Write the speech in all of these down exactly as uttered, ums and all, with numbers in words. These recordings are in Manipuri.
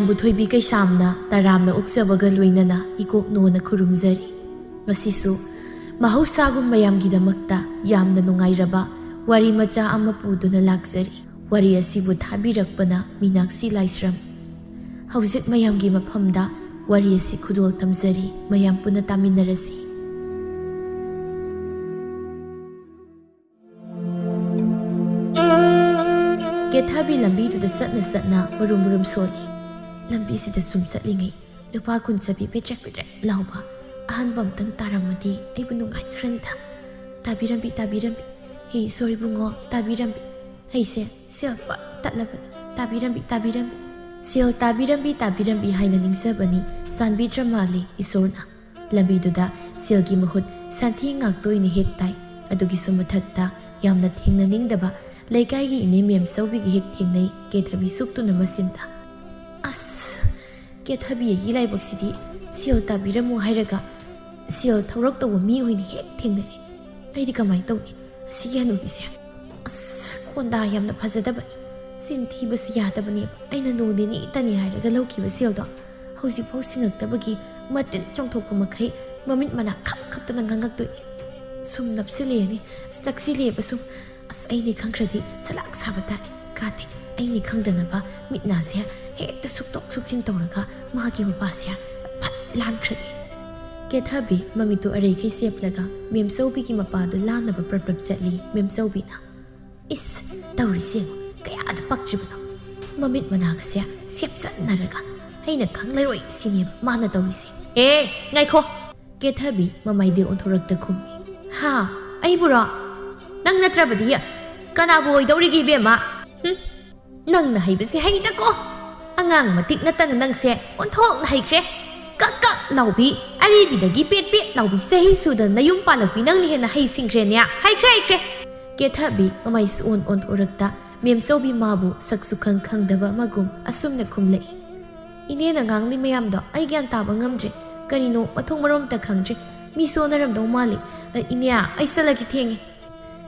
ꯕꯨꯊꯣꯏꯕꯤ ꯀꯩꯁꯥꯝꯅ ꯇꯔꯥꯝꯅ ꯑꯣꯛꯆꯕꯒ ꯂꯣꯏꯅꯅ ꯏꯀꯣꯛ ꯅꯣꯅ ꯈꯨꯔꯨꯝꯖꯔꯤ꯫ ꯉꯁꯤꯁꯨ ꯃꯍꯧꯁꯥꯒꯨꯝ ꯃꯌꯥꯝꯒꯤꯗꯃꯛꯇ ꯌꯥꯝꯅ ꯅꯨꯡꯉꯥꯏꯔꯕ ꯋꯥꯔꯤ ꯃꯆꯥ ꯑꯃ ꯄꯨꯗꯨꯅ ꯂꯥꯛꯆꯔꯤ꯫ ꯋꯥꯔꯤ ꯑꯁꯤꯕꯨ ꯊꯥꯕꯤꯔꯛꯄꯅ ꯃꯤꯅꯥꯛꯁꯤ ꯂꯥꯏꯁ꯭ꯔꯝ꯫ ꯍꯧꯖꯤꯛ ꯃꯌꯥꯝꯒꯤ ꯃꯐꯝꯗ ꯋꯥꯔꯤ ꯑꯁꯤ ꯈꯨꯗꯣꯜ ꯇꯝꯖꯔꯤ, ꯃꯌꯥꯝ ꯄꯨꯟꯅ ꯇꯥꯃꯤꯟꯅꯔꯁꯤ꯫ ꯀꯦꯊꯕꯤ ꯂꯝꯕꯤꯗꯨꯗ ꯆꯠꯅ ꯆꯠꯅ ꯃꯔꯨꯝ ꯃꯔꯨꯝ ꯁꯣꯜꯂꯤ꯫ ꯂꯝꯕꯤꯁꯤꯗ ꯁꯨꯝ ꯆꯠꯂꯤꯉꯩ ꯂꯨꯄꯥ ꯀꯨꯟ ꯆꯄꯤ ꯄꯦꯗ꯭ꯔꯦꯛ ꯄꯦꯗ꯭ꯔꯦꯛ ꯂꯥꯎꯕ ꯑꯍꯟꯕ ꯑꯝꯇꯪ ꯇꯥꯔꯝꯃꯗꯤ ꯑꯩꯕꯨ ꯅꯨꯡꯉꯥꯏꯈ꯭ꯔꯅꯤꯗ꯫ ꯇꯥꯕꯤꯔꯝꯕꯤ, ꯇꯥꯕꯤꯔꯝꯕꯤ꯫ ꯍꯦ ꯏꯁꯣꯔ ꯏꯕꯨꯡꯉꯣ, ꯇꯥꯕꯤꯔꯝꯕꯤ꯫ ꯑꯩꯁꯦ ꯁꯦꯜ ꯄꯠ ꯇꯠꯂꯕꯅꯤ꯫ ꯇꯥꯕꯤꯔꯝꯕꯤ, ꯇꯥꯕꯤꯔꯝꯕꯤ꯫ ꯁꯦꯜ ꯇꯥꯕꯤꯔꯝꯕꯤ, ꯇꯥꯕꯤꯔꯝꯕꯤ ꯍꯥꯏꯅ ꯅꯤꯡꯖꯕꯅꯤ꯫ ꯆꯥꯟꯕꯤꯗ꯭ꯔ ꯃꯥꯜꯂꯦ ꯏꯁꯣꯔꯅ꯫ ꯂꯝꯕꯤꯗꯨꯗ ꯁꯦꯜꯒꯤ ꯃꯍꯨꯠ ꯁꯟꯊꯤ ꯉꯥꯛꯇ ꯑꯣꯏꯅ ꯍꯦꯛ ꯇꯥꯏ꯫ ꯑꯗꯨꯒꯤꯁꯨ ꯃꯊꯛꯇ ꯌꯥꯝꯅ ꯊꯦꯡꯅꯅꯤꯡꯗꯕ ꯂꯩꯀꯥꯏꯒꯤ ꯏꯅꯦ ꯃꯦꯝꯆꯧꯕꯤꯒ ꯍꯦꯛ ꯊꯦꯡꯅꯩ, ꯀꯦꯊꯕꯤ ꯁꯣꯛꯇꯨꯅ ꯃꯆꯤꯟꯗ꯫ ꯑꯁ, ꯀꯦꯊꯕꯤ ꯑꯩꯒꯤ ꯂꯥꯏꯕꯛꯁꯤꯗꯤ ꯁꯦꯜ ꯇꯥꯕꯤꯔꯝꯃꯨ ꯍꯥꯏꯔꯒ ꯁꯦꯜ ꯊꯧꯔꯛꯇꯧꯕ ꯃꯤ ꯑꯣꯏꯅ ꯍꯦꯛ ꯊꯦꯡꯅꯔꯦ꯫ ꯑꯩꯗꯤ ꯀꯃꯥꯏꯅ ꯇꯧꯅꯤ? ꯑꯁꯤꯒꯤ ꯍꯅꯨꯕꯤꯁꯦ꯫ ꯑꯁ, ꯈꯣꯟꯗꯥ ꯌꯥꯝꯅ ꯐꯖꯗꯕꯅꯤ꯫ ꯆꯤꯟ ꯊꯤꯕꯁꯨ ꯌꯥꯗꯕꯅꯦꯕ꯫ ꯑꯩꯅ ꯅꯣꯡ ꯅꯤꯅꯤ ꯇꯅꯤ ꯍꯥꯏꯔꯒ ꯂꯧꯈꯤꯕ ꯁꯦꯜꯗꯣ ꯍꯧꯖꯤꯛꯐꯥꯎ ꯁꯤꯡꯉꯛꯇꯕꯒꯤ ꯃꯇꯤꯜ ꯆꯣꯡꯊꯣꯛꯄ ꯃꯈꯩ ꯃꯃꯤꯠ ꯃꯅꯥ ꯈꯞ ꯈꯞꯇꯅ ꯉꯥꯡꯉꯛꯇꯣꯏꯅꯤ꯫ ꯁꯨꯝ ꯅꯞꯁꯤꯜꯂꯛꯑꯦꯅꯦ꯫ ꯑꯁ, ꯅꯛꯁꯤꯜꯂꯛꯑꯦꯕ ꯁꯨꯝ꯫ ꯑꯁ, ꯑꯩꯅꯤ ꯈꯪꯈ꯭ꯔꯗꯤ ꯁꯂꯥꯛ ꯁꯥꯕ ꯇꯥꯔꯦ꯫ ꯀꯥꯟꯗꯦ, ꯑꯩꯅꯤ ꯈꯪꯗꯅꯕ ꯃꯤꯠ ꯅꯥꯁꯦ ꯍꯦꯛꯇ ꯁꯨꯛꯇꯣꯛ ꯁꯨꯛꯆꯤꯟ ꯇꯧꯔꯒ ꯃꯥꯒꯤ ꯃꯄꯥꯁꯦ ꯐꯠ ꯂꯥꯟꯈ꯭ꯔꯒꯦ꯫ ꯀꯦꯊꯕꯤ ꯃꯃꯤꯠꯇꯨ ꯑꯔꯩꯈꯩ ꯁꯦꯞꯂꯒ ꯃꯦꯝꯆꯧꯕꯤꯒꯤ ꯃꯄꯥꯗꯨ ꯂꯥꯟꯅꯕ ꯄ꯭ꯔꯞ ꯄ꯭ꯔꯞ ꯆꯠꯂꯤ꯫ ꯃꯦꯝꯆꯧꯕꯤꯅ, "ꯏꯁ, ꯇꯧꯔꯤꯁꯦ ꯌꯦꯡꯉꯨ, ꯀꯌꯥꯗ ꯄꯛꯇ꯭ꯔꯤꯕꯅꯣ? ꯃꯃꯤꯠ ꯃꯅꯥꯒꯁꯦ ꯁꯦꯞꯆꯟꯅꯔꯒ ꯑꯩꯅ ꯈꯪꯂꯔꯣꯏ ꯁꯤꯅꯦꯕ ꯃꯥꯅ ꯇꯧꯔꯤꯁꯦ꯫ ꯑꯦ, ꯉꯥꯏꯈꯣ!" ꯀꯦꯊꯕꯤ ꯃꯃꯥꯏꯗꯤ ꯑꯣꯟꯊꯣꯔꯛꯇ ꯈꯨꯝꯃꯤ꯫ "ꯍꯥ? ꯑꯩꯕꯨꯔꯣ? ꯅꯪ ꯅꯠꯇ꯭ꯔꯕꯗꯤ ꯀꯅꯥꯕꯨ ꯑꯣꯏꯗꯧꯔꯤꯒꯦ, ꯏꯕꯦꯝꯃ? ꯍꯨꯝ? ꯅꯪꯅ ꯍꯩꯕꯁꯦ ꯍꯩꯗꯀꯣ! ꯑꯉꯥꯡ ꯃꯇꯤꯛ ꯅꯠꯇꯅ ꯅꯪꯁꯦ ꯑꯣꯟꯊꯣꯛꯅ ꯍꯩꯈ꯭ꯔꯦ꯫ ꯀꯛ ꯀꯛ ꯂꯥꯎꯕꯤ, ꯑꯔꯤꯕꯤꯗꯒꯤ ꯄꯦꯠ ꯄꯦꯠ ꯂꯥꯎꯕꯤ, ꯆꯍꯤ ꯁꯨꯗꯅ ꯅꯌꯨꯝ ꯄꯥꯜꯂꯛꯄꯤ ꯅꯪꯅ ꯍꯦꯟꯅ ꯍꯩꯁꯤꯡꯈ꯭ꯔꯦꯅꯦ꯫ ꯍꯩꯈ꯭ꯔꯦ, ꯍꯩꯈ꯭ꯔꯦ!" ꯀꯦꯊꯕꯤ ꯃꯃꯥꯏ ꯁꯨꯛꯑꯣꯟ ꯑꯣꯟꯊꯣꯔꯛꯇ ꯃꯦꯝꯆꯧꯕꯤ ꯃꯥꯕꯨ ꯁꯛꯁꯨ ꯈꯪ ꯈꯪꯗꯕ ꯑꯃꯒꯨꯝ ꯑꯁꯨꯝꯅ ꯈꯨꯝꯂꯛꯏ꯫ "ꯏꯅꯦꯅ ꯉꯥꯡꯂꯤ ꯃꯌꯥꯝꯗꯣ ꯑꯩ ꯒ꯭ꯌꯥꯟ ꯇꯥꯕ ꯉꯝꯗ꯭ꯔꯦ꯫ ꯀꯔꯤꯅꯣ ꯃꯊꯣꯡ ꯃꯔꯣꯝ ꯑꯝꯇ ꯈꯪꯗ꯭ꯔꯦ꯫ ꯃꯤ ꯁꯣꯟꯅꯔꯝꯗꯧ ꯃꯥꯜꯂꯤ꯫ ꯑ, ꯏꯅꯦ, ꯑꯩ ꯆꯠꯂꯒꯦ, ꯊꯦꯡꯉꯦ꯫"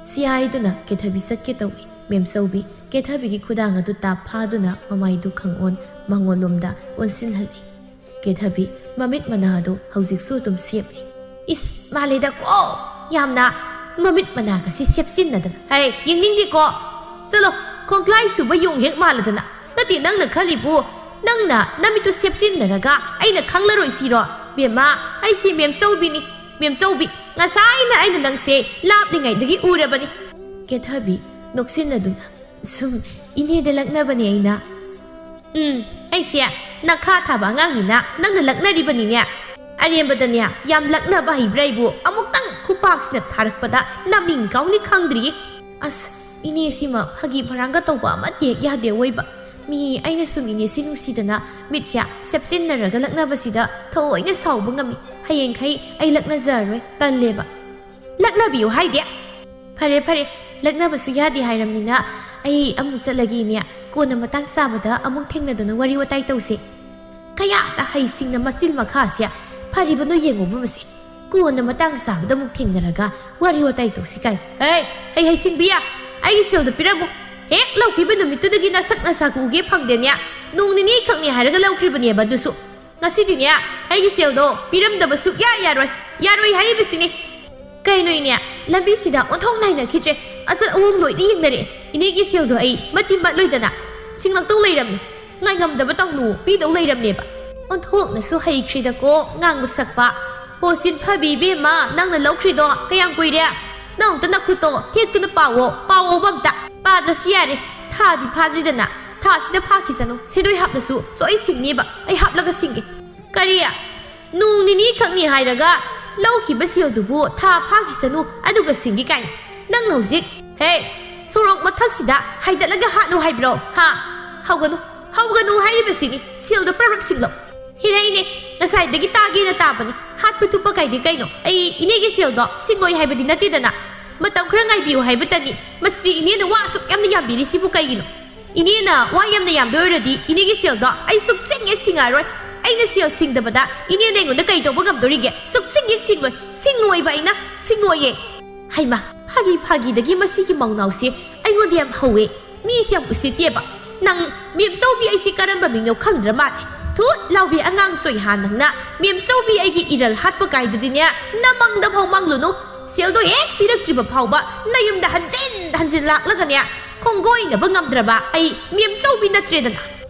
ꯁꯤ ꯍꯥꯏꯗꯨꯅ ꯀꯦꯊꯕꯤ ꯆꯠꯀꯦ ꯇꯧꯏ꯫ ꯃꯦꯝꯆꯧꯕꯤ ꯀꯦꯊꯕꯤꯒꯤ ꯈꯨꯗꯥꯡ ꯑꯗꯨ ꯇꯥꯞ ꯐꯥꯗꯨꯅ ꯃꯃꯥꯏꯗꯨ ꯈꯪꯑꯣꯟ ꯃꯉꯣꯟꯂꯣꯝꯗ ꯑꯣꯟꯁꯤꯟꯍꯜꯂꯤ꯫ ꯀꯦꯊꯕꯤ ꯃꯃꯤꯠ ꯃꯅꯥꯗꯨ ꯍꯧꯖꯤꯛꯁꯨ ꯑꯗꯨꯝ ꯁꯦꯞꯂꯤ꯫ "ꯏꯁ, ꯃꯥꯜꯂꯦꯗꯀꯣ, ꯌꯥꯝꯅ ꯃꯃꯤꯠ ꯃꯅꯥꯒꯁꯤ ꯁꯦꯞꯆꯤꯟꯅꯗꯅ꯫ ꯍꯩ, ꯌꯦꯡꯅꯤꯡꯗꯦꯀꯣ꯫ ꯆꯠꯂꯣ, ꯈꯣꯡꯀ꯭ꯂꯥꯏ ꯁꯨꯕ ꯌꯣꯡ ꯍꯦꯛ ꯃꯥꯜꯂꯗꯅ꯫ ꯅꯠꯇꯦ, ꯅꯪꯅ ꯈꯜꯂꯤꯕꯨ ꯅꯪꯅ ꯅꯃꯤꯠꯇꯨ ꯁꯦꯞꯆꯤꯟꯅꯔꯒ ꯑꯩꯅ ꯈꯪꯂꯔꯣꯏ ꯁꯤꯔꯣ? ꯕꯦꯝꯃ, ꯑꯩꯁꯤ ꯃꯦꯝꯆꯧꯕꯤꯅꯤ, ꯃꯦꯝꯆꯧꯕꯤ꯫ ꯉꯁꯥꯏꯅ ꯑꯩꯅ ꯅꯪꯁꯦ ꯂꯥꯞꯂꯤꯉꯩꯗꯒꯤ ꯎꯔꯕꯅꯤ꯫" ꯀꯦꯊꯕꯤ ꯅꯣꯛꯁꯤꯟꯅꯗꯨꯅ, "ꯁꯨꯝ ꯏꯅꯦꯗ ꯂꯛꯅꯕꯅꯦ ꯑꯩꯅ꯫" "ꯎꯝ, ꯑꯩꯁꯦ ꯅꯈꯥ ꯊꯥꯕ ꯑꯉꯥꯡꯅꯤꯅ ꯅꯪꯅ ꯂꯛꯅꯔꯤꯕꯅꯤꯅꯦ꯫ ꯑꯔꯦꯝꯕꯗꯅꯦ, ꯌꯥꯝ ꯂꯛꯅꯕ ꯍꯩꯕ꯭ꯔꯥ ꯑꯩꯕꯨ? ꯑꯃꯨꯛꯇꯪ ꯈꯨꯄꯥꯛꯁꯤꯅ ꯊꯥꯔꯛꯄꯗ ꯅꯃꯤꯡ ꯀꯥꯎꯅꯤ ꯈꯪꯗ꯭ꯔꯤꯌꯦ꯫ ꯑꯁ, ꯏꯅꯦꯁꯤꯃ ꯐꯥꯒꯤ ꯐꯔꯥꯡꯒ ꯇꯧꯕ ꯑꯃꯠꯇ ꯍꯦꯛ ꯌꯥꯗꯦ ꯑꯣꯏꯕ꯫ ꯃꯤ ꯑꯩꯅ ꯁꯨꯝ ꯏꯅꯦꯁꯤ ꯅꯨꯡꯁꯤꯗꯅ ꯃꯤꯠꯁꯦ ꯁꯦꯞꯆꯤꯟꯅꯔꯒ ꯂꯛꯅꯕꯁꯤꯗ ꯊꯑꯣꯏꯅ ꯁꯥꯎꯕ ꯉꯝꯃꯤ꯫ ꯍꯌꯦꯡꯈꯩ ꯑꯩ ꯂꯛꯅꯖꯔꯔꯣꯏ, ꯇꯜꯂꯦꯕ꯫" "ꯂꯛꯅꯕꯤꯌꯨ ꯍꯥꯏꯗꯦ꯫" "ꯐꯔꯦ, ꯐꯔꯦ, ꯂꯛꯅꯕꯁꯨ ꯌꯥꯗꯦ ꯍꯥꯏꯔꯝꯅꯤꯅ ꯑꯩ ꯑꯃꯨꯛ ꯆꯠꯂꯒꯦ ꯏꯅꯦ꯫ ꯀꯣꯟꯅ ꯃꯇꯥꯡ ꯆꯥꯕꯗ ꯑꯃꯨꯛ ꯊꯦꯡꯅꯗꯨꯅ ꯋꯥꯔꯤ ꯋꯥꯇꯥꯏ ꯇꯧꯁꯦ꯫" ꯀꯌꯥꯗ ꯍꯩꯁꯤꯡꯅ ꯃꯆꯤꯜ ꯃꯈꯥꯁꯦ ꯐꯔꯤꯕꯅꯣ ꯌꯦꯡꯉꯨꯕ ꯃꯁꯦ꯫ ꯀꯣꯟꯅ ꯃꯇꯥꯡ ꯆꯥꯕꯗ ꯑꯃꯨꯛ ꯊꯦꯡꯅꯔꯒ ꯋꯥꯔꯤ ꯋꯥꯇꯥꯏ ꯇꯧꯁꯤ ꯀꯥꯏ꯫ ꯍꯩ, ꯍꯩ, ꯍꯩꯁꯤꯡꯕꯤ ꯌꯥ, ꯑꯩꯒꯤ ꯁꯦꯜꯗꯣ ꯄꯤꯔꯝꯃꯨ꯫ ꯍꯦꯛ ꯂꯧꯈꯤꯕ ꯅꯨꯃꯤꯠꯇꯨꯗꯒꯤ ꯅꯁꯛ ꯅꯁꯥ ꯎꯒꯦ ꯐꯪꯗꯦꯅꯦ꯫ ꯅꯣꯡ ꯅꯤꯅꯤ ꯈꯛꯅꯤ ꯍꯥꯏꯔꯒ ꯂꯧꯈ꯭ꯔꯤꯕꯅꯦꯕ ꯑꯗꯨꯁꯨ꯫ ꯉꯁꯤꯗꯤꯅꯦ, ꯑꯩꯒꯤ ꯁꯦꯜꯗꯣ ꯄꯤꯔꯝꯗꯕ ꯁꯨꯛꯌꯥ ꯌꯥꯔꯣꯏ꯫ ꯌꯥꯔꯣꯏ ꯍꯥꯏꯔꯤꯕꯁꯤꯅꯤ꯫ ꯀꯩꯅꯣ ꯏꯅꯦ, ꯂꯝꯕꯤꯁꯤꯗ ꯑꯣꯟꯊꯣꯛ ꯅꯥꯏꯅꯈꯤꯗ꯭ꯔꯦ꯫ ꯑꯆꯠ ꯑꯋꯣꯡ ꯂꯣꯏꯅ ꯌꯦꯡꯅꯔꯦ꯫ ꯏꯅꯦꯒꯤ ꯁꯦꯜꯗꯣ ꯑꯩ ꯃꯇꯤꯝ ꯃꯠꯂꯣꯏꯗꯅ ꯁꯤꯡꯂꯛꯇꯧ ꯂꯩꯔꯝꯃꯤ꯫ ꯉꯥꯏꯉꯝꯗꯕ ꯇꯧꯅꯨ, ꯄꯤꯗꯧ ꯂꯩꯔꯝꯅꯦꯕ꯫ ꯑꯣꯟꯊꯣꯛꯅꯁꯨ ꯍꯩꯈ꯭ꯔꯦꯗꯀꯣ ꯉꯥꯡꯕ ꯁꯛꯄ꯫ ꯍꯣ ꯁꯤꯟꯐꯕꯤ ꯏꯕꯦꯝꯃ, ꯅꯪꯅ ꯂꯧꯈ꯭ꯔꯤꯗꯣ ꯀꯌꯥꯝ ꯀꯨꯏꯔꯦ? ꯅꯪ ꯑꯝꯇ ꯅꯈꯨꯠꯇꯣ ꯊꯦꯛꯇꯨꯅ ꯄꯥꯎꯋꯣ, ꯄꯥꯎꯋꯣꯕ ꯑꯝꯇ꯫ ꯄꯥꯗ꯭ꯔꯁꯨ ꯌꯥꯔꯦ, ꯊꯥꯗꯤ ꯐꯥꯗ꯭ꯔꯤꯗꯅ꯫ ꯊꯥꯁꯤꯗ ꯐꯥꯈꯤꯁꯅꯨ, ꯁꯦꯟꯗꯣꯏ ꯍꯥꯞꯂꯁꯨ ꯁꯣꯏ ꯁꯤꯡꯅꯤꯕ, ꯑꯩ ꯍꯥꯞꯂꯒ ꯁꯤꯡꯒꯦ꯫ ꯀꯔꯤ? ꯅꯣꯡ ꯅꯤꯅꯤ ꯈꯛꯅꯤ ꯍꯥꯏꯔꯒ ꯂꯧꯈꯤꯕ ꯁꯦꯜꯗꯨꯕꯨ ꯊꯥ ꯐꯥꯈꯤꯁꯅꯨ, ꯑꯗꯨꯒ ꯁꯤꯡꯒꯦ ꯀꯥꯏꯅ꯫ ꯅꯪ ꯍꯧꯖꯤꯛ, ꯍꯦ, ꯁꯣꯔꯣꯛ ꯃꯊꯛꯁꯤꯗ ꯍꯥꯏꯗꯠꯂꯒ ꯍꯥꯠꯂꯨ ꯍꯥꯏꯕ꯭ꯔꯣ? ꯍꯥ? ꯍꯧꯒꯅꯨ, ꯍꯧꯒꯅꯨ ꯍꯥꯏꯔꯤꯕꯁꯤꯅꯤ꯫ ꯁꯦꯜꯗꯣ ꯄ꯭ꯔꯞ ꯄ꯭ꯔꯞ ꯁꯤꯡꯂꯣ꯫ ꯍꯤꯔꯩꯅꯦ, ꯉꯁꯥꯏꯗꯒꯤ ꯇꯥꯒꯦꯅ ꯇꯥꯕꯅꯤ꯫ ꯍꯥꯠꯄ ꯇꯨꯞꯄ ꯀꯥꯏꯗꯤ ꯀꯩꯅꯣ? ꯑꯩ ꯏꯅꯦꯒꯤ ꯁꯦꯜꯗꯣ ꯁꯤꯡꯉꯣꯏ ꯍꯥꯏꯕꯗꯤ ꯅꯠꯇꯦꯗꯅ꯫ ꯃꯇꯝ ꯈꯔ ꯉꯥꯏꯕꯤꯌꯨ ꯍꯥꯏꯕꯇꯅꯤ꯫ ꯃꯁꯤ ꯏꯅꯦꯅ ꯋꯥ ꯑꯁꯨꯛ ꯌꯥꯝꯅ ꯌꯥꯝꯕꯤꯔꯤꯁꯤꯕꯨ ꯀꯩꯒꯤꯅꯣ? ꯏꯅꯦꯅ ꯋꯥ ꯌꯥꯝꯅ ꯌꯥꯝꯗꯣꯏ ꯑꯣꯏꯔꯗꯤ ꯏꯅꯦꯒꯤ ꯁꯦꯜꯗꯣ ꯑꯩ ꯁꯨꯛꯁꯤꯡ ꯍꯦꯛ ꯁꯤꯡꯉꯛꯑꯔꯣꯏ꯫ ꯑꯩꯅ ꯁꯦꯜ ꯁꯤꯡꯗꯕꯗ ꯏꯅꯦꯅ ꯑꯩꯉꯣꯟꯗ ꯀꯩ ꯇꯧꯕ ꯉꯝꯗꯣꯔꯤꯒꯦ? ꯁꯨꯛꯁꯤꯡ ꯍꯦꯛ ꯁꯤꯡꯂꯣꯏ꯫ ꯁꯤꯡꯉꯣꯏꯕ ꯑꯩꯅ, ꯁꯤꯡꯉꯣꯏꯌꯦ꯫ ꯍꯩꯃꯥ, ꯐꯥꯒꯤ ꯐꯥꯒꯤꯗꯒꯤ ꯃꯁꯤꯒꯤ ꯃꯧꯅꯥꯎꯁꯦ ꯑꯩꯉꯣꯟꯗ ꯌꯥꯝ ꯍꯧꯋꯦ꯫ ꯃꯤꯁꯦ ꯌꯥꯝ ꯎꯁꯤꯠꯇꯦꯕ꯫ ꯅꯪ ꯃꯦꯝꯆꯧꯕꯤ ꯑꯩꯁꯤ ꯀꯔꯝꯕ ꯃꯤꯅꯣ ꯈꯪꯗ꯭ꯔ ꯃꯥꯜꯂꯦ꯫ ꯊꯨꯠ ꯂꯥꯎꯕꯤ ꯑꯉꯥꯡ ꯁꯣꯏꯍꯥ ꯅꯪꯅ꯫ ꯃꯦꯝꯆꯧꯕꯤ ꯑꯩꯒꯤ ꯏꯔꯜ ꯍꯥꯠꯄ ꯀꯥꯏꯗꯨꯗꯤꯅꯦ, ꯅꯃꯪꯗ ꯐꯥꯎ ꯃꯪꯂꯨꯅꯨ꯫ ꯁꯦꯜꯗꯣ ꯍꯦꯛ ꯄꯤꯔꯛꯇ꯭ꯔꯤꯕ ꯐꯥꯎꯕ ꯅꯌꯨꯝꯗ ꯍꯟꯖꯤꯟ ꯍꯟꯖꯤꯟ ꯂꯥꯛꯂꯒꯅꯦ, ꯈꯣꯡꯒꯣꯏꯅꯕ ꯉꯝꯗ꯭ꯔꯕ ꯑꯩ ꯃꯦꯝꯆꯧꯕꯤ ꯅꯠꯇ꯭ꯔꯦꯗꯅ꯫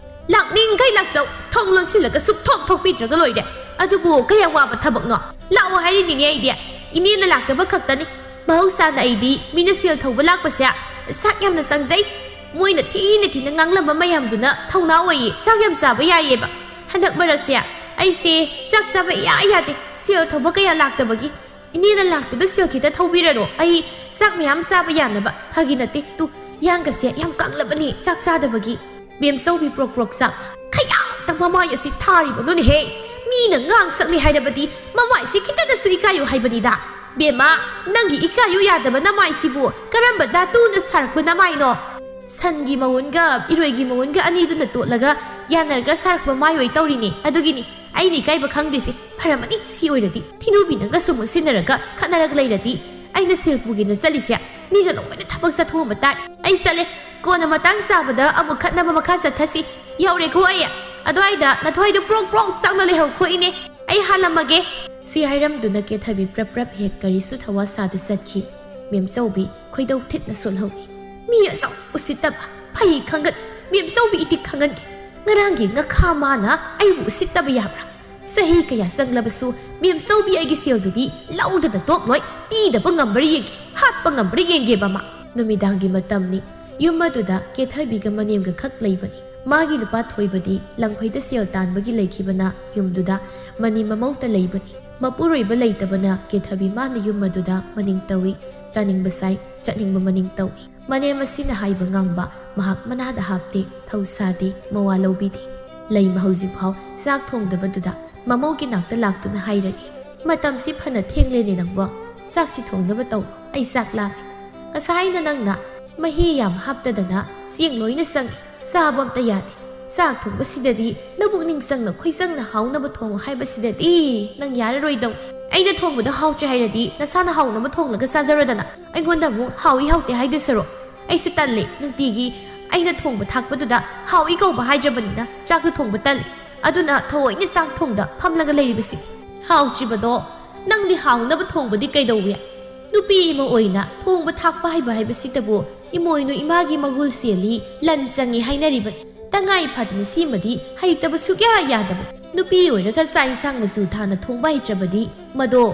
ꯂꯥꯛꯅꯤꯡꯈꯩ ꯂꯥꯛꯆꯧ, ꯊꯣꯡ ꯂꯣꯟꯁꯤꯜꯂꯒ ꯁꯨꯛꯊꯣꯛ ꯊꯣꯛꯄꯤꯗ꯭ꯔꯒ ꯂꯣꯏꯔꯦ꯫ ꯑꯗꯨꯕꯨ ꯀꯌꯥ ꯋꯥꯕ ꯊꯕꯛꯅꯣ? ꯂꯥꯛꯑꯣ ꯍꯥꯏꯔꯤꯅꯤꯅꯦ ꯑꯩꯗꯤ꯫ ꯏꯅꯦꯅ ꯂꯥꯛꯇꯕ ꯈꯛꯇꯅꯤ꯫ ꯃꯍꯧꯁꯥꯅ ꯑꯩꯗꯤ ꯃꯤꯅ ꯁꯦꯜ ꯊꯧꯕ ꯂꯥꯛꯄꯁꯦ ꯁꯥꯛ ꯌꯥꯝꯅ ꯆꯪꯖꯩ꯫ ꯃꯣꯏꯅ ꯊꯤꯅ ꯊꯤꯅ ꯉꯥꯡꯂꯝꯕ ꯃꯌꯥꯝꯗꯨꯅ ꯊꯧꯅꯥ ꯑꯣꯏꯌꯦ, ꯆꯥꯛ ꯌꯥꯝ ꯆꯥꯕ ꯌꯥꯏꯌꯦꯕ꯫ ꯍꯟꯗꯛ ꯃꯔꯛꯁꯦ ꯑꯩꯁꯦ ꯆꯥꯛ ꯆꯥꯕ ꯏꯌꯥ ꯌꯥꯗꯦ, ꯁꯦꯜ ꯊꯧꯕ ꯀꯌꯥ ꯂꯥꯛꯇꯕꯒꯤ꯫ ꯏꯅꯦꯅ ꯂꯥꯛꯇꯨꯗ ꯁꯦꯜ ꯈꯤꯇ ꯊꯧꯕꯤꯔꯔꯣ, ꯑꯩ ꯆꯥꯛ ꯃꯌꯥꯝ ꯆꯥꯕ ꯌꯥꯅꯕ꯫ ꯐꯥꯒꯤ ꯅꯠꯇꯦ, ꯇꯨ, ꯌꯥꯡꯒꯁꯦ ꯌꯥꯝ ꯀꯪꯂꯕꯅꯤ ꯆꯥꯛ ꯆꯥꯗꯕꯒꯤ꯫ ꯕꯦꯝꯆꯧꯕꯤ ꯄ꯭ꯔꯣꯛ ꯄ꯭ꯔꯣꯛ ꯆꯥꯛ꯫ ꯈꯌꯥꯛꯇ ꯃꯃꯥꯏ ꯑꯁꯤ ꯊꯥꯔꯤꯕꯅꯣꯅꯦꯍꯦ! ꯃꯤꯅ ꯉꯥꯡ ꯁꯛꯂꯤ ꯍꯥꯏꯔꯕꯗꯤ ꯃꯃꯥꯏꯁꯤ ꯈꯤꯇꯗꯁꯨ ꯏꯀꯥꯏꯌꯨ ꯍꯥꯏꯕꯅꯤꯗ꯫ ꯕꯦꯝꯃ, ꯅꯪꯒꯤ ꯏꯀꯥꯏꯌꯨ ꯌꯥꯗꯕ ꯅꯃꯥꯏꯁꯤꯕꯨ ꯀꯔꯝꯕ ꯙꯥꯇꯨꯅ ꯁꯥꯔꯛꯄ ꯅꯃꯥꯏꯅꯣ? ꯁꯟꯒꯤ ꯃꯎꯟꯒ ꯏꯔꯣꯏꯒꯤ ꯃꯎꯟꯒ ꯑꯅꯤꯗꯨꯅ ꯇꯣꯠꯂꯒ ꯌꯥꯅꯔꯒ ꯁꯥꯔꯛꯄ ꯃꯥꯏ ꯑꯣꯏ ꯇꯧꯔꯤꯅꯤ꯫ ꯑꯗꯨꯒꯤꯅꯤ ꯑꯩꯅ ꯏꯀꯥꯏꯕ ꯈꯪꯗ꯭ꯔꯤꯁꯦ꯫ ꯐꯔꯝꯃꯅꯤ, ꯁꯤ ꯑꯣꯏꯔꯗꯤ ꯊꯤꯅꯨꯕꯤ ꯅꯪꯒ ꯁꯨꯝ ꯃꯨꯠꯁꯤꯟꯅꯔꯒ ꯈꯠꯅꯔꯒ ꯂꯩꯔꯗꯤ ꯑꯩꯅ ꯁꯦꯜ ꯄꯨꯒꯦꯅ ꯆꯠꯂꯤꯁꯦ꯫ ꯃꯤꯒ ꯂꯣꯏꯅ ꯊꯕꯛ ꯆꯠꯊꯣꯛꯑꯝꯕ ꯇꯥꯔꯦ꯫ ꯑꯩ ꯆꯠꯂꯦ꯫ ꯀꯣꯟꯅ ꯃꯇꯥꯡ ꯆꯥꯕꯗ ꯑꯃꯨꯛ ꯈꯠꯅꯕ ꯃꯈꯥ ꯆꯠꯊꯁꯤ꯫ ꯌꯧꯔꯦꯀꯣ ꯑꯩ꯫ ꯑꯗꯨꯋꯥꯏꯗ ꯅꯊ꯭ꯋꯥꯏꯗꯣ ꯄ꯭ꯔꯣꯛ ꯄ꯭ꯔꯣꯛ ꯆꯥꯛꯅ ꯂꯩꯍꯧꯈꯣ ꯏꯅꯦ꯫ ꯑꯩ ꯍꯥꯜꯂꯝꯃꯒꯦ꯫ ꯁꯤ ꯍꯥꯏꯔꯝꯗꯨꯅ ꯀꯦꯊꯕꯤ ꯄ꯭ꯔꯞ ꯄ꯭ꯔꯞ ꯍꯦꯛ ꯀꯔꯤꯁꯨ ꯊꯋꯥ ꯁꯥꯗ ꯆꯠꯈꯤ꯫ ꯃꯦꯝꯆꯧꯕꯤ ꯈꯣꯏꯗꯧ ꯊꯤꯠꯅ ꯁꯣꯠꯍꯧꯏ꯫ ꯃꯤ ꯑꯆꯧ ꯎꯁꯤꯠꯇꯕ, ꯐꯩ ꯈꯪꯒꯟ, ꯃꯦꯝꯆꯧꯕꯤ ꯏꯇꯤꯛ ꯈꯪꯒꯟꯒꯦ꯫ ꯉꯔꯥꯡꯒꯤ ꯉꯈꯥ ꯃꯥꯅ ꯑꯩꯕꯨ ꯎꯁꯤꯠꯇꯕ ꯌꯥꯕ꯭ꯔꯥ? ꯆꯍꯤ ꯀꯌꯥ ꯆꯪꯂꯕꯁꯨ ꯃꯦꯝꯆꯧꯕꯤ ꯑꯩꯒꯤ ꯁꯦꯜꯗꯨꯗꯤ ꯂꯧꯗꯅ ꯇꯣꯛꯂꯣꯏ, ꯄꯤꯗꯕ ꯉꯝꯕ꯭ꯔꯥ ꯌꯦꯡꯒꯦ, ꯍꯥꯠꯄ ꯉꯝꯕ꯭ꯔꯥ ꯌꯦꯡꯒꯦꯕ ꯃꯥ꯫ ꯅꯨꯃꯤꯗꯥꯡꯒꯤ ꯃꯇꯝꯅꯤ꯫ ꯌꯨꯝ ꯑꯗꯨꯗ ꯀꯦꯊꯕꯤꯒ ꯃꯅꯦꯝꯒ ꯈꯛ ꯂꯩꯕꯅꯤ꯫ ꯃꯥꯒꯤ ꯅꯨꯄꯥ ꯊꯣꯏꯕꯗꯤ ꯂꯪꯐꯩꯗ ꯁꯦꯜ ꯇꯥꯟꯕꯒꯤ ꯂꯩꯈꯤꯕꯅ ꯌꯨꯝꯗꯨꯗ ꯃꯅꯤ ꯃꯃꯧꯇ ꯂꯩꯕꯅꯤ꯫ ꯃꯄꯨꯔꯣꯏꯕ ꯂꯩꯇꯕꯅ ꯀꯦꯊꯕꯤ ꯃꯥꯅ ꯌꯨꯝ ꯑꯗꯨꯗ ꯃꯅꯤꯡ ꯇꯧꯏ, ꯆꯥꯅꯤꯡꯕ ꯆꯥꯏ, ꯆꯠꯅꯤꯡꯕ ꯃꯅꯤꯡ ꯇꯧꯏ꯫ ꯃꯅꯦꯝ ꯑꯁꯤꯅ ꯍꯥꯏꯕ ꯉꯥꯡꯕ ꯃꯍꯥꯛ ꯃꯅꯥꯗ ꯍꯥꯞꯇꯦ, ꯊꯧ ꯁꯥꯗꯦ, ꯃꯋꯥ ꯂꯧꯕꯤꯗꯦ꯫ ꯂꯩꯃ ꯍꯧꯖꯤꯛꯐꯥꯎ ꯆꯥꯛ ꯊꯣꯡꯗꯕꯗꯨꯗ ꯃꯃꯧꯒꯤ ꯅꯥꯛꯇ ꯂꯥꯛꯇꯨꯅ ꯍꯥꯏꯔꯛꯏ, "ꯃꯇꯝꯁꯤ ꯐꯅ ꯊꯦꯡꯂꯦꯅꯦ ꯅꯪꯕꯣ꯫ ꯆꯥꯛꯁꯤ ꯊꯣꯡꯅꯕ ꯇꯧꯔꯣ, ꯑꯩ ꯆꯥꯛ ꯂꯥꯝꯃꯦ꯫ ꯉꯁꯥꯏꯅ ꯅꯪꯅ ꯃꯍꯤ ꯌꯥꯝ ꯍꯥꯞꯇꯗꯅ ꯆꯦꯡ ꯂꯣꯏꯅ ꯆꯪꯉꯤ, ꯆꯥꯕ ꯑꯝꯇ ꯌꯥꯗꯦ꯫ ꯆꯥꯛ ꯊꯣꯡꯕꯁꯤꯗꯗꯤ ꯅꯕꯨꯛꯅꯤꯡ ꯆꯪꯅ ꯈꯣꯏꯆꯪꯅ ꯍꯥꯎꯅꯕ ꯊꯣꯡꯉꯨ ꯍꯥꯏꯕꯁꯤꯗꯗꯤ ꯅꯪ ꯌꯥꯔꯔꯣꯏꯗꯧꯅꯤ꯫ ꯑꯩꯅ ꯊꯣꯡꯕꯗꯣ ꯍꯥꯎꯇ꯭ꯔꯦ ꯍꯥꯏꯔꯗꯤ ꯅꯁꯥꯅ ꯍꯥꯎꯅꯕ ꯊꯣꯡꯂꯒ ꯆꯥꯖꯔꯣꯗꯅ꯫ ꯑꯩꯉꯣꯟꯗ ꯑꯃꯨꯛ ꯍꯥꯎꯏ ꯍꯥꯎꯇꯦ ꯍꯥꯏꯗꯣꯏ ꯁꯔꯨꯛ꯫ ꯑꯩꯁꯨ ꯇꯜꯂꯦ ꯅꯨꯡꯇꯤꯒꯤ ꯑꯩꯅ ꯊꯣꯡꯕ ꯊꯥꯛꯄꯗꯨꯗ ꯍꯥꯎꯏ ꯀꯧꯕ ꯍꯥꯏꯗ꯭ꯔꯕꯅꯤꯅ ꯆꯥꯛꯇꯨ ꯊꯣꯡꯕ ꯇꯜꯂꯤ꯫ ꯑꯗꯨꯅ ꯊꯑꯣꯏꯅ ꯆꯥꯛ ꯊꯣꯡꯗ ꯐꯝꯂꯒ ꯂꯩꯔꯤꯕꯁꯤ꯫ ꯍꯥꯎꯗ꯭ꯔꯤꯕꯗꯣ ꯅꯪꯗꯤ ꯍꯥꯎꯅꯕ ꯊꯣꯡꯕꯗꯤ ꯀꯩꯗꯧꯏ? ꯅꯨꯄꯤ ꯑꯃ ꯑꯣꯏꯅ ꯊꯣꯡꯕ ꯊꯥꯛꯄ ꯍꯩꯕ ꯍꯥꯏꯕꯁꯤꯇꯕꯨ ꯏꯃꯣꯏꯅꯨ ꯏꯃꯥꯒꯤ ꯃꯒꯨꯜ ꯆꯦꯜꯂꯤ, ꯂꯟ ꯆꯪꯉꯤ ꯍꯥꯏꯅꯔꯤꯕꯅꯤ꯫ ꯇꯉꯥꯏ ꯐꯗꯅ ꯁꯤꯃꯗꯤ ꯍꯩꯇꯕ ꯁꯨꯛꯌꯥ ꯌꯥꯗꯕ꯫ ꯅꯨꯄꯤ ꯑꯣꯏꯔꯒ ꯆꯥꯛ ꯏꯟꯁꯥꯡ ꯃꯆꯨ ꯊꯥꯅ ꯊꯣꯡꯕ ꯍꯩꯇ꯭ꯔꯕꯗꯤ ꯃꯗꯣ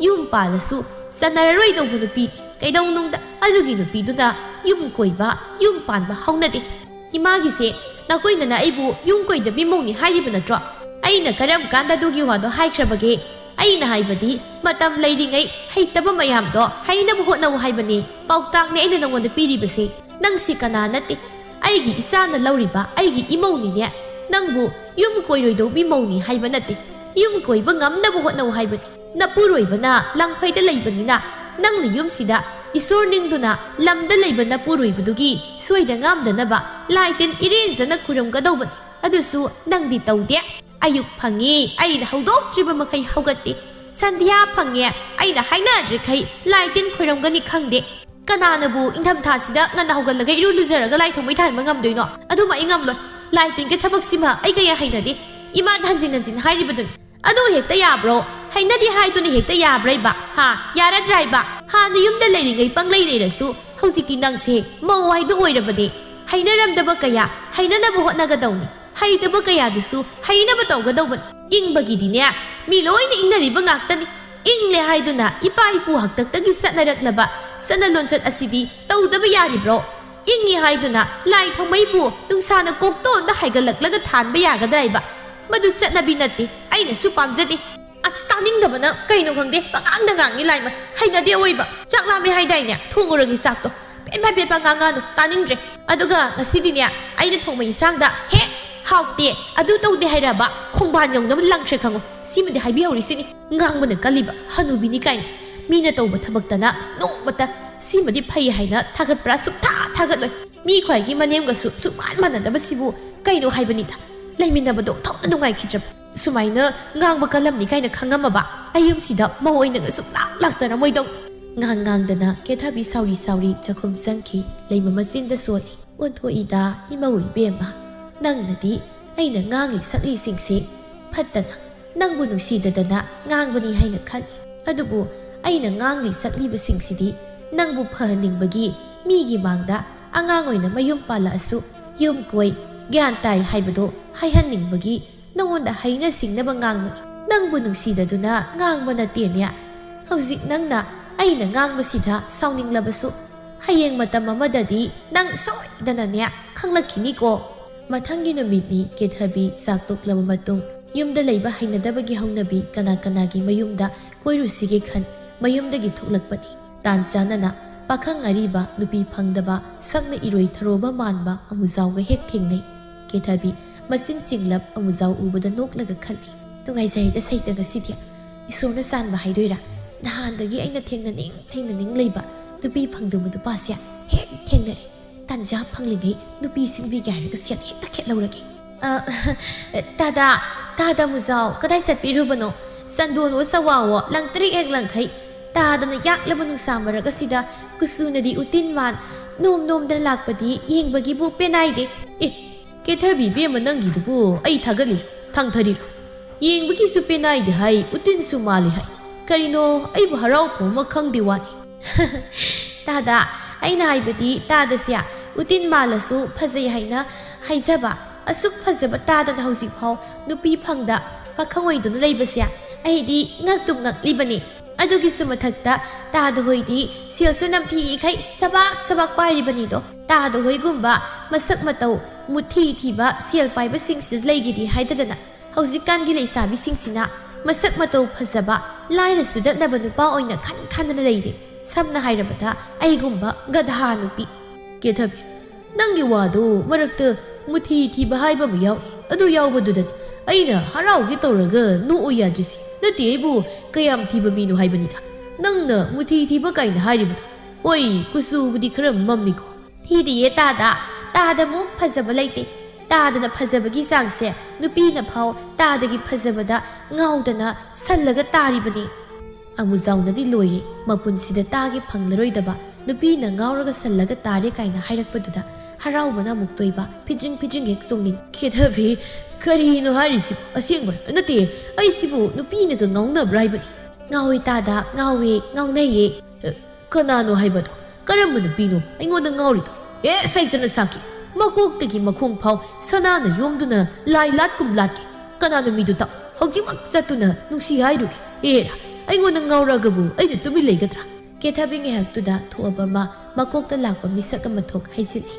ꯌꯨꯝ ꯄꯥꯜꯂꯁꯨ ꯆꯟꯅꯔꯔꯣꯏꯗꯧꯕ ꯅꯨꯄꯤ꯫ ꯀꯩꯗꯧꯅꯨꯡꯗ ꯑꯗꯨꯒꯤ ꯅꯨꯄꯤꯗꯨꯅ ꯌꯨꯝ ꯀꯣꯏꯕ, ꯌꯨꯝ ꯄꯥꯟꯕ ꯍꯧꯅꯗꯦ꯫ ꯏꯃꯥꯒꯤꯁꯦ ꯅꯥꯀꯣꯏꯅꯅ ꯑꯩꯕꯨ ꯌꯨꯝ ꯀꯣꯏꯗꯕꯤ ꯃꯧꯅꯤ ꯍꯥꯏꯔꯤꯕ ꯅꯠꯇ꯭ꯔꯣ? ꯑꯩꯅ ꯀꯔꯝ ꯀꯥꯟꯗ ꯑꯗꯨꯒꯤ ꯋꯥꯗꯣ ꯍꯥꯏꯈ꯭ꯔꯕꯒꯦ? ꯑꯩꯅ ꯍꯥꯏꯕꯗꯤ ꯃꯇꯝ ꯂꯩꯔꯤꯉꯩ ꯍꯩꯇꯕ ꯃꯌꯥꯝꯗꯣ ꯍꯩꯅꯕ ꯍꯣꯠꯅꯧ ꯍꯥꯏꯕꯅꯦ꯫ ꯄꯥꯎꯇꯥꯛꯅꯦ ꯑꯩꯅ ꯅꯉꯣꯟꯗ ꯄꯤꯔꯤꯕꯁꯦ꯫ ꯅꯪꯁꯤ ꯀꯅꯥ ꯅꯠꯇꯦ꯫ ꯑꯩꯒꯤ ꯏꯆꯥꯅ ꯂꯧꯔꯤꯕ ꯑꯩꯒꯤ ꯏꯃꯧꯅꯤꯅꯦ꯫ ꯅꯪꯕꯨ ꯌꯨꯝ ꯀꯣꯏꯔꯣꯏꯗꯧꯕꯤ ꯃꯧꯅꯤ ꯍꯥꯏꯕ ꯅꯠꯇꯦ꯫ ꯌꯨꯝ ꯀꯣꯏꯕ ꯉꯝꯅꯕ ꯍꯣꯠꯅꯧ ꯍꯥꯏꯕꯅꯤ꯫ ꯅꯄꯨꯔꯣꯏꯕꯅ ꯂꯪꯐꯩꯗ ꯂꯩꯕꯅꯤꯅ ꯅꯪꯅ ꯌꯨꯝꯁꯤꯗ ꯏꯁꯣꯔ ꯅꯤꯡꯗꯨꯅ ꯂꯝꯗ ꯂꯩꯕ ꯅꯄꯨꯔꯣꯏꯕꯗꯨꯒꯤ ꯁꯣꯏꯗ ꯉꯥꯝꯗꯅꯕ ꯂꯥꯏ ꯇꯤꯟ ꯏꯔꯦꯟꯖꯅ ꯈꯨꯔꯨꯝꯒꯗꯧꯕꯅꯤ꯫ ꯑꯗꯨꯁꯨ ꯅꯪꯗꯤ ꯇꯧꯗꯦ꯫ ꯑꯌꯨꯛ ꯐꯪꯉꯤ ꯑꯩꯅ ꯍꯧꯗꯣꯛꯇ꯭ꯔꯤꯕ ꯃꯈꯩ ꯍꯧꯒꯠꯇꯦ꯫ ꯁꯟꯙ꯭ꯌꯥ ꯐꯪꯉꯦ ꯑꯩꯅ ꯍꯥꯏꯅꯗ꯭ꯔꯤꯈꯩ ꯂꯥꯏ ꯇꯤꯟ ꯈꯣꯏꯔꯝꯒꯅꯤ ꯈꯪꯗꯦ꯫ ꯀꯅꯥꯅꯕꯨ ꯏꯪꯊꯝꯊꯥꯁꯤꯗ ꯉꯟꯅ ꯍꯧꯒꯠꯂꯒ ꯏꯔꯨ ꯂꯨꯖꯔꯒ ꯂꯥꯏ ꯊꯣꯡꯕꯩ ꯊꯥꯍꯟꯕ ꯉꯝꯗꯣꯏꯅꯣ? ꯑꯗꯨꯃ ꯑꯩ ꯉꯝꯂꯣꯏ꯫ ꯂꯥꯏ ꯇꯤꯟꯒꯤ ꯊꯕꯛꯁꯤꯃ ꯑꯩ ꯀꯌꯥ ꯍꯩꯅꯗꯦ꯫ ꯏꯃꯥꯅ ꯍꯟꯖꯤꯟ ꯍꯟꯖꯤꯟ ꯍꯥꯏꯔꯤꯕꯗꯨꯅꯤ꯫ ꯑꯗꯨ ꯍꯦꯛꯇ ꯌꯥꯕ꯭ꯔꯣ? ꯍꯩꯅꯗꯦ ꯍꯥꯏꯗꯨꯅ ꯍꯦꯛꯇ ꯌꯥꯕ꯭ꯔꯩꯕ? ꯍꯥ? ꯌꯥꯔꯗ꯭ꯔꯥꯏꯕ? ꯍꯥꯟꯅ ꯌꯨꯝꯗ ꯂꯩꯔꯤꯉꯩ ꯄꯪꯂꯩ ꯂꯩꯔꯁꯨ ꯍꯧꯖꯤꯛꯇꯤ ꯅꯪꯁꯦ ꯃꯧ ꯍꯥꯏꯗꯣ ꯑꯣꯏꯔꯕꯅꯦ꯫ ꯍꯩꯅꯔꯝꯗꯕ ꯀꯌꯥ ꯍꯩꯅꯅꯕ ꯍꯣꯠꯅꯒꯗꯧꯅꯤ꯫ ꯍꯩꯇꯕ ꯀꯌꯥꯗꯨꯁꯨ ꯍꯩꯅꯕ ꯇꯧꯒꯗꯧꯕꯅꯤ꯫ ꯏꯪꯕꯒꯤꯗꯤꯅꯦ ꯃꯤ ꯂꯣꯏꯅ ꯏꯪꯅꯔꯤꯕ ꯉꯥꯛꯇꯅꯤ꯫ ꯏꯪꯂꯦ ꯍꯥꯏꯗꯨꯅ ꯏꯄꯥ ꯏꯄꯨ ꯍꯥꯛꯇꯛꯇꯒꯤ ꯆꯠꯅꯔꯛꯂꯕ ꯆꯠꯅ ꯂꯣꯟꯆꯠ ꯑꯁꯤꯗꯤ ꯇꯧꯗꯕ ꯌꯥꯔꯤꯕ꯭ꯔꯣ? ꯏꯪꯉꯤ ꯍꯥꯏꯗꯨꯅ ꯂꯥꯏ ꯊꯥꯎꯃꯩꯕꯨ ꯅꯨꯡꯁꯥꯅ ꯀꯣꯛꯇꯣꯟꯗ ꯍꯥꯏꯒꯠꯂꯛꯂꯒ ꯊꯥꯟꯕ ꯌꯥꯒꯗ꯭ꯔꯥꯏꯕ? ꯃꯗꯨ ꯆꯠꯅꯕꯤ ꯅꯠꯇꯦ, ꯑꯩꯅꯁꯨ ꯄꯥꯝꯖꯗꯦ꯫ ꯑꯁ, ꯇꯥꯅꯤꯡꯗꯕꯅ ꯀꯩꯅꯣ ꯈꯪꯗꯦ, ꯄꯉꯥꯡꯗ ꯉꯥꯡꯉꯤ ꯂꯥꯏꯃ꯫ ꯍꯩꯅꯗꯦ ꯑꯣꯏꯕ꯫ ꯆꯥꯛ ꯂꯥꯝꯃꯦ ꯍꯥꯏꯗꯥꯏꯅꯦ? ꯊꯣꯡꯉꯨꯔꯒꯦ ꯆꯥꯛꯇꯣ꯫ ꯄꯦꯠ ꯄꯦꯠ ꯄꯦꯠ ꯄꯉꯥꯡ ꯉꯥꯡꯅꯨ, ꯇꯥꯅꯤꯡꯗ꯭ꯔꯦ꯫ ꯑꯗꯨꯒ ꯉꯁꯤꯗꯤꯅꯦ ꯑꯩꯅ ꯊꯣꯡꯕ ꯏꯟꯁꯥꯡꯗ ꯍꯦꯛ ꯍꯥꯎꯇꯦ, ꯑꯗꯨ ꯇꯧꯗꯦ ꯍꯥꯏꯔꯕ ꯈꯣꯡꯕꯥꯟ ꯌꯧꯅꯕ ꯂꯪꯈ꯭ꯔꯦ ꯈꯪꯉꯨ꯫ ꯁꯤꯃꯗꯤ ꯍꯥꯏꯕꯤꯍꯧꯔꯤꯁꯤꯅꯤ꯫ ꯉꯥꯡꯕꯅ ꯀꯜꯂꯤꯕ ꯍꯅꯨꯕꯤꯅꯤ ꯀꯥꯏꯅ꯫ ꯃꯤꯅ ꯇꯧꯕ ꯊꯕꯛꯇꯅ ꯅꯣꯡꯃꯇ ꯁꯤꯃꯗꯤ ꯐꯩ ꯍꯥꯏꯅ ꯊꯥꯒꯠꯄ꯭ꯔꯥ? ꯁꯨꯛꯊꯥ ꯊꯥꯒꯠꯂꯣꯏ꯫ ꯃꯤ ꯈ꯭ꯋꯥꯏꯒꯤ ꯃꯅꯦꯝꯒꯁꯨ ꯁꯨꯛꯃꯥꯟ ꯃꯥꯟꯅꯗꯕꯁꯤꯕꯨ ꯀꯩꯅꯣ ꯍꯥꯏꯕꯅꯤꯗ꯫ ꯂꯩꯃꯤꯟꯅꯕꯗꯣ ꯊꯣꯛꯅ ꯅꯨꯡꯉꯥꯏꯈꯤꯗ꯭ꯔꯕ꯫ ꯁꯨꯃꯥꯏꯅ ꯉꯥꯡꯕ ꯀꯜꯂꯝꯅꯤ ꯀꯥꯏꯅ ꯈꯪꯉꯝꯃꯕ ꯑꯩ ꯌꯨꯝꯁꯤꯗ ꯃꯧ ꯑꯣꯏꯅꯒ ꯁꯨꯛꯂꯥꯛ ꯂꯥꯛꯆꯔꯝꯃꯣꯏꯗꯧ꯫ ꯉꯥꯡ ꯉꯥꯡꯗꯅ ꯀꯦꯊꯕꯤ ꯁꯥꯎꯔꯤ ꯁꯥꯎꯔꯤ ꯆꯥꯛꯈꯨꯝ ꯆꯪꯈꯤ꯫ ꯂꯩꯃ ꯃꯆꯤꯟꯗ ꯁꯣꯜꯂꯤ꯫ ꯑꯣꯟꯊꯣꯛꯏꯗ, ꯏꯃꯧ ꯏꯕꯦꯝꯃ, ꯅꯪꯅꯗꯤ ꯑꯩꯅ ꯉꯥꯡꯂꯤ ꯁꯛꯂꯤꯁꯤꯡꯁꯤ ꯐꯠꯇꯅ, ꯅꯪꯕꯨ ꯅꯨꯡꯁꯤꯗꯗꯅ ꯉꯥꯡꯕꯅꯤ ꯍꯥꯏꯅ ꯈꯜꯂꯤ꯫ ꯑꯗꯨꯕꯨ ꯑꯩꯅ ꯉꯥꯡꯂꯤ ꯁꯛꯂꯤꯕꯁꯤꯡꯁꯤꯗꯤ ꯅꯪꯕꯨ ꯐꯍꯟꯅꯤꯡꯕꯒꯤ, ꯃꯤꯒꯤ ꯃꯥꯡꯗ ꯑꯉꯥꯡ ꯑꯣꯏꯅ ꯃꯌꯨꯝ ꯄꯥꯜꯂꯛꯑꯁꯨ ꯌꯨꯝ ꯀꯣꯏ, ꯒ꯭ꯌꯥꯟ ꯇꯥꯏ ꯍꯥꯏꯕꯗꯣ ꯍꯥꯏꯍꯟꯅꯤꯡꯕꯒꯤ ꯅꯉꯣꯟꯗ ꯍꯩꯅ ꯁꯤꯡꯅꯕ ꯉꯥꯡꯕꯅꯤ꯫ ꯅꯪꯕꯨ ꯅꯨꯡꯁꯤꯗꯗꯨꯅ ꯉꯥꯡꯕ ꯅꯠꯇꯦꯅꯦ꯫ ꯍꯧꯖꯤꯛ ꯅꯪꯅ ꯑꯩꯅ ꯉꯥꯡꯕꯁꯤꯗ ꯁꯥꯎꯅꯤꯡꯂꯕꯁꯨ, ꯍꯌꯦꯡ ꯃꯇꯝ ꯑꯃꯗꯗꯤ ꯅꯪ ꯁꯣꯏꯗꯅꯅꯦ ꯈꯪꯂꯛꯈꯤꯅꯤꯀꯣ꯫ ꯃꯊꯪꯒꯤ ꯅꯨꯃꯤꯠꯅꯤ꯫ ꯀꯦꯊꯕꯤ ꯆꯥꯛ ꯇꯣꯛꯂꯕ ꯃꯇꯨꯡ ꯌꯨꯝꯗ ꯂꯩꯕ ꯍꯩꯅꯗꯕꯒꯤ ꯍꯧꯅꯕꯤ ꯀꯅꯥ ꯀꯅꯥꯒꯤ ꯃꯌꯨꯝꯗ ꯀꯣꯏꯔꯨꯁꯤꯒꯦ ꯈꯟ ꯃꯌꯨꯝꯗꯒꯤ ꯊꯣꯛꯂꯛꯄꯅꯤ꯫ ꯇꯥꯟ ꯆꯥꯅꯅ ꯄꯥꯈꯪ ꯑꯔꯤꯕ, ꯅꯨꯄꯤ ꯐꯪꯗꯕ, ꯁꯛꯅ ꯏꯔꯣꯏ ꯊꯔꯣꯕ ꯃꯥꯟꯕ ꯑꯃꯨꯖꯥꯎꯒ ꯍꯦꯛ ꯊꯦꯡꯅꯩ꯫ ꯀꯦꯊꯕꯤ ꯃꯆꯤꯟ ꯆꯤꯡꯂꯞ ꯑꯃꯨꯖꯥꯎ ꯎꯕꯗ ꯅꯣꯛꯂꯒ ꯈꯜꯂꯤ, "ꯅꯨꯡꯉꯥꯏꯖꯔꯦꯗ ꯁꯩꯇ, ꯉꯁꯤꯗꯤ ꯏꯁꯣꯔꯅ ꯆꯥꯟꯕ ꯍꯥꯏꯗꯣꯏꯔꯥ? ꯅꯍꯥꯟꯗꯒꯤ ꯑꯩꯅ ꯊꯦꯡꯅꯅꯤꯡ ꯊꯦꯡꯅꯅꯤꯡ ꯂꯩꯕ ꯅꯨꯄꯤ ꯐꯪꯗꯕ ꯅꯨꯄꯥꯁꯦ ꯍꯦꯛ ꯊꯦꯡꯅꯔꯦ꯫ ꯇꯥꯟꯖꯥ ꯐꯪꯂꯤꯉꯩ ꯅꯨꯄꯤ ꯁꯤꯟꯕꯤꯒꯦ ꯍꯥꯏꯔꯒ ꯁꯦꯜ ꯍꯦꯛꯇ ꯈꯦꯠꯍꯧꯔꯒꯦ꯫" "ꯑ, ꯇꯥꯗ, ꯇꯥꯗ ꯃꯨꯖꯥꯎ, ꯀꯗꯥꯏ ꯆꯠꯄꯤꯔꯨꯕꯅꯣ? ꯆꯟꯗꯣꯟꯋꯣ ꯆꯋꯥꯋꯣ ꯂꯪ ꯇꯔꯦꯠ ꯍꯦꯛ ꯂꯪꯈꯩ꯫ ꯇꯥꯗꯅ ꯌꯥꯛꯂꯕ ꯅꯨꯡꯁꯥ ꯃꯔꯛ ꯑꯁꯤꯗ ꯀꯨꯆꯨꯅꯗꯤ ꯎꯇꯤꯟ ꯃꯥꯟ ꯅꯣꯝ ꯅꯣꯝꯗꯅ ꯂꯥꯛꯄꯗꯤ ꯌꯦꯡꯕꯒꯤꯕꯨ ꯄꯦꯅꯥꯏꯗꯦ꯫" "ꯑꯦ, ꯀꯦꯊꯕꯤ ꯏꯕꯦꯝꯃ, ꯅꯪꯒꯤꯗꯨꯕꯨ ꯑꯩ ꯊꯥꯒꯠꯂꯤꯔꯣ, ꯊꯥꯡꯊꯔꯤꯔꯣ? ꯌꯦꯡꯕꯒꯤꯁꯨ ꯄꯦꯅꯥꯏꯗꯦ ꯍꯥꯏ, ꯎꯇꯤꯟꯁꯨ ꯃꯥꯜꯂꯤ ꯍꯥꯏ꯫ ꯀꯔꯤꯅꯣ, ꯑꯩꯕꯨ ꯍꯔꯥꯎꯐꯝ ꯑꯃ ꯈꯪꯗꯦ ꯋꯥꯅꯤ꯫" "ꯇꯥꯗ, ꯑꯩꯅ ꯍꯥꯏꯕꯗꯤ ꯇꯥꯗꯁꯦ ꯎꯇꯤꯟ ꯃꯥꯜꯂꯁꯨ ꯐꯖꯩ ꯍꯥꯏꯅ ꯍꯥꯏꯖꯕ꯫ ꯑꯁꯨꯛ ꯐꯖꯕ ꯇꯥꯗꯅ ꯍꯧꯖꯤꯛꯐꯥꯎ ꯅꯨꯄꯤ ꯐꯪꯗ ꯄꯥꯈꯪ ꯑꯣꯏꯗꯨꯅ ꯂꯩꯕꯁꯦ ꯑꯩꯗꯤ ꯉꯛꯇꯨꯝ ꯉꯛꯂꯤꯕꯅꯤ꯫ ꯑꯗꯨꯒꯤꯁꯨ ꯃꯊꯛꯇ ꯇꯥꯗ ꯍꯣꯏꯗꯤ ꯁꯦꯜꯁꯨ ꯅꯝꯊꯤꯈꯩ ꯆꯕꯥꯛ ꯆꯕꯥꯛ ꯄꯥꯏꯔꯤꯕꯅꯤꯗꯣ꯫ ꯇꯥꯗ ꯍꯣꯏꯒꯨꯝꯕ ꯃꯁꯛ ꯃꯇꯧ ꯃꯨꯊꯤ ꯊꯤꯕ ꯁꯦꯜ ꯄꯥꯏꯕꯁꯤꯡꯁꯤꯗ ꯂꯩꯒꯦꯗꯤ ꯍꯥꯏꯗꯗꯅ ꯍꯧꯖꯤꯛꯀꯥꯟꯒꯤ ꯂꯩꯁꯥꯕꯤꯁꯤꯡꯁꯤꯅ ꯃꯁꯛ ꯃꯇꯧ ꯐꯖꯕ, ꯂꯥꯏꯔ ꯆꯨꯗꯠꯅꯕ ꯅꯨꯄꯥ ꯑꯣꯏꯅ ꯈꯟ ꯈꯟꯗꯅ ꯂꯩꯔꯦ꯫ ꯁꯝꯅ ꯍꯥꯏꯔꯕꯗ ꯑꯩꯒꯨꯝꯕ ꯒꯙꯥ ꯅꯨꯄꯤ꯫" "ꯀꯦꯊꯕꯤ, ꯅꯪꯒꯤ ꯋꯥꯗꯣ ꯃꯔꯛꯇ ꯃꯨꯊꯤ ꯊꯤꯕ ꯍꯥꯏꯕ ꯑꯃ ꯌꯥꯎꯏ꯫ ꯑꯗꯨ ꯌꯥꯎꯕꯗꯨꯗꯅꯤ ꯑꯩꯅ ꯍꯔꯥꯎꯒꯦ ꯇꯧꯔꯒ ꯅꯣꯛꯎ ꯌꯥꯗ꯭ꯔꯤꯁꯤ꯫ ꯅꯠꯇꯦ, ꯑꯩꯕꯨ ꯀꯌꯥꯝ ꯊꯤꯕ ꯃꯤꯅꯣ ꯍꯥꯏꯕꯅꯤꯗ꯫ ꯅꯪꯅ ꯃꯨꯊꯤ ꯊꯤꯕ ꯀꯥꯏꯅ ꯍꯥꯏꯔꯤꯕꯗꯣ꯫ ꯍꯣꯏ, ꯀꯨꯆꯨꯕꯨꯗꯤ ꯈꯔ ꯃꯝꯃꯤꯀꯣ꯫" "ꯊꯤꯗꯤꯌꯦ ꯇꯥꯗ꯫ ꯇꯥꯗꯃꯨꯛ ꯐꯖꯕ ꯂꯩꯇꯦ꯫ ꯇꯥꯗꯅ ꯐꯖꯕꯒꯤ ꯆꯥꯡꯁꯦ ꯅꯨꯄꯤꯅ ꯐꯥꯎ ꯇꯥꯗꯒꯤ ꯐꯖꯕꯗ ꯉꯥꯎꯗꯅ ꯁꯜꯂꯒ ꯇꯥꯔꯤꯕꯅꯤ꯫" ꯑꯃꯨꯖꯥꯎꯅꯗꯤ ꯂꯣꯏꯔꯦ꯫ ꯃꯄꯨꯟꯁꯤꯗ ꯇꯥꯒꯦ ꯐꯪꯂꯔꯣꯏꯗꯕ ꯅꯨꯄꯤꯅ ꯉꯥꯎꯔꯒ ꯁꯜꯂꯒ ꯇꯥꯔꯦ ꯀꯥꯏꯅ ꯍꯥꯏꯔꯛꯄꯗꯨꯗ ꯍꯔꯥꯎꯕꯅ ꯑꯃꯨꯛ ꯇꯣꯏꯕ, ꯐꯤꯗ꯭ꯔꯤꯡ ꯐꯤꯗ꯭ꯔꯤꯡ ꯍꯦꯛ ꯆꯣꯡꯅꯤꯡ꯫ ꯀꯦꯊꯕꯤ, ꯀꯔꯤꯅꯣ ꯍꯥꯏꯔꯤꯁꯤꯕꯨ? ꯑꯁꯦꯡꯕ ꯅꯠꯇꯦ, ꯑꯩꯁꯤꯕꯨ ꯅꯨꯄꯤꯅꯒ ꯉꯥꯎꯅꯕ꯭ꯔꯥ ꯍꯥꯏꯕꯅꯤ꯫ ꯉꯥꯎꯋꯦ ꯇꯥꯗ, ꯉꯥꯎꯋꯦ, ꯉꯥꯎꯅꯩꯌꯦ꯫ ꯑ, ꯀꯅꯥꯅꯣ ꯍꯥꯏꯕꯗꯣ? ꯀꯔꯝꯕ ꯅꯨꯄꯤꯅꯣ ꯑꯩꯉꯣꯟꯗ ꯉꯥꯎꯔꯤꯗꯣ? ꯑꯦ, ꯁꯩꯇꯅ ꯁꯥꯈꯤ꯫ ꯃꯀꯣꯛꯇꯒꯤ ꯃꯈꯣꯡ ꯐꯥꯎ ꯁꯅꯥꯅ ꯌꯣꯝꯗꯨꯅ ꯂꯥꯏ ꯂꯥꯠꯀꯨꯝ ꯂꯥꯠꯀꯦ꯫ ꯀꯅꯥꯅꯣ ꯃꯤꯗꯨ ꯇꯥꯛ ꯍꯧꯖꯤꯛꯃꯛ ꯆꯠꯇꯨꯅ ꯅꯨꯡꯁꯤ ꯍꯥꯏꯔꯨꯒꯦ꯫ ꯑꯦꯔꯥ, ꯑꯩꯉꯣꯟꯗ ꯉꯥꯎꯔꯛꯑꯒꯕꯨ ꯑꯩꯅ ꯇꯨꯃꯤꯟ ꯂꯩꯒꯗ꯭ꯔꯥ? ꯀꯦꯊꯕꯤ ꯉꯥꯏꯍꯥꯛꯇꯨꯗ ꯊꯣꯛꯑꯕ ꯑꯃ ꯃꯀꯣꯛꯇ ꯂꯥꯛꯄ ꯃꯤꯁꯛ ꯑꯃ ꯊꯣꯛ ꯍꯥꯏꯖꯤꯜꯂꯤ꯫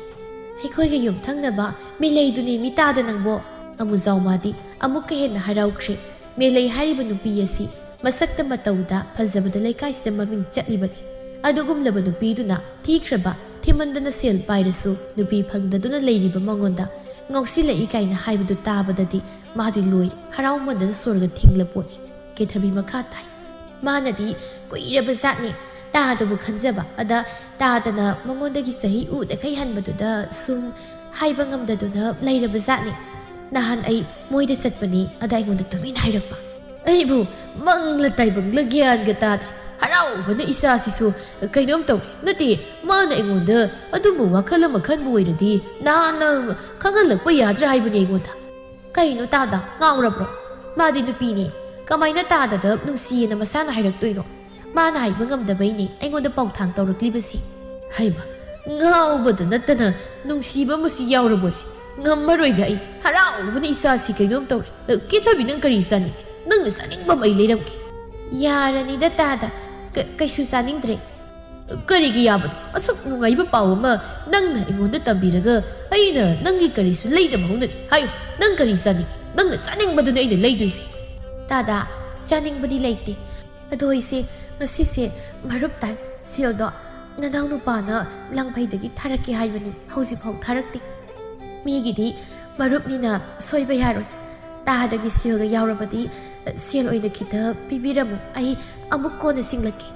ꯑꯩꯈꯣꯏꯒ ꯌꯨꯝꯊꯪꯅꯕ ꯃꯦꯂꯩꯗꯨꯅꯤ ꯃꯤ ꯇꯥꯗ ꯅꯪꯕꯣ꯫ ꯑꯃꯨꯖꯥꯎ ꯃꯥꯗꯤ ꯑꯃꯨꯛꯀ ꯍꯦꯟꯅ ꯍꯔꯥꯎꯈ꯭ꯔꯦ꯫ ꯃꯦꯂꯩ ꯍꯥꯏꯔꯤꯕ ꯅꯨꯄꯤ ꯑꯁꯤ ꯃꯁꯛꯇ ꯃꯇꯧꯗ ꯐꯖꯕꯗ ꯂꯩꯀꯥꯏꯁꯤꯗ ꯃꯃꯤꯡ ꯆꯠꯂꯤꯕꯅꯤ꯫ ꯑꯗꯨꯒꯨꯝꯂꯕ ꯅꯨꯄꯤꯗꯨꯅ ꯊꯤꯈ꯭ꯔꯕ, ꯊꯤꯃꯟꯗꯅ ꯁꯦꯜ ꯄꯥꯏꯔꯁꯨ ꯅꯨꯄꯤ ꯐꯪꯗꯗꯨꯅ ꯂꯩꯔꯤꯕ ꯃꯉꯣꯟꯗ ꯉꯥꯎꯁꯤꯜꯂꯛꯏ ꯀꯥꯏꯅ ꯍꯥꯏꯕꯗꯨ ꯇꯥꯕꯗꯗꯤ ꯃꯥꯗꯤ ꯂꯣꯏꯔꯦ, ꯍꯔꯥꯎꯃꯟꯗꯅ ꯁꯣꯔꯒ ꯊꯤꯡꯂ ꯄꯣꯠꯅꯤ꯫ ꯀꯦꯊꯕꯤ ꯃꯈꯥ ꯇꯥꯏ꯫ ꯃꯥꯅꯗꯤ ꯀꯨꯏꯔꯕ ꯖꯥꯠꯅꯤ ꯇꯥꯗꯕꯨ ꯈꯟꯖꯕ, ꯑꯗ ꯇꯥꯗꯅ ꯃꯉꯣꯟꯗꯒꯤ ꯆꯍꯤ ꯎꯗꯈꯩ ꯍꯟꯕꯗꯨꯗ ꯁꯨꯝ ꯍꯥꯏꯕ ꯉꯝꯗꯗꯨꯅ ꯂꯩꯔꯕ ꯖꯥꯠꯅꯤ꯫ ꯅꯍꯥꯟ ꯑꯩ ꯃꯣꯏꯗ ꯆꯠꯄꯅꯤ, ꯑꯗ ꯑꯩꯉꯣꯟꯗ ꯇꯨꯃꯤꯟ ꯍꯥꯏꯔꯛꯄ꯫ ꯑꯩꯕꯨ ꯃꯪꯂ ꯇꯥꯏꯕꯪꯂ ꯒ꯭ꯌꯥꯟꯒ ꯇꯥꯗ꯭ꯔꯦ꯫ ꯍꯔꯥꯎꯕꯅ ꯏꯆꯥꯁꯤꯁꯨ ꯀꯩꯅꯣꯝ ꯇꯧꯔꯦ꯫ ꯅꯠꯇꯦ, ꯃꯥꯅ ꯑꯩꯉꯣꯟꯗ ꯑꯗꯨꯝꯕ ꯋꯥꯈꯜ ꯑꯃ ꯈꯟꯕ ꯑꯣꯏꯔꯗꯤ ꯅꯍꯥꯟꯅ ꯈꯪꯍꯜꯂꯛꯄ ꯌꯥꯗ꯭ꯔꯥ ꯍꯥꯏꯕꯅꯤ ꯑꯩꯉꯣꯟꯗ꯫ ꯀꯩꯅꯣ ꯇꯥꯗ, ꯉꯥꯎꯔꯕ꯭ꯔꯣ? ꯃꯥꯗꯤ ꯅꯨꯄꯤꯅꯤ꯫ ꯀꯃꯥꯏꯅ ꯇꯥꯗꯗ ꯅꯨꯡꯁꯤꯌꯦꯅ ꯃꯁꯥꯅ ꯍꯥꯏꯔꯛꯇꯣꯏꯅꯣ? ꯃꯥꯅ ꯍꯥꯏꯕ ꯉꯝꯗꯕꯩꯅꯦ ꯑꯩꯉꯣꯟꯗ ꯄꯥꯎꯊꯥꯡ ꯇꯧꯔꯛꯂꯤꯕꯁꯦ꯫ ꯍꯩꯃ, ꯉꯥꯎꯕꯗ ꯅꯠꯇꯅ ꯅꯨꯡꯁꯤꯕ ꯑꯃꯁꯨ ꯌꯥꯎꯔꯕꯣꯏ꯫ ꯉꯝꯃꯔꯣꯏꯗ ꯑꯩ꯫ ꯍꯔꯥꯎꯕꯅ ꯏꯁꯥꯁꯤ ꯀꯩꯅꯣꯝ ꯇꯧꯔꯦ꯫ ꯑ, ꯀꯦꯊꯕꯤ, ꯅꯪ ꯀꯔꯤ ꯆꯥꯅꯤꯡꯉꯤ? ꯅꯪꯅ ꯆꯥꯅꯤꯡꯕ ꯑꯃ ꯑꯩ ꯂꯩꯔꯝꯒꯦ꯫ ꯌꯥꯔꯅꯤꯗ ꯇꯥꯗ꯫ ꯀ-, ꯀꯩꯁꯨ ꯆꯥꯅꯤꯡꯗ꯭ꯔꯦ꯫ ꯀꯔꯤꯒꯤ ꯌꯥꯕꯅꯣ? ꯑꯁꯨꯛ ꯅꯨꯡꯉꯥꯏꯕ ꯄꯥꯎ ꯑꯃ ꯅꯪꯅ ꯑꯩꯉꯣꯟꯗ ꯇꯝꯕꯤꯔꯒ ꯑꯩꯅ ꯅꯪꯒꯤ ꯀꯔꯤꯁꯨ ꯂꯩꯗꯕ ꯍꯧꯅꯗꯦ꯫ ꯍꯥꯏꯌꯨ, ꯅꯪ ꯀꯔꯤ ꯆꯥꯅꯤꯡꯉꯤ? ꯅꯪꯅ ꯆꯥꯅꯤꯡꯕꯗꯨꯅ ꯑꯩꯅ ꯂꯩꯗꯣꯏꯁꯦ꯫ ꯇꯥꯗ, ꯆꯥꯅꯤꯡꯕꯗꯤ ꯂꯩꯇꯦ꯫ ꯑꯗꯣ ꯑꯩꯁꯦ ꯉꯁꯤꯁꯦ ꯃꯔꯨꯞ ꯇꯥꯏ꯫ ꯁꯦꯜꯗꯣ ꯅꯅꯥꯎ ꯅꯨꯄꯥꯅ ꯂꯪꯐꯩꯗꯒꯤ ꯊꯥꯔꯛꯀꯦ ꯍꯥꯏꯕꯅꯤ, ꯍꯧꯖꯤꯛꯐꯥꯎ ꯊꯥꯔꯛꯇꯦ꯫ ꯃꯤꯒꯤꯗꯤ ꯃꯔꯨꯞꯅꯤꯅ ꯁꯣꯏꯕ ꯌꯥꯔꯣꯏ꯫ ꯇꯥꯗꯒꯤ ꯁꯦꯜꯒ ꯌꯥꯎꯔꯕꯗꯤ ꯁꯦꯜ ꯑꯣꯏꯅ ꯈꯤꯇ ꯄꯤꯕꯤꯔꯝꯃꯨ, ꯑꯩ ꯑꯃꯨꯛ ꯀꯣꯟꯅ ꯁꯤꯡꯂꯛꯀꯦ꯫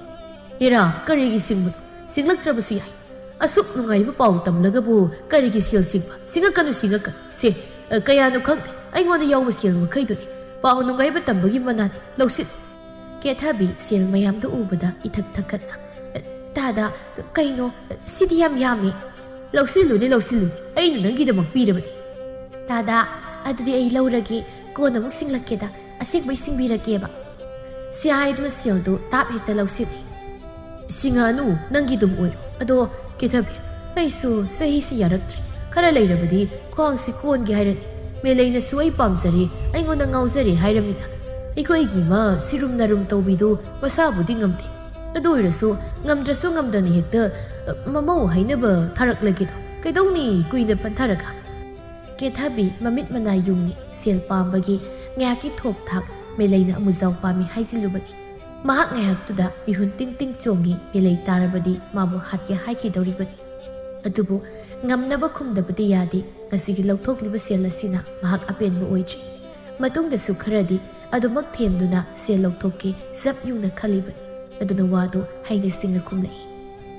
ꯏꯔꯥ, ꯀꯔꯤꯒꯤ ꯁꯤꯡꯕꯅꯣ? ꯁꯤꯡꯂꯛꯇ꯭ꯔꯕꯁꯨ ꯌꯥꯏ꯫ ꯑꯁꯨꯛ ꯅꯨꯡꯉꯥꯏꯕ ꯄꯥꯎ ꯇꯝꯂꯒꯕꯨ ꯀꯔꯤꯒꯤ ꯁꯦꯜ ꯁꯤꯡꯕ? ꯁꯤꯡꯉꯛꯀꯅꯨ, ꯁꯤꯡꯉꯛꯀꯅꯨ꯫ ꯁꯦ, ꯑ, ꯀꯌꯥꯅꯣ ꯈꯪꯗꯦ, ꯑꯩꯉꯣꯟꯗ ꯌꯥꯎꯕ ꯁꯦꯜ ꯃꯈꯩꯗꯨꯅꯤ꯫ ꯄꯥꯎ ꯅꯨꯡꯉꯥꯏꯕ ꯇꯝꯕꯒꯤ ꯃꯅꯥꯅꯤ꯫ ꯂꯧꯁꯤꯜ꯫ ꯀꯦꯊꯕꯤ ꯁꯦꯜ ꯃꯌꯥꯝꯗꯨ ꯎꯕꯗ ꯏꯊꯛ ꯊꯛꯀꯠꯅ, "ꯑ, ꯇꯥꯗ, ꯀ-, ꯀꯩꯅꯣ? ꯁꯤꯗꯤ ꯌꯥꯝ ꯌꯥꯝꯃꯤ꯫" "ꯂꯧꯁꯤꯜꯂꯨꯅꯦ, ꯂꯧꯁꯤꯜꯂꯨꯅꯦ, ꯑꯩꯅ ꯅꯪꯒꯤꯗꯃꯛ ꯄꯤꯔꯕꯅꯤ꯫" "ꯇꯥꯗꯥ, ꯑꯗꯨꯗꯤ ꯑꯩ ꯂꯧꯔꯒꯦ, ꯀꯣꯟꯅ ꯑꯃꯨꯛ ꯁꯤꯡꯂꯛꯀꯦꯗ, ꯑꯁꯦꯡꯕꯩ ꯁꯤꯡꯕꯤꯔꯛꯀꯦꯕ꯫" ꯁꯤ ꯍꯥꯏꯗꯨꯅ ꯁꯦꯜꯗꯨ ꯇꯥꯞ ꯍꯦꯛꯇ ꯂꯧꯁꯤꯜꯂꯤ꯫ "ꯁꯤꯡꯉꯛꯑꯅꯨ, ꯅꯪꯒꯤꯗꯨꯝ ꯑꯣꯏꯔꯣ꯫ ꯑꯗꯣ ꯀꯦꯊꯕꯤ, ꯑꯩꯁꯨ ꯆꯍꯤꯁꯤ ꯌꯥꯔꯛꯇ꯭ꯔꯦ꯫ ꯈꯔ ꯂꯩꯔꯕꯗꯤ ꯈ꯭ꯋꯥꯡꯁꯤ ꯀꯣꯟꯒꯦ ꯍꯥꯏꯔꯅꯤ꯫ ꯃꯦꯂꯩꯅꯁꯨ ꯑꯩ ꯄꯥꯝꯖꯔꯦ, ꯑꯩꯉꯣꯟꯗ ꯉꯥꯎꯖꯔꯦ ꯍꯥꯏꯔꯃꯤꯅ꯫ ꯑꯩꯈꯣꯏꯒꯤ ꯏꯃꯥ ꯁꯤꯔꯨꯝ ꯅꯥꯔꯨꯝ ꯇꯧꯕꯤꯗꯨ ꯃꯁꯥꯕꯨꯗꯤ ꯉꯝꯗꯦ꯫ ꯑꯗꯨ ꯑꯣꯏꯔꯁꯨ ꯉꯝꯗ꯭ꯔꯁꯨ ꯉꯝꯗꯅ ꯍꯦꯛꯇ, ꯑ, ꯃꯃꯧ ꯍꯥꯏꯅꯕ ꯊꯥꯔꯛꯂꯒꯦꯗꯣ꯫ ꯀꯩꯗꯧꯅꯤ ꯀꯨꯏꯅ ꯐꯟꯊꯔꯒ?" ꯀꯦꯊꯕꯤ ꯃꯃꯤꯠ ꯃꯅꯥ ꯌꯨꯡꯉꯤ꯫ ꯁꯦꯜ ꯄꯥꯝꯕꯒꯤ ꯉꯥꯏꯍꯥꯛꯀꯤ ꯊꯣꯛ ꯊꯥꯛ ꯃꯦꯂꯩꯅ ꯑꯃꯨꯖꯥꯎ ꯄꯥꯝꯃꯤ ꯍꯥꯏꯖꯤꯜꯂꯨꯕꯅꯤ꯫ ꯃꯍꯥꯛ ꯉꯥꯏꯍꯥꯛꯇꯨꯗ ꯃꯤꯍꯨꯟ ꯇꯤꯡ ꯇꯤꯡ ꯆꯣꯡꯉꯤ꯫ ꯃꯦꯂꯩ ꯇꯥꯔꯕꯗꯤ ꯃꯥꯕꯨ ꯍꯥꯠꯀꯦ ꯍꯥꯏꯈꯤꯗꯧꯔꯤꯕꯅꯤ꯫ ꯑꯗꯨꯕꯨ ꯉꯝꯅꯕ ꯈꯨꯝꯗꯕꯗꯤ ꯌꯥꯗꯦ꯫ ꯉꯁꯤꯒꯤ ꯂꯧꯊꯣꯛꯂꯤꯕ ꯁꯦꯜ ꯑꯁꯤꯅ ꯃꯍꯥꯛ ꯑꯄꯦꯟꯕ ꯑꯣꯏꯗ꯭ꯔꯤ꯫ ꯃꯇꯨꯡꯗꯁꯨ ꯈꯔꯗꯤ ꯑꯗꯨꯃꯛ ꯊꯦꯝꯗꯨꯅ ꯁꯦꯜ ꯂꯧꯊꯣꯛꯀꯦ ꯆꯞ ꯌꯨꯡꯅ ꯈꯜꯂꯤꯕꯅꯤ꯫ ꯑꯗꯨꯅ ꯋꯥꯗꯨ ꯍꯩꯅ ꯁꯤꯡꯅ ꯈꯨꯝꯂꯛꯏ꯫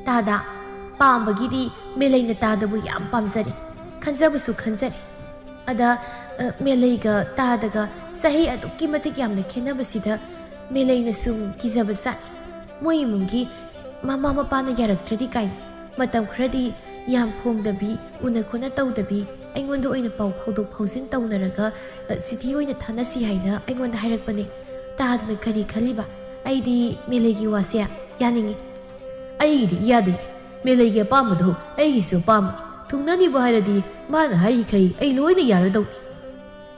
"ꯇꯥꯗꯥ, ꯄꯥꯝꯕꯒꯤꯗꯤ ꯃꯦꯂꯩꯅ ꯇꯥꯗꯕꯨ ꯌꯥꯝ ꯄꯥꯝꯖꯔꯦ, ꯈꯟꯖꯕꯁꯨ ꯈꯟꯖꯔꯦ꯫ ꯑꯗ, ꯑ, ꯃꯦꯂꯩꯒ ꯇꯥꯗꯒ ꯆꯍꯤ ꯑꯗꯨꯛꯀꯤ ꯃꯇꯤꯛ ꯌꯥꯝꯅ ꯈꯦꯠꯅꯕꯁꯤꯗ ꯃꯦꯂꯩꯅ ꯁꯨꯝ ꯀꯤꯖꯕ ꯆꯥꯛꯏ꯫ ꯃꯣꯏ ꯏꯃꯨꯡꯒꯤ ꯃꯃꯥ ꯃꯄꯥꯅ ꯌꯥꯔꯛꯇ꯭ꯔꯗꯤ ꯀꯥꯏꯅ꯫ ꯃꯇꯝ ꯈꯔꯗꯤ ꯌꯥꯝ ꯐꯣꯡꯗꯕꯤ, ꯎꯅ ꯈꯣꯠꯅ ꯇꯧꯗꯕꯤ, ꯑꯩꯉꯣꯟꯗ ꯑꯣꯏꯅ ꯄꯥꯎ ꯐꯥꯎꯗꯣꯛ ꯐꯥꯎꯖꯤꯟ ꯇꯧꯅꯔꯒ, ꯑ, ꯆꯤꯊꯤ ꯑꯣꯏꯅ ꯊꯥꯅꯁꯤ ꯍꯥꯏꯅ ꯑꯩꯉꯣꯟꯗ ꯍꯥꯏꯔꯛꯄꯅꯦ꯫ ꯇꯥꯗꯅ ꯀꯔꯤ ꯈꯜꯂꯤꯕ? ꯑꯩꯗꯤ ꯃꯦꯂꯩꯒꯤ ꯋꯥꯁꯦ ꯌꯥꯅꯤꯡꯉꯤ꯫" "ꯑꯩꯒꯤꯗꯤ ꯏꯌꯥꯗ ꯌꯥꯏ꯫ ꯃꯦꯂꯩꯒꯤ ꯑꯄꯥꯝꯕꯗꯨ ꯑꯩꯒꯤꯁꯨ ꯑꯄꯥꯝꯕꯅꯤ꯫ ꯊꯨꯡꯅꯅꯤꯕꯨ ꯍꯥꯏꯔꯗꯤ ꯃꯥꯅ ꯍꯥꯏꯔꯤꯈꯩ ꯑꯩ ꯂꯣꯏꯅ ꯌꯥꯔꯗꯧꯅꯤ꯫"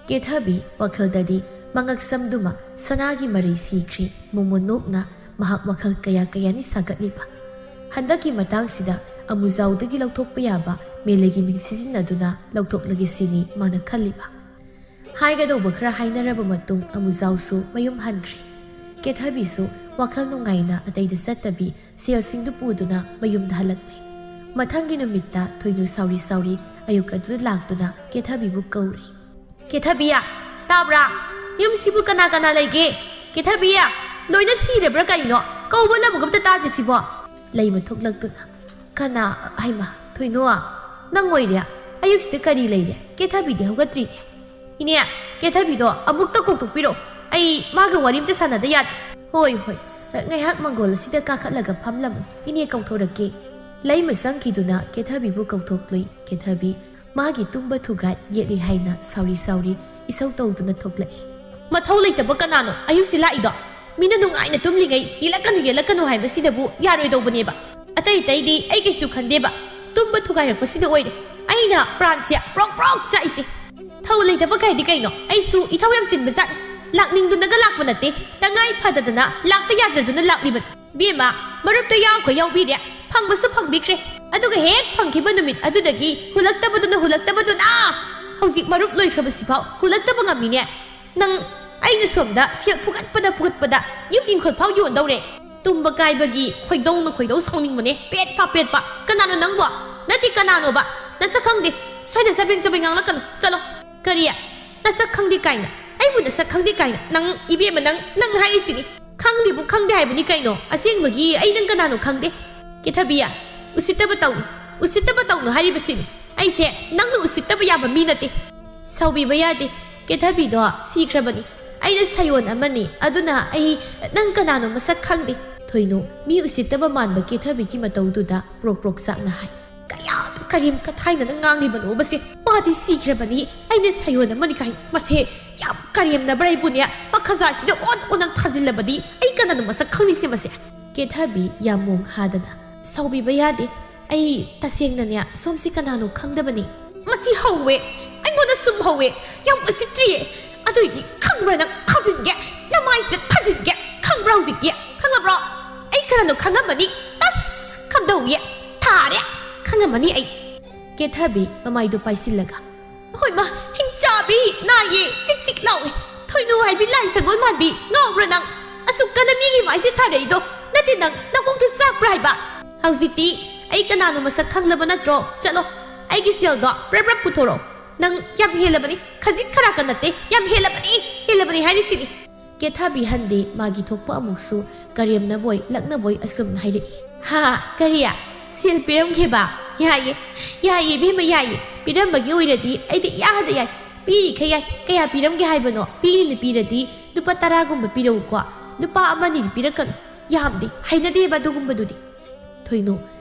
ꯀꯦꯊꯕꯤ ꯋꯥꯈꯜꯗꯗꯤ ꯃꯉꯛꯁꯝꯗꯨꯃ ꯁꯅꯥꯒꯤ ꯃꯔꯩ ꯁꯤꯈ꯭ꯔꯦ꯫ ꯃꯣꯃꯣꯟ ꯅꯣꯛꯅ ꯃꯍꯥꯛ ꯋꯥꯈꯜ ꯀꯌꯥ ꯀꯌꯥꯅꯤ ꯁꯥꯒꯠꯂꯤꯕ꯫ ꯍꯟꯗꯛꯀꯤ ꯃꯇꯥꯡꯁꯤꯗ ꯑꯃꯨꯖꯥꯎꯗꯒꯤ ꯂꯧꯊꯣꯛꯄ ꯌꯥꯕ ꯃꯦꯂꯩꯒꯤ ꯃꯤꯡ ꯁꯤꯖꯤꯟꯅꯗꯨꯅ ꯂꯧꯊꯣꯛꯂꯒꯦ ꯁꯤꯅꯤ ꯃꯥꯅ ꯈꯜꯂꯤꯕ꯫ ꯍꯥꯏꯒꯗꯧꯕ ꯈꯔ ꯍꯥꯏꯅꯔꯕ ꯃꯇꯨꯡ ꯑꯃꯨꯖꯥꯎꯁꯨ ꯃꯌꯨꯝ ꯍꯟꯈ꯭ꯔꯦ꯫ ꯀꯦꯊꯕꯤꯁꯨ ꯋꯥꯈꯜ ꯅꯨꯡꯉꯥꯏꯅ ꯑꯇꯩꯗ ꯆꯠꯇꯕꯤ ꯁꯦꯜꯁꯤꯡꯗꯨ ꯄꯨꯗꯨꯅ ꯃꯌꯨꯝꯗ ꯍꯜꯂꯛꯂꯦ꯫ ꯃꯊꯪꯒꯤ ꯅꯨꯃꯤꯠꯇ ꯊꯣꯏꯅꯨ ꯁꯥꯎꯔꯤ ꯁꯥꯎꯔꯤ ꯑꯌꯨꯛ ꯑꯗꯨꯗ ꯂꯥꯛꯇꯨꯅ ꯀꯦꯊꯕꯤꯕꯨ ꯀꯧꯔꯦ꯫ "ꯀꯦꯊꯕꯤ, ꯇꯥꯕ꯭ꯔꯥ? ꯌꯨꯝꯁꯤꯕꯨ ꯀꯅꯥ ꯀꯅꯥ ꯂꯩꯒꯦ? ꯀꯦꯊꯕꯤ, ꯂꯣꯏꯅ ꯁꯤꯔꯕ꯭ꯔꯥ ꯀꯩꯅꯣ? ꯀꯧꯕ ꯂꯝꯒ ꯑꯝꯇ ꯇꯥꯗꯦ ꯁꯤꯕꯣ?" ꯂꯩꯃ ꯊꯣꯛꯂꯛꯇꯨꯅ, "ꯀꯅꯥ? ꯍꯩꯃꯥ, ꯊꯣꯏꯅꯣ, ꯅꯪ ꯑꯣꯏꯔꯦ? ꯑꯌꯨꯛꯁꯤꯗ ꯀꯔꯤ ꯂꯩꯔꯦ? ꯀꯦꯊꯕꯤꯗꯤ ꯍꯧꯒꯠꯇ꯭ꯔꯤꯅꯦ?" "ꯏꯅꯦ, ꯀꯦꯊꯕꯤꯗꯣ ꯑꯃꯨꯛꯇ ꯀꯧꯊꯣꯛꯄꯤꯔꯛꯑꯣ꯫ ꯑꯩ ꯃꯥꯒ ꯋꯥꯔꯤ ꯑꯝꯇ ꯁꯥꯟꯅꯗ ꯌꯥꯗꯦ꯫" "ꯍꯣꯏ, ꯍꯣꯏ꯫ ꯉꯥꯏꯍꯥꯛ ꯃꯪꯒꯣꯜ ꯑꯁꯤꯗ ꯀꯥꯈꯠꯂꯒ ꯐꯝꯂꯝꯃꯨ꯫ ꯏꯅꯦ ꯀꯧꯊꯣꯔꯛꯀꯦ꯫" ꯂꯩꯃ ꯆꯪꯈꯤꯗꯨꯅ ꯀꯦꯊꯕꯤꯕꯨ ꯀꯧꯊꯣꯛꯂꯨꯏ꯫ ꯀꯦꯊꯕꯤ ꯃꯥꯒꯤ ꯇꯨꯝꯕ ꯊꯨꯒꯥꯏ ꯌꯦꯠꯂꯤ ꯍꯥꯏꯅ ꯁꯥꯎꯔꯤ ꯁꯥꯎꯔꯤ ꯏꯁꯧ ꯇꯧꯗꯨꯅ ꯊꯣꯛꯂꯛꯏ꯫ "ꯃꯊꯧ ꯂꯩꯇꯕ ꯀꯅꯥꯅꯣ ꯑꯌꯨꯛꯁꯤ ꯂꯥꯛꯏꯗꯣ? ꯃꯤꯅ ꯅꯨꯡꯉꯥꯏꯅ ꯇꯨꯝꯂꯤꯉꯩ ꯌꯦꯜꯂꯛꯀꯅꯨ ꯌꯦꯜꯂꯛꯀꯅꯨ ꯍꯥꯏꯕꯁꯤꯗꯕꯨ ꯌꯥꯔꯣꯏꯗꯧꯕꯅꯦꯕ꯫ ꯑꯇꯩ ꯑꯇꯩꯗꯤ ꯑꯩ ꯀꯩꯁꯨ ꯈꯟꯗꯦꯕ, ꯇꯨꯝꯕ ꯊꯨꯒꯥꯏꯔꯛꯄꯁꯤꯗ ꯑꯣꯏꯔꯦ ꯑꯩꯅ ꯄ꯭ꯔꯥꯟꯁꯦ ꯄ꯭ꯔꯣꯛ ꯄ꯭ꯔꯣꯛ ꯆꯥꯛꯏꯁꯦ꯫ ꯊꯧ ꯂꯩꯇꯕ ꯀꯥꯏꯗꯤ ꯀꯩꯅꯣ? ꯑꯩꯁꯨ ꯏꯊꯧ ꯌꯥꯝ ꯆꯤꯟꯕ ꯖꯥꯠꯅꯤ꯫ ꯂꯥꯛꯅꯤꯡꯗꯨꯅꯒ ꯂꯥꯛꯄ ꯅꯠꯇꯦ, ꯇꯉꯥꯏ ꯐꯗꯗꯅ ꯂꯥꯛꯇ ꯌꯥꯗ꯭ꯔꯗꯨꯅ ꯂꯥꯛꯂꯤꯕꯅꯤ꯫ ꯕꯦꯝꯃ, ꯃꯔꯨꯞꯇ ꯌꯥꯎꯈꯣ ꯌꯥꯎꯕꯤꯔꯦ, ꯐꯪꯕꯁꯨ ꯐꯪꯕꯤꯈ꯭ꯔꯦ꯫ ꯑꯗꯨꯒ ꯍꯦꯛ ꯐꯪꯈꯤꯕ ꯅꯨꯃꯤꯠ ꯑꯗꯨꯗꯒꯤ ꯍꯨꯜꯂꯛꯇꯕꯗꯨꯅ ꯍꯨꯜꯂꯛꯇꯕꯗꯨꯅ ꯍꯧꯖꯤꯛ ꯃꯔꯨꯞ ꯂꯣꯏꯈ꯭ꯔꯕꯁꯤꯐꯥꯎ ꯍꯨꯜꯂꯛꯇꯕ ꯉꯝꯃꯤꯅꯦ꯫ ꯅꯪ, ꯑꯩꯅ ꯁꯣꯝꯗ ꯁꯦꯜ ꯐꯨꯒꯠꯄꯗ ꯐꯨꯒꯠꯄꯗ ꯌꯨꯝ ꯏꯪꯈꯣꯜ ꯐꯥꯎ ꯌꯣꯟꯗꯧꯔꯦ꯫ ꯇꯨꯝꯕ ꯀꯥꯏꯕꯒꯤ ꯈꯣꯏꯗꯧꯅ ꯈꯣꯏꯗꯧ ꯁꯥꯎꯅꯤꯡꯕꯅꯦ꯫ ꯄꯦꯠꯄ ꯄꯦꯠꯄ꯫ ꯀꯅꯥꯅꯣ ꯅꯪꯕꯣ? ꯅꯠꯇꯦ, ꯀꯅꯥꯅꯣꯕ? ꯅꯁꯛ ꯈꯪꯗꯦ꯫ ꯁ꯭ꯋꯥꯏꯗ ꯆꯕꯦꯡ ꯆꯕꯦꯡ ꯉꯥꯡꯂꯛꯀꯅꯨ꯫ ꯆꯠꯂꯣ꯫ ꯀꯔꯤ? ꯅꯁꯛ ꯈꯪꯗꯦ ꯀꯥꯏꯅ? ꯑꯩꯕꯨ ꯅꯁꯛ ꯈꯪꯗꯦ ꯀꯥꯏꯅ? ꯅꯪ, ꯏꯕꯦꯝꯃ, ꯅꯪ, ꯅꯪ ꯍꯥꯏꯔꯤꯁꯤꯅꯤ꯫ ꯈꯪꯗꯦꯕꯨ ꯈꯪꯗꯦ ꯍꯥꯏꯕꯅꯤ ꯀꯩꯅꯣ꯫ ꯑꯁꯦꯡꯕꯒꯤ ꯑꯩ ꯅꯪ ꯀꯅꯥꯅꯣ ꯈꯪꯗꯦ꯫ ꯀꯦꯊꯕꯤ, ꯎꯁꯤꯠꯇꯕ ꯇꯧꯅꯨ꯫ ꯎꯁꯤꯠꯇꯕ ꯇꯧꯅꯨ ꯍꯥꯏꯔꯤꯕꯁꯤꯅꯤ꯫ ꯑꯩꯁꯦ ꯅꯪꯅ ꯎꯁꯤꯠꯇꯕ ꯌꯥꯕ ꯃꯤ ꯅꯠꯇꯦ꯫ ꯁꯥꯎꯕꯤꯕ ꯌꯥꯗꯦ꯫ ꯀꯦꯊꯕꯤꯗꯣ ꯁꯤꯈ꯭ꯔꯕꯅꯤ꯫ ꯑꯩꯅ ꯁꯥꯌꯣꯟ ꯑꯃꯅꯤ꯫ ꯑꯗꯨꯅ ꯑꯩ ꯅꯪ ꯀꯅꯥꯅꯣ ꯃꯁꯛ ꯈꯪꯗꯦ꯫ ꯊꯣꯏꯅꯨ, ꯃꯤ ꯎꯁꯤꯠꯇꯕ ꯃꯥꯟꯕ ꯀꯦꯊꯕꯤꯒꯤ ꯃꯇꯧꯗꯨꯗ ꯄ꯭ꯔꯣꯛ ꯄ꯭ꯔꯣꯛ ꯆꯥꯛꯅ ꯍꯥꯏ꯫ ꯀꯌꯥꯝ ꯀꯔꯦꯝ ꯀꯊꯥꯏꯅꯅ ꯉꯥꯡꯂꯤꯕꯅꯣꯕꯁꯦ? ꯃꯥꯗꯤ ꯁꯤꯈ꯭ꯔꯕꯅꯤ, ꯑꯩꯅ ꯁꯥꯌꯣꯟ ꯑꯃꯅꯤ ꯀꯥꯏꯅ꯫ ꯃꯁꯦ ꯌꯥꯝ ꯀꯔꯦꯝꯅꯕ꯭ꯔꯥ ꯑꯩꯕꯨꯅꯦ? ꯃꯈꯖꯥꯁꯤꯗ ꯑꯣꯟ ꯑꯣꯟꯅ ꯊꯥꯖꯤꯜꯂꯕꯗꯤ ꯑꯩ ꯀꯅꯥꯅꯣ ꯃꯁꯛ ꯈꯪꯅꯤꯁꯦ ꯃꯁꯦ? ꯀꯦꯊꯕꯤ ꯌꯥꯝ ꯃꯣꯡ ꯍꯥꯗꯅ, "ꯁꯥꯎꯕꯤꯕ ꯌꯥꯗꯦ꯫ ꯑꯩ ꯇꯁꯦꯡꯅꯅꯦ ꯁꯣꯝꯁꯤ ꯀꯅꯥꯅꯣ ꯈꯪꯗꯕꯅꯤ꯫" ꯃꯁꯤ ꯍꯧꯋꯦ, ꯑꯩꯉꯣꯟꯗ ꯁꯨꯝ ꯍꯧꯋꯦ꯫ ꯌꯥꯝ ꯎꯁꯤꯠꯇ꯭ꯔꯤꯌꯦ꯫ ꯑꯗꯨꯏꯗꯤ ꯈꯪꯕ꯭ꯔꯥ ꯅꯪ? ꯊꯥꯖꯤꯟꯒꯦ, ꯅꯃꯥꯏꯁꯤꯗ ꯊꯥꯖꯤꯟꯒꯦ꯫ ꯈꯪꯕ꯭ꯔꯥ ꯍꯧꯖꯤꯛꯇꯤ? ꯈꯪꯉꯕ꯭ꯔꯣ? ꯑꯩ ꯀꯅꯥꯅꯣ ꯈꯪꯉꯝꯃꯅꯤ꯫ ꯑꯁ! ꯀꯝꯗꯧꯏ? ꯊꯥꯔꯦ! ꯈꯪꯉꯝꯃꯅꯤ ꯑꯩ꯫ ꯀꯦꯊꯕꯤ ꯃꯃꯥꯏꯗꯨ ꯄꯥꯏꯁꯤꯜꯂꯒ, "ꯍꯣꯏꯃ, ꯍꯤꯡꯆꯥꯕꯤ! ꯅꯥꯏꯌꯦ! ꯆꯤꯛ ꯆꯤꯛ ꯂꯥꯎꯏ! ꯊꯣꯏꯅꯨ ꯍꯥꯏꯕꯤ ꯂꯥꯏ ꯁꯒꯣꯜ ꯃꯥꯟꯕꯤ! ꯉꯥꯎꯕ꯭ꯔꯥ ꯅꯪ? ꯑꯁꯨꯛ ꯀꯟꯅ ꯃꯤꯒꯤ ꯃꯥꯏꯁꯦ ꯊꯥꯔꯛꯏꯗꯣ? ꯅꯠꯇꯦ ꯅꯪ, ꯅꯀꯣꯛꯇꯨ ꯆꯥꯛꯄ꯭ꯔꯥ ꯍꯥꯏꯕ? ꯍꯧꯖꯤꯛꯇꯤ ꯑꯩ ꯀꯅꯥꯅꯣ ꯃꯁꯛ ꯈꯪꯂꯕ ꯅꯠꯇ꯭ꯔꯣ? ꯆꯠꯂꯣ, ꯑꯩꯒꯤ ꯁꯦꯜꯗꯣ ꯄ꯭ꯔꯞ ꯄ꯭ꯔꯞ ꯄꯨꯊꯣꯔꯛꯑꯣ꯫ ꯅꯪ ꯌꯥꯝ ꯍꯦꯜꯂꯕꯅꯤ, ꯈꯖꯤꯛ ꯈꯔꯥꯛꯀ ꯅꯠꯇꯦ, ꯌꯥꯝ ꯍꯦꯜꯂꯕꯅꯤ, ꯍꯦꯜꯂꯕꯅꯤ ꯍꯥꯏꯔꯤꯁꯤꯅꯤ!" ꯀꯦꯊꯕꯤ ꯍꯟꯗꯦ꯫ ꯃꯥꯒꯤ ꯊꯣꯛꯄ ꯑꯃꯨꯛꯁꯨ ꯀꯔꯦꯝꯅꯕꯣꯏ ꯂꯛꯅꯕꯣꯏ ꯑꯁꯨꯝꯅ ꯍꯥꯏꯔꯛꯏ꯫ "ꯍꯥ, ꯀꯔꯤ? ꯁꯦꯜ ꯄꯤꯔꯝꯒꯦꯕ? ꯌꯥꯏꯌꯦ, ꯌꯥꯏꯌꯦ ꯏꯕꯦꯝꯃ, ꯌꯥꯏꯌꯦ꯫ ꯄꯤꯔꯝꯕꯒꯤ ꯑꯣꯏꯔꯗꯤ ꯑꯩꯗꯤ ꯏꯌꯥꯗ ꯌꯥꯏ꯫ ꯄꯤꯔꯤꯈꯩ ꯌꯥꯏ꯫ ꯀꯌꯥ ꯄꯤꯔꯝꯒꯦ ꯍꯥꯏꯕꯅꯣ? ꯄꯤꯔꯤꯅ ꯄꯤꯔꯗꯤ ꯂꯨꯄꯥ ꯇꯔꯥꯒꯨꯝꯕ ꯄꯤꯔꯛꯎꯀꯣ꯫ ꯂꯨꯄꯥ ꯑꯃꯅꯤꯗꯤ ꯄꯤꯔꯛꯀꯅꯨ꯫ ꯌꯥꯝꯗꯦ, ꯍꯩꯅꯗꯦꯕ ꯑꯗꯨꯒꯨꯝꯕꯗꯨꯗꯤ꯫" ꯊꯣꯏꯅꯨ,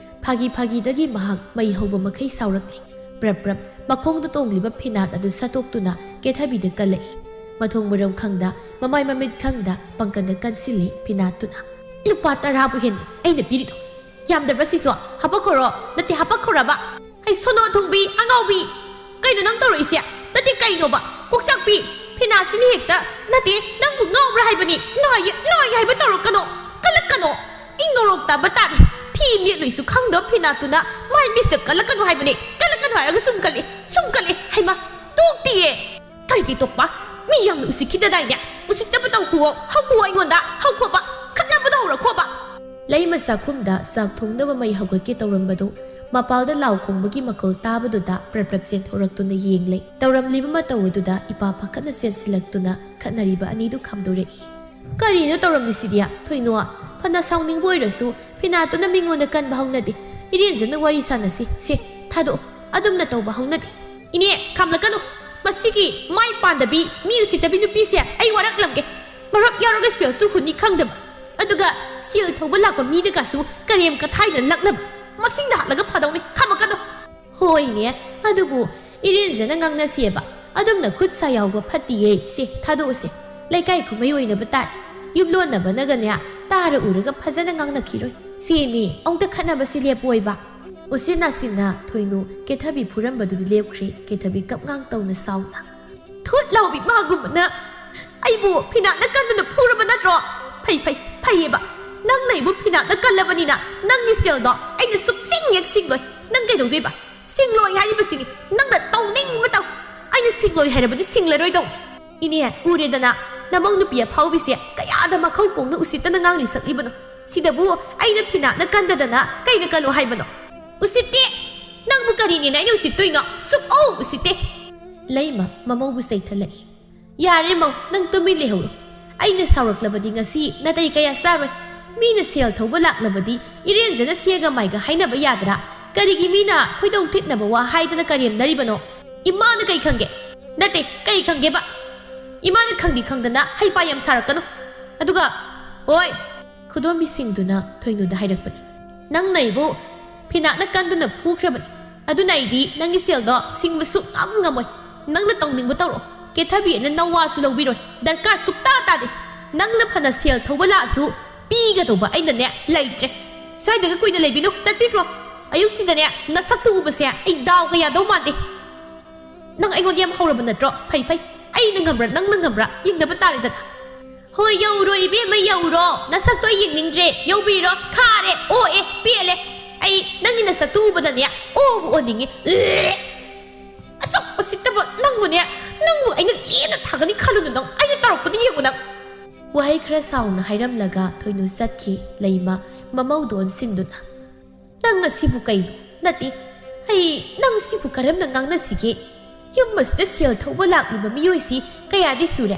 ꯐꯥꯒꯤ ꯐꯥꯒꯤꯗꯒꯤ ꯃꯍꯥꯛ ꯃꯩ ꯍꯧꯕ ꯃꯈꯩ ꯁꯥꯎꯔꯛꯂꯦ꯫ ꯄ꯭ꯔꯞ ꯄ꯭ꯔꯞ ꯃꯈꯣꯡꯗ ꯇꯣꯡꯂꯤꯕ ꯐꯤꯅꯥꯠ ꯑꯗꯨ ꯁꯠꯇꯣꯛꯇꯨꯅ ꯀꯦꯊꯕꯤꯗ ꯀꯜꯂꯛꯏ꯫ ꯃꯊꯣꯡ ꯃꯔꯝ ꯈꯪꯗ, ꯃꯃꯥꯏ ꯃꯃꯤꯠ ꯈꯪꯗ ꯄꯥꯡꯒꯜꯗ ꯀꯟꯁꯤꯜꯂꯤ ꯐꯤꯅꯥꯠꯇꯨꯅ꯫ "ꯂꯨꯄꯥ ꯇꯔꯥꯕꯨ ꯍꯦꯟꯅ ꯑꯩꯅ ꯄꯤꯔꯤꯗꯣ꯫ ꯌꯥꯝꯗ꯭ꯔꯕ ꯁꯤꯁꯨ? ꯍꯥꯄꯛꯈꯣꯔꯣ? ꯅꯠꯇꯦ, ꯍꯥꯄꯛꯈꯣꯔꯕ? ꯑꯩ ꯁꯣꯅꯣ ꯊꯨꯡꯕꯤ, ꯑꯉꯥꯎꯕꯤ! ꯀꯩꯅꯣ ꯅꯪ ꯇꯧꯔꯛꯏꯁꯦ? ꯅꯠꯇꯦ, ꯀꯩꯅꯣꯕ? ꯀꯣꯛꯆꯥꯛꯄꯤ, ꯐꯤꯅꯥꯠꯁꯤꯅ ꯍꯦꯛꯇ, ꯅꯠꯇꯦ, ꯅꯪꯕꯨ ꯉꯥꯎꯕ꯭ꯔꯥ ꯍꯥꯏꯕꯅꯤ꯫ ꯅꯥꯏꯌꯦ, ꯅꯥꯏꯌꯦ ꯍꯥꯏꯕ ꯇꯧꯔꯛꯀꯅꯣ, ꯀꯜꯂꯛꯀꯅꯣ꯫ ꯑꯩ ꯅꯣꯔꯣꯛ ꯇꯥꯕ ꯇꯥꯔꯦ꯫ ꯊꯤ ꯅꯦꯠꯂꯨꯏꯁꯨ ꯈꯪꯗꯕ ꯐꯤꯅꯥꯠꯇꯨꯅ ꯃꯥꯏ ꯃꯤꯁꯇ ꯀꯜꯂꯛꯀꯅꯨ ꯍꯥꯏꯕꯅꯤ꯫ ꯀꯜꯂꯛꯀꯅꯨ ꯍꯥꯏꯔꯒ ꯁꯨꯝ ꯀꯜꯂꯤ, ꯁꯨꯝ ꯀꯜꯂꯤ꯫ ꯍꯩꯃꯥ, ꯇꯣꯛꯇꯤꯌꯦ꯫ ꯀꯔꯤꯒꯤ ꯇꯣꯛꯄ? ꯃꯤ ꯌꯥꯝꯅ ꯎꯁꯤꯠꯈꯤꯗꯗꯥꯏꯅꯦ? ꯎꯁꯤꯠꯇꯕ ꯇꯧꯈꯨꯋꯣ, ꯍꯧꯈꯨꯋꯣ ꯑꯩꯉꯣꯟꯗ, ꯍꯧꯈꯣꯕ, ꯈꯠꯅꯕꯗꯣ ꯍꯧꯔꯛꯈꯣꯕ꯫" ꯂꯩꯃ ꯆꯥꯛꯈꯨꯝꯗ ꯆꯥꯛ ꯊꯣꯡꯅꯕ ꯃꯩ ꯍꯧꯒꯠꯀꯦ ꯇꯧꯔꯝꯕꯗꯨ, ꯃꯄꯥꯜꯗ ꯂꯥꯎ ꯈꯣꯡꯕꯒꯤ ꯃꯈꯣꯜ ꯇꯥꯕꯗꯨꯗ ꯄ꯭ꯔꯞ ꯄ꯭ꯔꯞ ꯆꯦꯟꯊꯣꯔꯛꯇꯨꯅ ꯌꯦꯡꯂꯦ꯫ ꯇꯧꯔꯝꯂꯤꯕ ꯃꯇꯧ ꯑꯗꯨꯗ ꯏꯄꯥ ꯄꯥꯈꯠꯅ ꯆꯦꯟꯁꯤꯜꯂꯛꯇꯨꯅ ꯈꯠꯅꯔꯤꯕ ꯑꯅꯤꯗꯨ ꯈꯥꯝꯗꯣꯔꯛꯏ꯫ "ꯀꯔꯤꯅꯣ ꯇꯧꯔꯝꯂꯤꯁꯤꯗꯤ? ꯊꯣꯏꯅꯣ, ꯐꯅ ꯁꯥꯎꯅꯤꯡꯕ ꯑꯣꯏꯔꯁꯨ ꯐꯤꯅꯥꯠꯇꯨꯅ ꯃꯤꯉꯣꯟꯗ ꯀꯟꯕ ꯍꯧꯅꯗꯦ꯫ ꯏꯔꯦꯟꯖꯅ ꯋꯥꯔꯤ ꯁꯥꯟꯅꯁꯤ꯫ ꯁꯦ, ꯊꯥꯗꯣꯛꯑꯣ꯫ ꯑꯗꯨꯝꯅ ꯇꯧꯕ ꯍꯧꯅꯗꯦ꯫" "ꯏꯅꯦ, ꯈꯥꯝꯂꯛꯀꯅꯨ꯫ ꯃꯁꯤꯒꯤ ꯃꯥꯏ ꯄꯥꯟꯗꯕꯤ, ꯃꯤ ꯎꯁꯤꯠꯇꯕꯤ ꯅꯨꯄꯤꯁꯦ ꯑꯩ ꯋꯥꯔꯛꯂꯝꯒꯦ꯫ ꯃꯔꯨꯞ ꯌꯥꯎꯔꯒ ꯁꯦꯜꯁꯨ ꯍꯨꯟꯅꯤ ꯈꯪꯗꯕ꯫ ꯑꯗꯨꯒ ꯁꯦꯜ ꯊꯧꯕ ꯂꯥꯛꯄ ꯃꯤꯗꯒꯁꯨ ꯀꯔꯦꯝ ꯀꯊꯥꯏꯅ ꯂꯛꯅꯕ꯫ ꯃꯁꯤꯡꯗ ꯍꯥꯠꯂꯒ ꯐꯗꯧꯅꯤ꯫ ꯈꯥꯝꯂꯛꯀꯅꯨ꯫" "ꯍꯣꯏꯅꯦ, ꯑꯗꯨꯕꯨ ꯏꯔꯦꯟꯖꯅ ꯉꯥꯡꯅꯁꯦꯕ꯫ ꯑꯗꯨꯝꯅ ꯈꯨꯠ ꯁꯥ ꯌꯥꯎꯕ ꯐꯠꯇꯤꯌꯦ꯫ ꯁꯦ, ꯊꯥꯗꯣꯛꯑꯁꯦ꯫ ꯂꯩꯀꯥꯏ ꯀꯨꯝꯍꯩ ꯑꯣꯏꯅꯕ ꯇꯥꯔꯦ꯫ ꯌꯨꯝꯂꯣꯟꯅꯕꯅꯒꯅꯦ, ꯇꯥꯔ ꯎꯔꯒ ꯐꯖꯅ ꯉꯥꯡꯅꯈꯤꯔꯣꯏ꯫ ꯁꯦꯃꯤ, ꯑꯃꯨꯛꯇ ꯈꯠꯅꯕꯁꯤ ꯂꯦꯞꯄꯣꯏꯕ꯫" ꯎꯁꯤꯠ ꯅꯥꯁꯤꯟꯅ ꯊꯣꯏꯅꯨ ꯀꯦꯊꯕꯤ ꯐꯨꯔꯝꯕꯗꯨꯗꯤ ꯂꯦꯞꯈ꯭ꯔꯦ꯫ ꯀꯦꯊꯕꯤ ꯀꯞꯉꯥꯡ ꯇꯧꯅ ꯁꯥꯎꯅ, "ꯊꯨꯠ ꯂꯥꯎꯕꯤ ꯃꯥꯒꯨꯝꯕꯅ ꯑꯩꯕꯨ ꯐꯤꯅꯥꯠꯅ ꯀꯟꯗꯨꯅ ꯐꯨꯔꯕ ꯅꯠꯇ꯭ꯔꯣ? ꯐꯩ, ꯐꯩ, ꯐꯩꯌꯦꯕ꯫ ꯅꯪꯅ ꯑꯩꯕꯨ ꯐꯤꯅꯥꯠꯅ ꯀꯜꯂꯕꯅꯤꯅ ꯅꯪꯒꯤ ꯁꯦꯜꯗꯣ ꯑꯩꯅ ꯁꯨꯛꯁꯤꯡ ꯍꯦꯛ ꯁꯤꯡꯂꯣꯏ꯫ ꯅꯪ ꯀꯩꯗꯧꯗꯣꯏꯕ? ꯁꯤꯡꯂꯣꯏ ꯍꯥꯏꯔꯤꯕꯁꯤꯅꯤ꯫ ꯅꯪꯅ ꯇꯧꯅꯤꯡꯕ ꯇꯧ꯫ ꯑꯩꯅ ꯁꯤꯡꯂꯣꯏ ꯍꯥꯏꯔꯕꯗꯤ ꯁꯤꯡꯂꯔꯣꯏꯗꯧ꯫" "ꯏꯅꯦ, ꯎꯔꯦꯗꯅ, ꯅꯃꯧ ꯅꯨꯄꯤ ꯑꯐꯥꯎꯕꯤꯁꯦ ꯀꯌꯥꯗ ꯃꯈꯧ ꯄꯣꯡꯅ ꯎꯁꯤꯠꯇꯅ ꯉꯥꯡꯂꯤ ꯁꯛꯂꯤꯕꯅꯣ꯫ ꯁꯤꯗꯕꯨ ꯑꯩꯅ ꯐꯤꯅꯥꯠꯅ ꯀꯟꯗꯗꯅ ꯀꯩꯅ ꯀꯜꯂꯣ ꯍꯥꯏꯕꯅꯣ?" "ꯎꯁꯤꯠꯇꯦ꯫ ꯅꯪꯕꯨ ꯀꯔꯤꯅꯦꯅ ꯑꯩꯅ ꯎꯁꯤꯠꯇꯣꯏꯅꯣ? ꯁꯨꯛꯎ ꯎꯁꯤꯠꯇꯦ꯫" ꯂꯩꯃ ꯃꯃꯧꯕꯨ ꯆꯩꯊꯠꯂꯛꯏ꯫ "ꯌꯥꯔꯦ ꯃꯧ, ꯅꯪ ꯇꯨꯃꯤꯟ ꯂꯩꯍꯧꯔꯣ꯫ ꯑꯩꯅ ꯁꯥꯎꯔꯛꯂꯕꯗꯤ ꯉꯁꯤ ꯅꯥꯇꯩ ꯀꯌꯥ ꯆꯥꯔꯣꯏ꯫ ꯃꯤꯅ ꯁꯦꯜ ꯊꯧꯕ ꯂꯥꯛꯂꯕꯗꯤ ꯏꯔꯦꯟꯖꯅ ꯁꯦꯒ ꯃꯥꯏꯒ ꯍꯥꯏꯅꯕ ꯌꯥꯗ꯭ꯔꯥ? ꯀꯔꯤꯒꯤ ꯃꯤꯅ ꯈꯣꯏꯗꯧ ꯊꯤꯠꯅꯕ ꯋꯥ ꯍꯥꯏꯗꯅ ꯀꯔꯦꯝꯅꯔꯤꯕꯅꯣ? ꯏꯃꯥꯅ ꯀꯩ ꯈꯪꯒꯦ? ꯅꯠꯇꯦ, ꯀꯩ ꯈꯪꯒꯦꯕ? ꯏꯃꯥꯅ ꯈꯪꯗꯤ ꯈꯪꯗꯅ ꯍꯩꯄꯥ ꯌꯥꯝ ꯁꯥꯔꯛꯀꯅꯨ꯫ ꯑꯗꯨꯒ, ꯍꯣꯏ," ꯈꯨꯗꯣꯝꯕꯤꯁꯤꯡꯗꯨꯅ ꯊꯣꯏꯅꯨꯗ ꯍꯥꯏꯔꯛꯄꯅꯤ꯫ "ꯅꯪꯅ ꯑꯩꯕꯨ ꯐꯤꯅꯥꯠꯅ ꯀꯟꯗꯨꯅ ꯐꯨꯈ꯭ꯔꯕꯅꯤ꯫ ꯑꯗꯨꯅ ꯑꯩꯗꯤ ꯅꯪꯒꯤ ꯁꯦꯜꯗꯣ ꯁꯤꯡꯕ ꯁꯨꯛꯉꯝ ꯉꯝꯃꯣꯏ꯫ ꯅꯪꯅ ꯇꯧꯅꯤꯡꯕ ꯇꯧꯔꯣ꯫ ꯀꯦꯊꯕꯤ ꯑꯩꯅ ꯅꯋꯥꯁꯨ ꯂꯧꯕꯤꯔꯣꯏ꯫ ꯗꯔꯀꯥꯔ ꯁꯨꯛꯇꯥ ꯇꯥꯗꯦ꯫ ꯅꯪꯅ ꯐꯅ ꯁꯦꯜ ꯊꯧꯕ ꯂꯥꯛꯑꯁꯨ ꯄꯤꯒꯗꯧꯕ ꯑꯩꯅꯅꯦ ꯂꯩꯇ꯭ꯔꯦ꯫ ꯁ꯭ꯋꯥꯏꯗꯒ ꯀꯨꯏꯅ ꯂꯩꯕꯤꯅꯨ, ꯆꯠꯄꯤꯈ꯭ꯔꯣ꯫ ꯑꯌꯨꯛꯁꯤꯗꯅꯦ ꯅꯁꯛꯇꯨ ꯎꯕꯁꯦ ꯑꯩ ꯗꯥꯎꯒ ꯌꯥꯗꯧ ꯃꯥꯟꯗꯦ꯫ ꯅꯪ ꯑꯩꯉꯣꯟꯗ ꯌꯥꯝ ꯍꯧꯔꯕ ꯅꯠꯇ꯭ꯔꯣ? ꯐꯩ ꯐꯩ, ꯑꯩꯅ ꯉꯝꯕ꯭ꯔꯥ ꯅꯪꯅ ꯉꯝꯕ꯭ꯔꯥ ꯌꯦꯡꯅꯕ ꯇꯥꯔꯦꯗꯅ꯫ ꯍꯣꯏ, ꯌꯧꯔꯣ ꯏꯕꯦꯝꯃ, ꯌꯧꯔꯣ꯫ ꯅꯁꯛꯇꯣ ꯑꯩ ꯌꯦꯡꯅꯤꯡꯗ꯭ꯔꯦ꯫ ꯌꯧꯕꯤꯔꯣ꯫ ꯈꯥꯔꯦ, ꯑꯣꯛꯑꯦ, ꯄꯦꯜꯂꯦ꯫ ꯑꯩ ꯅꯪꯒꯤ ꯅꯁꯛꯇꯨ ꯎꯕꯗꯅꯦ ꯑꯣꯕꯨ ꯑꯣꯟꯅꯤꯡꯉꯤ꯫ ꯑꯁꯨꯛ ꯎꯁꯤꯠꯇꯕ ꯅꯪꯕꯨꯅꯦ꯫ ꯅꯪꯕꯨ ꯑꯩꯅ ꯂꯦꯝꯅ ꯊꯥꯒꯅꯤ ꯈꯜꯂꯨꯅꯨ ꯅꯪ꯫ ꯑꯩꯅ ꯇꯧꯔꯛꯄꯗꯨ ꯌꯦꯡꯉꯨ ꯅꯪ꯫ ꯋꯥꯍꯩ ꯈꯔ ꯁꯥꯎꯅ ꯍꯥꯏꯔꯝꯂꯒ ꯊꯣꯏꯅꯨ ꯆꯠꯈꯤ꯫ ꯂꯩꯃ ꯃꯃꯧꯗ ꯑꯣꯟꯁꯤꯟꯗꯨꯅ, ꯅꯪ ꯑꯁꯤꯕꯨ ꯀꯩꯅꯣ? ꯅꯠꯇꯦ, ꯑꯩ ꯅꯪ ꯁꯤꯕꯨ ꯀꯔꯝꯅ ꯉꯥꯡꯅꯁꯤꯒꯦ? ꯌꯨꯝ ꯑꯁꯤꯗ ꯁꯦꯜ ꯊꯧꯕ ꯂꯥꯛꯂꯤꯕ ꯃꯤꯑꯣꯏꯁꯤ ꯀꯌꯥꯗꯤ ꯁꯨꯔꯦ?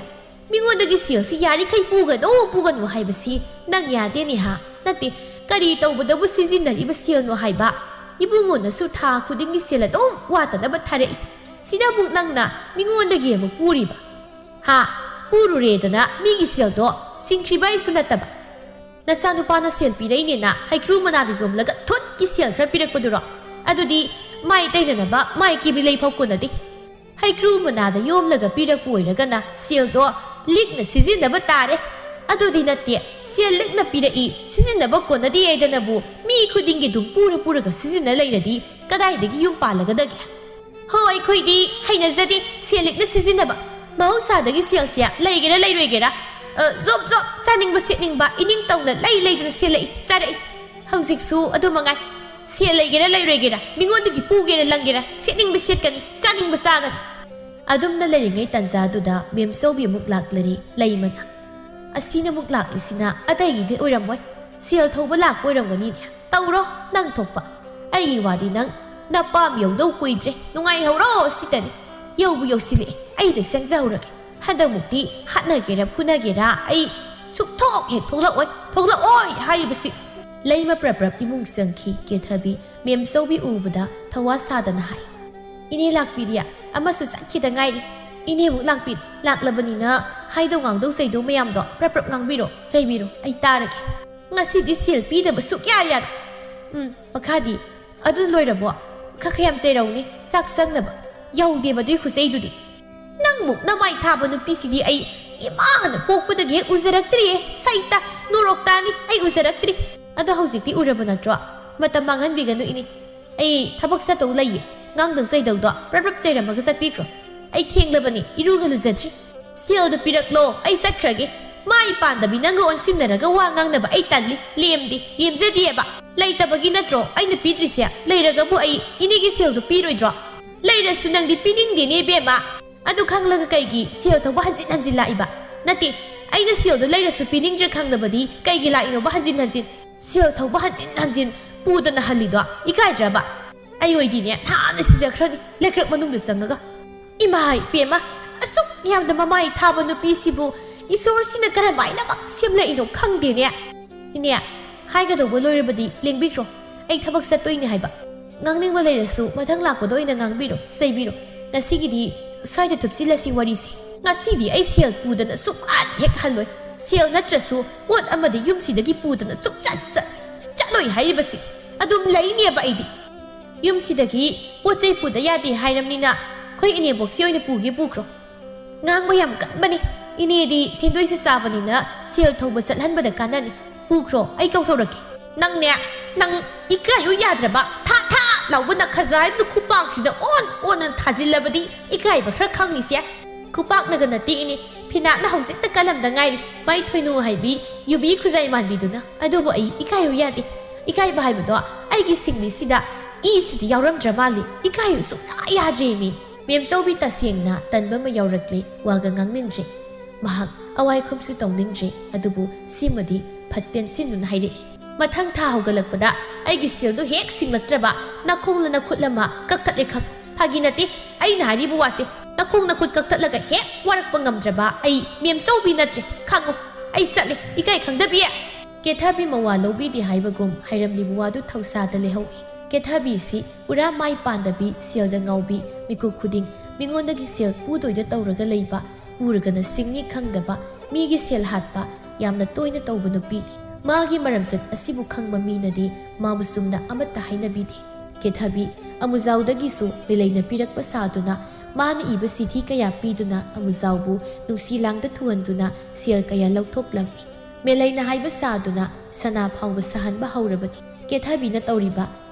ꯃꯤꯉꯣꯟꯗꯒꯤ ꯁꯦꯜꯁꯤ ꯌꯥꯔꯤꯈꯩ ꯄꯨꯒꯅꯨ, ꯄꯨꯒꯅꯨ ꯍꯥꯏꯕꯁꯤ ꯅꯪ ꯌꯥꯗꯦꯅꯦ ꯍꯥ? ꯅꯠꯇꯦ, ꯀꯔꯤ ꯇꯧꯕꯗꯕꯨ ꯁꯤꯖꯤꯟꯅꯔꯤꯕ ꯁꯦꯜꯅꯣ ꯍꯥꯏꯕ? ꯏꯕꯨꯡꯉꯣꯅꯁꯨ ꯊꯥ ꯈꯨꯗꯤꯡꯒꯤ ꯁꯦꯜ ꯑꯗꯨꯝ ꯋꯥꯠꯇꯅꯕ ꯊꯥꯔꯛꯏ꯫ ꯁꯤꯗ ꯑꯃꯨꯛ ꯅꯪꯅ ꯃꯤꯉꯣꯟꯗꯒꯤ ꯑꯃꯨꯛ ꯄꯨꯔꯤꯕ? ꯍꯥ? ꯄꯨꯔꯨꯔꯦꯗꯅ ꯃꯤꯒꯤ ꯁꯦꯜꯗꯣ ꯁꯤꯡꯈ꯭ꯔꯤꯕ ꯑꯩꯁꯨ ꯅꯠꯇꯕ꯫ ꯅꯆꯥꯅꯨꯄꯥꯅ ꯁꯦꯜ ꯄꯤꯔꯛꯏꯅꯦꯅ ꯍꯩꯀ꯭ꯔꯨ ꯃꯅꯥꯗ ꯌꯣꯝꯂꯒ ꯊꯨꯠꯀꯤ ꯁꯦꯜ ꯈꯔ ꯄꯤꯔꯛꯄꯗꯨꯔꯣ? ꯑꯗꯨꯗꯤ ꯃꯥꯏ ꯇꯩꯅꯅꯕ ꯃꯥꯏ ꯀꯦꯕꯤ ꯂꯩꯐꯥꯎ ꯀꯣꯟꯅꯗꯦ꯫ ꯍꯩꯀ꯭ꯔꯨ ꯃꯅꯥꯗ ꯌꯣꯝꯂꯒ ꯄꯤꯔꯛꯄ ꯑꯣꯏꯔꯒꯅ ꯁꯦꯜꯗꯣ ꯂꯤꯛꯅ ꯁꯤꯖꯤꯟꯅꯕ ꯇꯥꯔꯦ꯫ ꯑꯗꯨꯗꯤ ꯅꯠꯇꯦ, ꯁꯦꯜ ꯂꯤꯛꯅ ꯄꯤꯔꯛꯏ, ꯁꯤꯖꯤꯟꯅꯕ ꯀꯣꯟꯅꯗꯦ ꯍꯥꯏꯗꯅꯕꯨ ꯃꯤ ꯈꯨꯗꯤꯡꯒꯤ ꯑꯗꯨꯝ ꯄꯨꯔ ꯄꯨꯔꯒ ꯁꯤꯖꯤꯟꯅ ꯂꯩꯔꯗꯤ ꯀꯗꯥꯏꯗꯒꯤ ꯌꯨꯝ ꯄꯥꯜꯂꯒꯗꯒꯦ? ꯍꯣ, ꯑꯩꯈꯣꯏꯗꯤ ꯍꯩꯅꯖꯗꯦ ꯁꯦꯜ ꯂꯤꯛꯅ ꯁꯤꯖꯤꯟꯅꯕ꯫ ꯃꯍꯧꯁꯥꯗꯒꯤ ꯁꯦꯜꯁꯦ ꯂꯩꯒꯦꯔꯥ ꯂꯩꯔꯣꯏꯒꯦꯔꯥ, ꯑ, ꯖꯣꯞ ꯖꯣꯞ ꯆꯥꯅꯤꯡꯕ ꯁꯦꯠꯅꯤꯡꯕ ꯏꯅꯤꯡ ꯇꯧꯅ ꯂꯩ ꯂꯩꯗꯅ ꯁꯦꯠꯂꯛꯏ, ꯆꯥꯔꯛꯏ꯫ ꯍꯧꯖꯤꯛꯁꯨ ꯑꯗꯨ ꯃꯉꯥꯏ꯫ ꯁꯦꯜ ꯂꯩꯒꯦꯔꯥ ꯂꯩꯔꯣꯏꯒꯦꯔꯥ, ꯃꯤꯉꯣꯟꯗꯒꯤ ꯄꯨꯒꯦꯔꯥ ꯂꯪꯒꯦꯔꯥ, ꯁꯦꯠꯅꯤꯡꯕ ꯁꯦꯠꯀꯅꯤ, ꯆꯥꯅꯤꯡꯕ ꯆꯥꯒꯅꯤ꯫ ꯑꯗꯨꯝꯅ ꯂꯩꯔꯤꯉꯩ ꯇꯥꯟꯖꯥꯗꯨꯗ ꯃꯦꯝꯆꯧꯕꯤ ꯑꯃꯨꯛ ꯂꯥꯛꯂꯔꯦ꯫ ꯂꯩꯃꯅ, "ꯑꯁꯤꯅ ꯑꯃꯨꯛ ꯂꯥꯛꯂꯤꯁꯤꯅ ꯑꯇꯩꯒꯤꯗꯤ ꯑꯣꯏꯔꯝꯃꯣꯏ, ꯁꯦꯜ ꯊꯧꯕ ꯂꯥꯛꯄ ꯑꯣꯏꯔꯝꯒꯅꯤꯅꯦ꯫ ꯇꯧꯔꯣ ꯅꯪ ꯊꯣꯛꯄ꯫ ꯑꯩꯒꯤ ꯋꯥꯗꯤ ꯅꯪ ꯅꯄꯥꯝ ꯌꯧꯗꯧ ꯀꯨꯏꯗ꯭ꯔꯦ, ꯅꯨꯡꯉꯥꯏꯍꯧꯔꯣ ꯁꯤꯇꯅꯤ꯫ ꯌꯧꯕꯨ ꯌꯧꯁꯤꯜꯂꯛꯑꯦ, ꯑꯩ ꯂꯣꯏꯁꯪꯖꯍꯧꯔꯒꯦ꯫ ꯍꯟꯗꯛꯃꯨꯛꯇꯤ ꯍꯥꯠꯅꯒꯦꯔꯥ ꯐꯨꯅꯒꯦꯔꯥ ꯑꯩ ꯁꯨꯛꯊꯣꯛ ꯍꯦꯛ ꯊꯣꯛꯂꯛꯑꯣꯏ, ꯊꯣꯛꯂꯛꯑꯣꯏ ꯍꯥꯏꯔꯤꯕꯁꯤ꯫" ꯂꯩꯃ ꯄ꯭ꯔꯞ ꯄ꯭ꯔꯞ ꯏꯃꯨꯡ ꯆꯪꯈꯤ꯫ ꯀꯦꯊꯕꯤ ꯃꯦꯝꯆꯧꯕꯤ ꯎꯕꯗ ꯊꯋꯥ ꯁꯥꯗꯅ ꯍꯥꯏ, "ꯏꯅꯦ ꯂꯥꯛꯄꯤꯔꯤ, ꯑꯃꯁꯨ ꯆꯠꯈꯤꯗ ꯉꯥꯏꯔꯤ꯫ ꯏꯅꯦ ꯑꯃꯨꯛ ꯂꯥꯛꯄꯤꯔꯤ꯫ ꯂꯥꯛꯂꯕꯅꯤꯅ ꯍꯥꯏꯗꯧ ꯉꯥꯡꯗꯧ ꯆꯩꯗꯧ ꯃꯌꯥꯝꯗꯣ ꯄ꯭ꯔꯞ ꯄ꯭ꯔꯞ ꯉꯥꯡꯕꯤꯔꯣ, ꯆꯩꯕꯤꯔꯣ, ꯑꯩ ꯇꯥꯔꯒꯦ꯫ ꯉꯁꯤꯗꯤ ꯁꯦꯜ ꯄꯤꯗꯕ ꯁꯨꯛꯌꯥ ꯌꯥꯔꯣꯏ꯫ ꯎꯝ, ꯃꯈꯥꯗꯤ? ꯑꯗꯨ ꯂꯣꯏꯔꯕꯣ? ꯈꯔ ꯈꯔ ꯌꯥꯝ ꯆꯩꯔꯧꯅꯦ, ꯆꯥꯛ ꯆꯪꯅꯕ꯫ ꯌꯧꯗꯦꯕ ꯑꯗꯨꯏ ꯈꯨꯆꯩꯗꯨꯗꯤ꯫ ꯅꯪꯃꯨꯛ ꯅꯃꯥꯏ ꯊꯥꯕ ꯅꯨꯄꯤꯁꯤꯗꯤ ꯑꯩ ꯏꯃꯥꯅ ꯄꯣꯛꯄꯗꯒꯤ ꯍꯦꯛ ꯎꯖꯔꯛꯇ꯭ꯔꯤꯌꯦ꯫ ꯁꯩꯇ, ꯅꯣꯔꯣꯛꯇꯥꯅꯤ, ꯑꯩ ꯎꯖꯔꯛꯇ꯭ꯔꯤ꯫ ꯑꯗꯣ ꯍꯧꯖꯤꯛꯇꯤ ꯎꯔꯕ ꯅꯠꯇ꯭ꯔꯣ? ꯃꯇꯝ ꯃꯥꯡꯍꯟꯕꯤꯒꯅꯨ ꯏꯅꯦ꯫ ꯑꯩ ꯊꯕꯛ ꯆꯠꯇꯧ ꯂꯩꯌꯦ꯫ ꯉꯥꯡꯗꯧ ꯆꯩꯗꯧꯗꯣ ꯄ꯭ꯔꯞ ꯄ꯭ꯔꯞ ꯆꯩꯔꯝꯃꯒ ꯆꯠꯄꯤꯈ꯭ꯔꯣ꯫ ꯑꯩ ꯊꯦꯡꯂꯕꯅꯤ, ꯏꯔꯨꯒ ꯂꯨꯖꯗ꯭ꯔꯤ꯫ ꯁꯦꯜꯗꯨ ꯄꯤꯔꯛꯂꯣ, ꯑꯩ ꯆꯠꯈ꯭ꯔꯒꯦ꯫ ꯃꯥꯏ ꯄꯥꯟꯗꯕꯤ ꯅꯪꯒ ꯑꯣꯟꯁꯤꯟꯅꯔꯒ ꯋꯥ ꯉꯥꯡꯅꯕ ꯑꯩ ꯇꯜꯂꯤ, ꯂꯦꯝꯗꯦ, ꯂꯦꯝꯖꯗꯦꯕ꯫ ꯂꯩꯇꯕꯒꯤ ꯅꯠꯇ꯭ꯔꯣ ꯑꯩꯅ ꯄꯤꯗ꯭ꯔꯤꯁꯦ? ꯂꯩꯔꯒꯕꯨ ꯑꯩ ꯏꯅꯦꯒꯤ ꯁꯦꯜꯗꯨ ꯄꯤꯔꯣꯏꯗ꯭ꯔꯣ? ꯂꯩꯔꯁꯨ ꯅꯪꯗꯤ ꯄꯤꯅꯤꯡꯗꯦꯅꯦ ꯏꯕꯦꯝꯃ꯫ ꯑꯗꯨ ꯈꯪꯂꯒ ꯀꯩꯒꯤ ꯁꯦꯜ ꯊꯧꯕ ꯍꯟꯖꯤꯟ ꯍꯟꯖꯤꯟ ꯂꯥꯛꯏꯕ? ꯅꯠꯇꯦ, ꯑꯩꯅ ꯁꯦꯜꯗꯣ ꯂꯩꯔꯁꯨ ꯄꯤꯅꯤꯡꯗ꯭ꯔꯦ ꯈꯪꯂꯕꯗꯤ ꯀꯩꯒꯤ ꯂꯥꯛꯏꯅꯣꯕ ꯍꯟꯖꯤꯟ ꯍꯟꯖꯤꯟ? ꯁꯦꯜ ꯊꯧꯕ ꯍꯟꯖꯤꯟ ꯍꯟꯖꯤꯟ ꯄꯨꯗꯅ ꯍꯜꯂꯤꯗꯣ ꯏꯀꯥꯏꯗ꯭ꯔꯕ? ꯑꯩ ꯑꯣꯏꯗꯤꯅꯦ ꯅꯍꯥꯟꯅ ꯁꯤꯖꯈ꯭ꯔꯅꯤ ꯂꯩꯀ꯭ꯔꯛ ꯃꯅꯨꯡꯗ ꯆꯪꯉꯒ꯫ ꯏꯃꯥ ꯏꯄꯦꯝꯃ, ꯑꯁꯨꯛ ꯌꯥꯝꯅ ꯃꯃꯥꯏ ꯊꯥꯕ ꯅꯨꯄꯤꯁꯤꯕꯨ ꯏꯁꯣꯔꯁꯤꯅ ꯀꯔꯝꯍꯥꯏꯅꯃꯛ ꯁꯦꯝꯂꯛꯏꯅꯣ ꯈꯪꯗꯦꯅꯦ꯫ ꯏꯅꯦ, ꯍꯥꯏꯒꯗꯧꯕ ꯂꯣꯏꯔꯕꯗꯤ ꯂꯦꯡꯕꯤꯈ꯭ꯔꯣ꯫ ꯑꯩ ꯊꯕꯛ ꯆꯠꯇꯣꯏꯅꯦ ꯍꯥꯏꯕ꯫ ꯉꯥꯡꯅꯤꯡꯕ ꯂꯩꯔꯁꯨ ꯃꯊꯪ ꯂꯥꯛꯄꯗ ꯑꯣꯏꯅ ꯉꯥꯡꯕꯤꯔꯣ, ꯆꯩꯕꯤꯔꯣ꯫ ꯉꯁꯤꯒꯤꯗꯤ ꯁ꯭ꯋꯥꯏꯗ ꯊꯨꯞꯆꯤꯜꯂꯁꯤ ꯋꯥꯔꯤꯁꯦ꯫ ꯉꯁꯤꯗꯤ ꯑꯩ ꯁꯦꯜ ꯄꯨꯗꯅ ꯁꯨꯛꯍꯟ ꯍꯦꯛ ꯍꯜꯂꯣꯏ꯫ ꯁꯦꯜ ꯅꯠꯇ꯭ꯔꯁꯨ ꯄꯣꯠ ꯑꯃꯗꯤ ꯌꯨꯝꯁꯤꯗꯒꯤ ꯄꯨꯗꯅ ꯁꯨꯛꯆꯠ ꯆꯠ-, ꯆꯠꯂꯣꯏ ꯍꯥꯏꯔꯤꯕꯁꯤ꯫ ꯑꯗꯨꯝ ꯂꯩꯅꯦꯕ ꯑꯩꯗꯤ꯫ ꯌꯨꯝꯁꯤꯗꯒꯤ ꯄꯣꯠ ꯆꯩ ꯄꯨꯗ ꯌꯥꯗꯦ ꯍꯥꯏꯔꯝꯅꯤꯅ ꯑꯩꯈꯣꯏ ꯏꯅꯦꯕꯣꯛꯁꯤ ꯑꯣꯏꯅ ꯄꯨꯒꯦ ꯄꯨꯈ꯭ꯔꯣ꯫ ꯉꯥꯡꯕ ꯌꯥꯝ ꯀꯟꯕꯅꯤ꯫ ꯏꯅꯦꯗꯤ ꯁꯦꯟꯗꯣꯏꯁꯨ ꯆꯥꯕꯅꯤꯅ ꯁꯦꯜ ꯊꯧꯕ ꯆꯠꯍꯟꯕꯗ ꯀꯥꯟꯅꯅꯤ꯫ ꯄꯨꯈ꯭ꯔꯣ, ꯑꯩ ꯀꯧꯊꯧꯔꯛꯀꯦ꯫ ꯅꯪꯅꯦ, ꯅꯪ ꯏꯀꯥꯏꯌꯨ ꯌꯥꯗ꯭ꯔꯕ ꯊꯥ ꯊꯥ ꯂꯥꯎꯕ ꯅꯈꯖꯥꯏꯗꯨ ꯈꯨꯄꯥꯛꯁꯤꯗ ꯑꯣꯟ ꯑꯣꯟꯅ ꯊꯥꯖꯤꯜꯂꯕꯗꯤ ꯏꯀꯥꯏꯕ ꯈꯔ ꯈꯪꯅꯤꯁꯦ꯫ ꯈꯨꯄꯥꯛꯅꯒ ꯅꯠꯇꯦ ꯏꯅꯦ, ꯐꯤꯅꯥꯠꯅ ꯍꯧꯖꯤꯛꯇ ꯀꯜꯂꯝꯗ ꯉꯥꯏꯔꯤ꯫ ꯃꯥꯏ ꯊꯣꯏꯅꯨ ꯍꯥꯏꯕꯤ ꯌꯨꯕꯤ ꯈꯨꯖꯥꯏ ꯃꯥꯟꯕꯤꯗꯨꯅ꯫ ꯑꯗꯨꯕꯨ ꯑꯩ ꯏꯀꯥꯏꯌꯨ ꯌꯥꯗꯦ꯫ ꯏꯀꯥꯏꯕ ꯍꯥꯏꯕꯗꯣ ꯑꯩꯒꯤ ꯁꯤꯡꯂꯤꯁꯤꯗ ꯏꯁꯤꯗꯤ ꯌꯥꯎꯔꯝꯗ꯭ꯔ ꯃꯥꯜꯂꯤ꯫ ꯏꯀꯥꯏꯌꯨ ꯁꯨꯡꯌꯥ ꯌꯥꯗ꯭ꯔꯦ ꯃꯤ꯫ ꯃꯦꯝꯆꯧꯕꯤ ꯇꯁꯦꯡꯅ ꯇꯟꯕ ꯑꯃ ꯌꯥꯎꯔꯛꯂꯦ, ꯋꯥꯒ ꯉꯥꯡꯅꯤꯡꯗ꯭ꯔꯦ꯫ ꯃꯍꯥꯛ ꯑꯋꯥꯏꯈꯨꯝꯁꯨ ꯇꯧꯅꯤꯡꯗ꯭ꯔꯦ, ꯑꯗꯨꯕꯨ ꯁꯤꯃꯗꯤ ꯐꯠ ꯄꯦꯟꯁꯤꯟꯗꯨꯅ ꯍꯥꯏꯔꯛꯏ꯫ ꯃꯊꯪ ꯊꯥ ꯍꯧꯒꯠꯂꯛꯄꯗ ꯑꯩꯒꯤ ꯁꯦꯜꯗꯨ ꯍꯦꯛ ꯁꯤꯡꯂꯛꯇ꯭ꯔꯕ ꯅꯈꯣꯡꯂ ꯅꯈꯨꯠ ꯑꯃ ꯀꯛꯊꯠꯂꯦ ꯈꯪ꯫ ꯐꯥꯒꯤ ꯅꯠꯇꯦ ꯑꯩꯅ ꯍꯥꯏꯔꯤꯕ ꯋꯥꯁꯦ꯫ ꯅꯈꯣꯡ ꯅꯈꯨꯠ ꯀꯛꯊꯠꯂꯒ ꯍꯦꯛ ꯋꯥꯔꯛꯄ ꯉꯝꯗ꯭ꯔꯕ ꯑꯩ ꯃꯦꯝꯆꯧꯕꯤ ꯅꯠꯇ꯭ꯔꯦ ꯈꯪꯉꯨ꯫ ꯑꯩ ꯆꯠꯂꯦ, ꯏꯀꯥꯏ ꯈꯪꯗꯕꯤ꯫ ꯀꯦꯊꯕꯤ ꯃꯋꯥ ꯂꯧꯕꯤꯗꯦ ꯍꯥꯏꯕꯒꯨꯝ ꯍꯥꯏꯔꯝꯂꯤꯕ ꯋꯥꯗꯨ ꯊꯧꯁꯥꯗ ꯂꯩꯍꯧꯏ꯫ ꯀꯦꯊꯕꯤꯁꯤ ꯄꯨꯔꯥ ꯃꯥꯏ ꯄꯥꯟꯗꯕꯤ, ꯁꯦꯜꯗ ꯉꯥꯎꯕꯤ, ꯃꯤꯀꯨꯞ ꯈꯨꯗꯤꯡ ꯃꯤꯉꯣꯟꯗꯒꯤ ꯁꯦꯜ ꯄꯨꯗꯣꯏꯗ ꯇꯧꯔꯒ ꯂꯩꯕ, ꯄꯨꯔꯒꯅ ꯁꯤꯡꯅꯤ ꯈꯪꯗꯕ, ꯃꯤꯒꯤ ꯁꯦꯜ ꯍꯥꯠꯄ ꯌꯥꯝꯅ ꯇꯣꯏꯅ ꯇꯧꯕ ꯅꯨꯄꯤꯅꯤ꯫ ꯃꯥꯒꯤ ꯃꯔꯝꯆꯠ ꯑꯁꯤꯕꯨ ꯈꯪꯕ ꯃꯤꯅꯗꯤ ꯃꯥꯕꯨ ꯆꯨꯝꯅ ꯑꯃꯠꯇ ꯍꯥꯏꯅꯕꯤꯗꯦ꯫ ꯀꯦꯊꯕꯤ ꯑꯃꯨꯖꯥꯎꯗꯒꯤꯁꯨ ꯃꯦꯂꯩꯅ ꯄꯤꯔꯛꯄ ꯁꯥꯗꯨꯅ ꯃꯥꯅ ꯏꯕ ꯆꯤꯊꯤ ꯀꯌꯥ ꯄꯤꯗꯨꯅ ꯑꯃꯨꯖꯥꯎꯕꯨ ꯅꯨꯡꯁꯤ ꯂꯥꯡꯗ ꯊꯨꯍꯟꯗꯨꯅ ꯁꯦꯜ ꯀꯌꯥ ꯂꯧꯊꯣꯛꯂꯝꯃꯤ꯫ ꯃꯦꯂꯩꯅ ꯍꯥꯏꯕ ꯁꯥꯗꯨꯅ ꯁꯅꯥ ꯐꯥꯎꯕ ꯁꯥꯍꯟꯕ ꯍꯧꯔꯕꯅꯤ꯫ ꯀꯦꯊꯕꯤꯅ ꯇꯧꯔꯤꯕ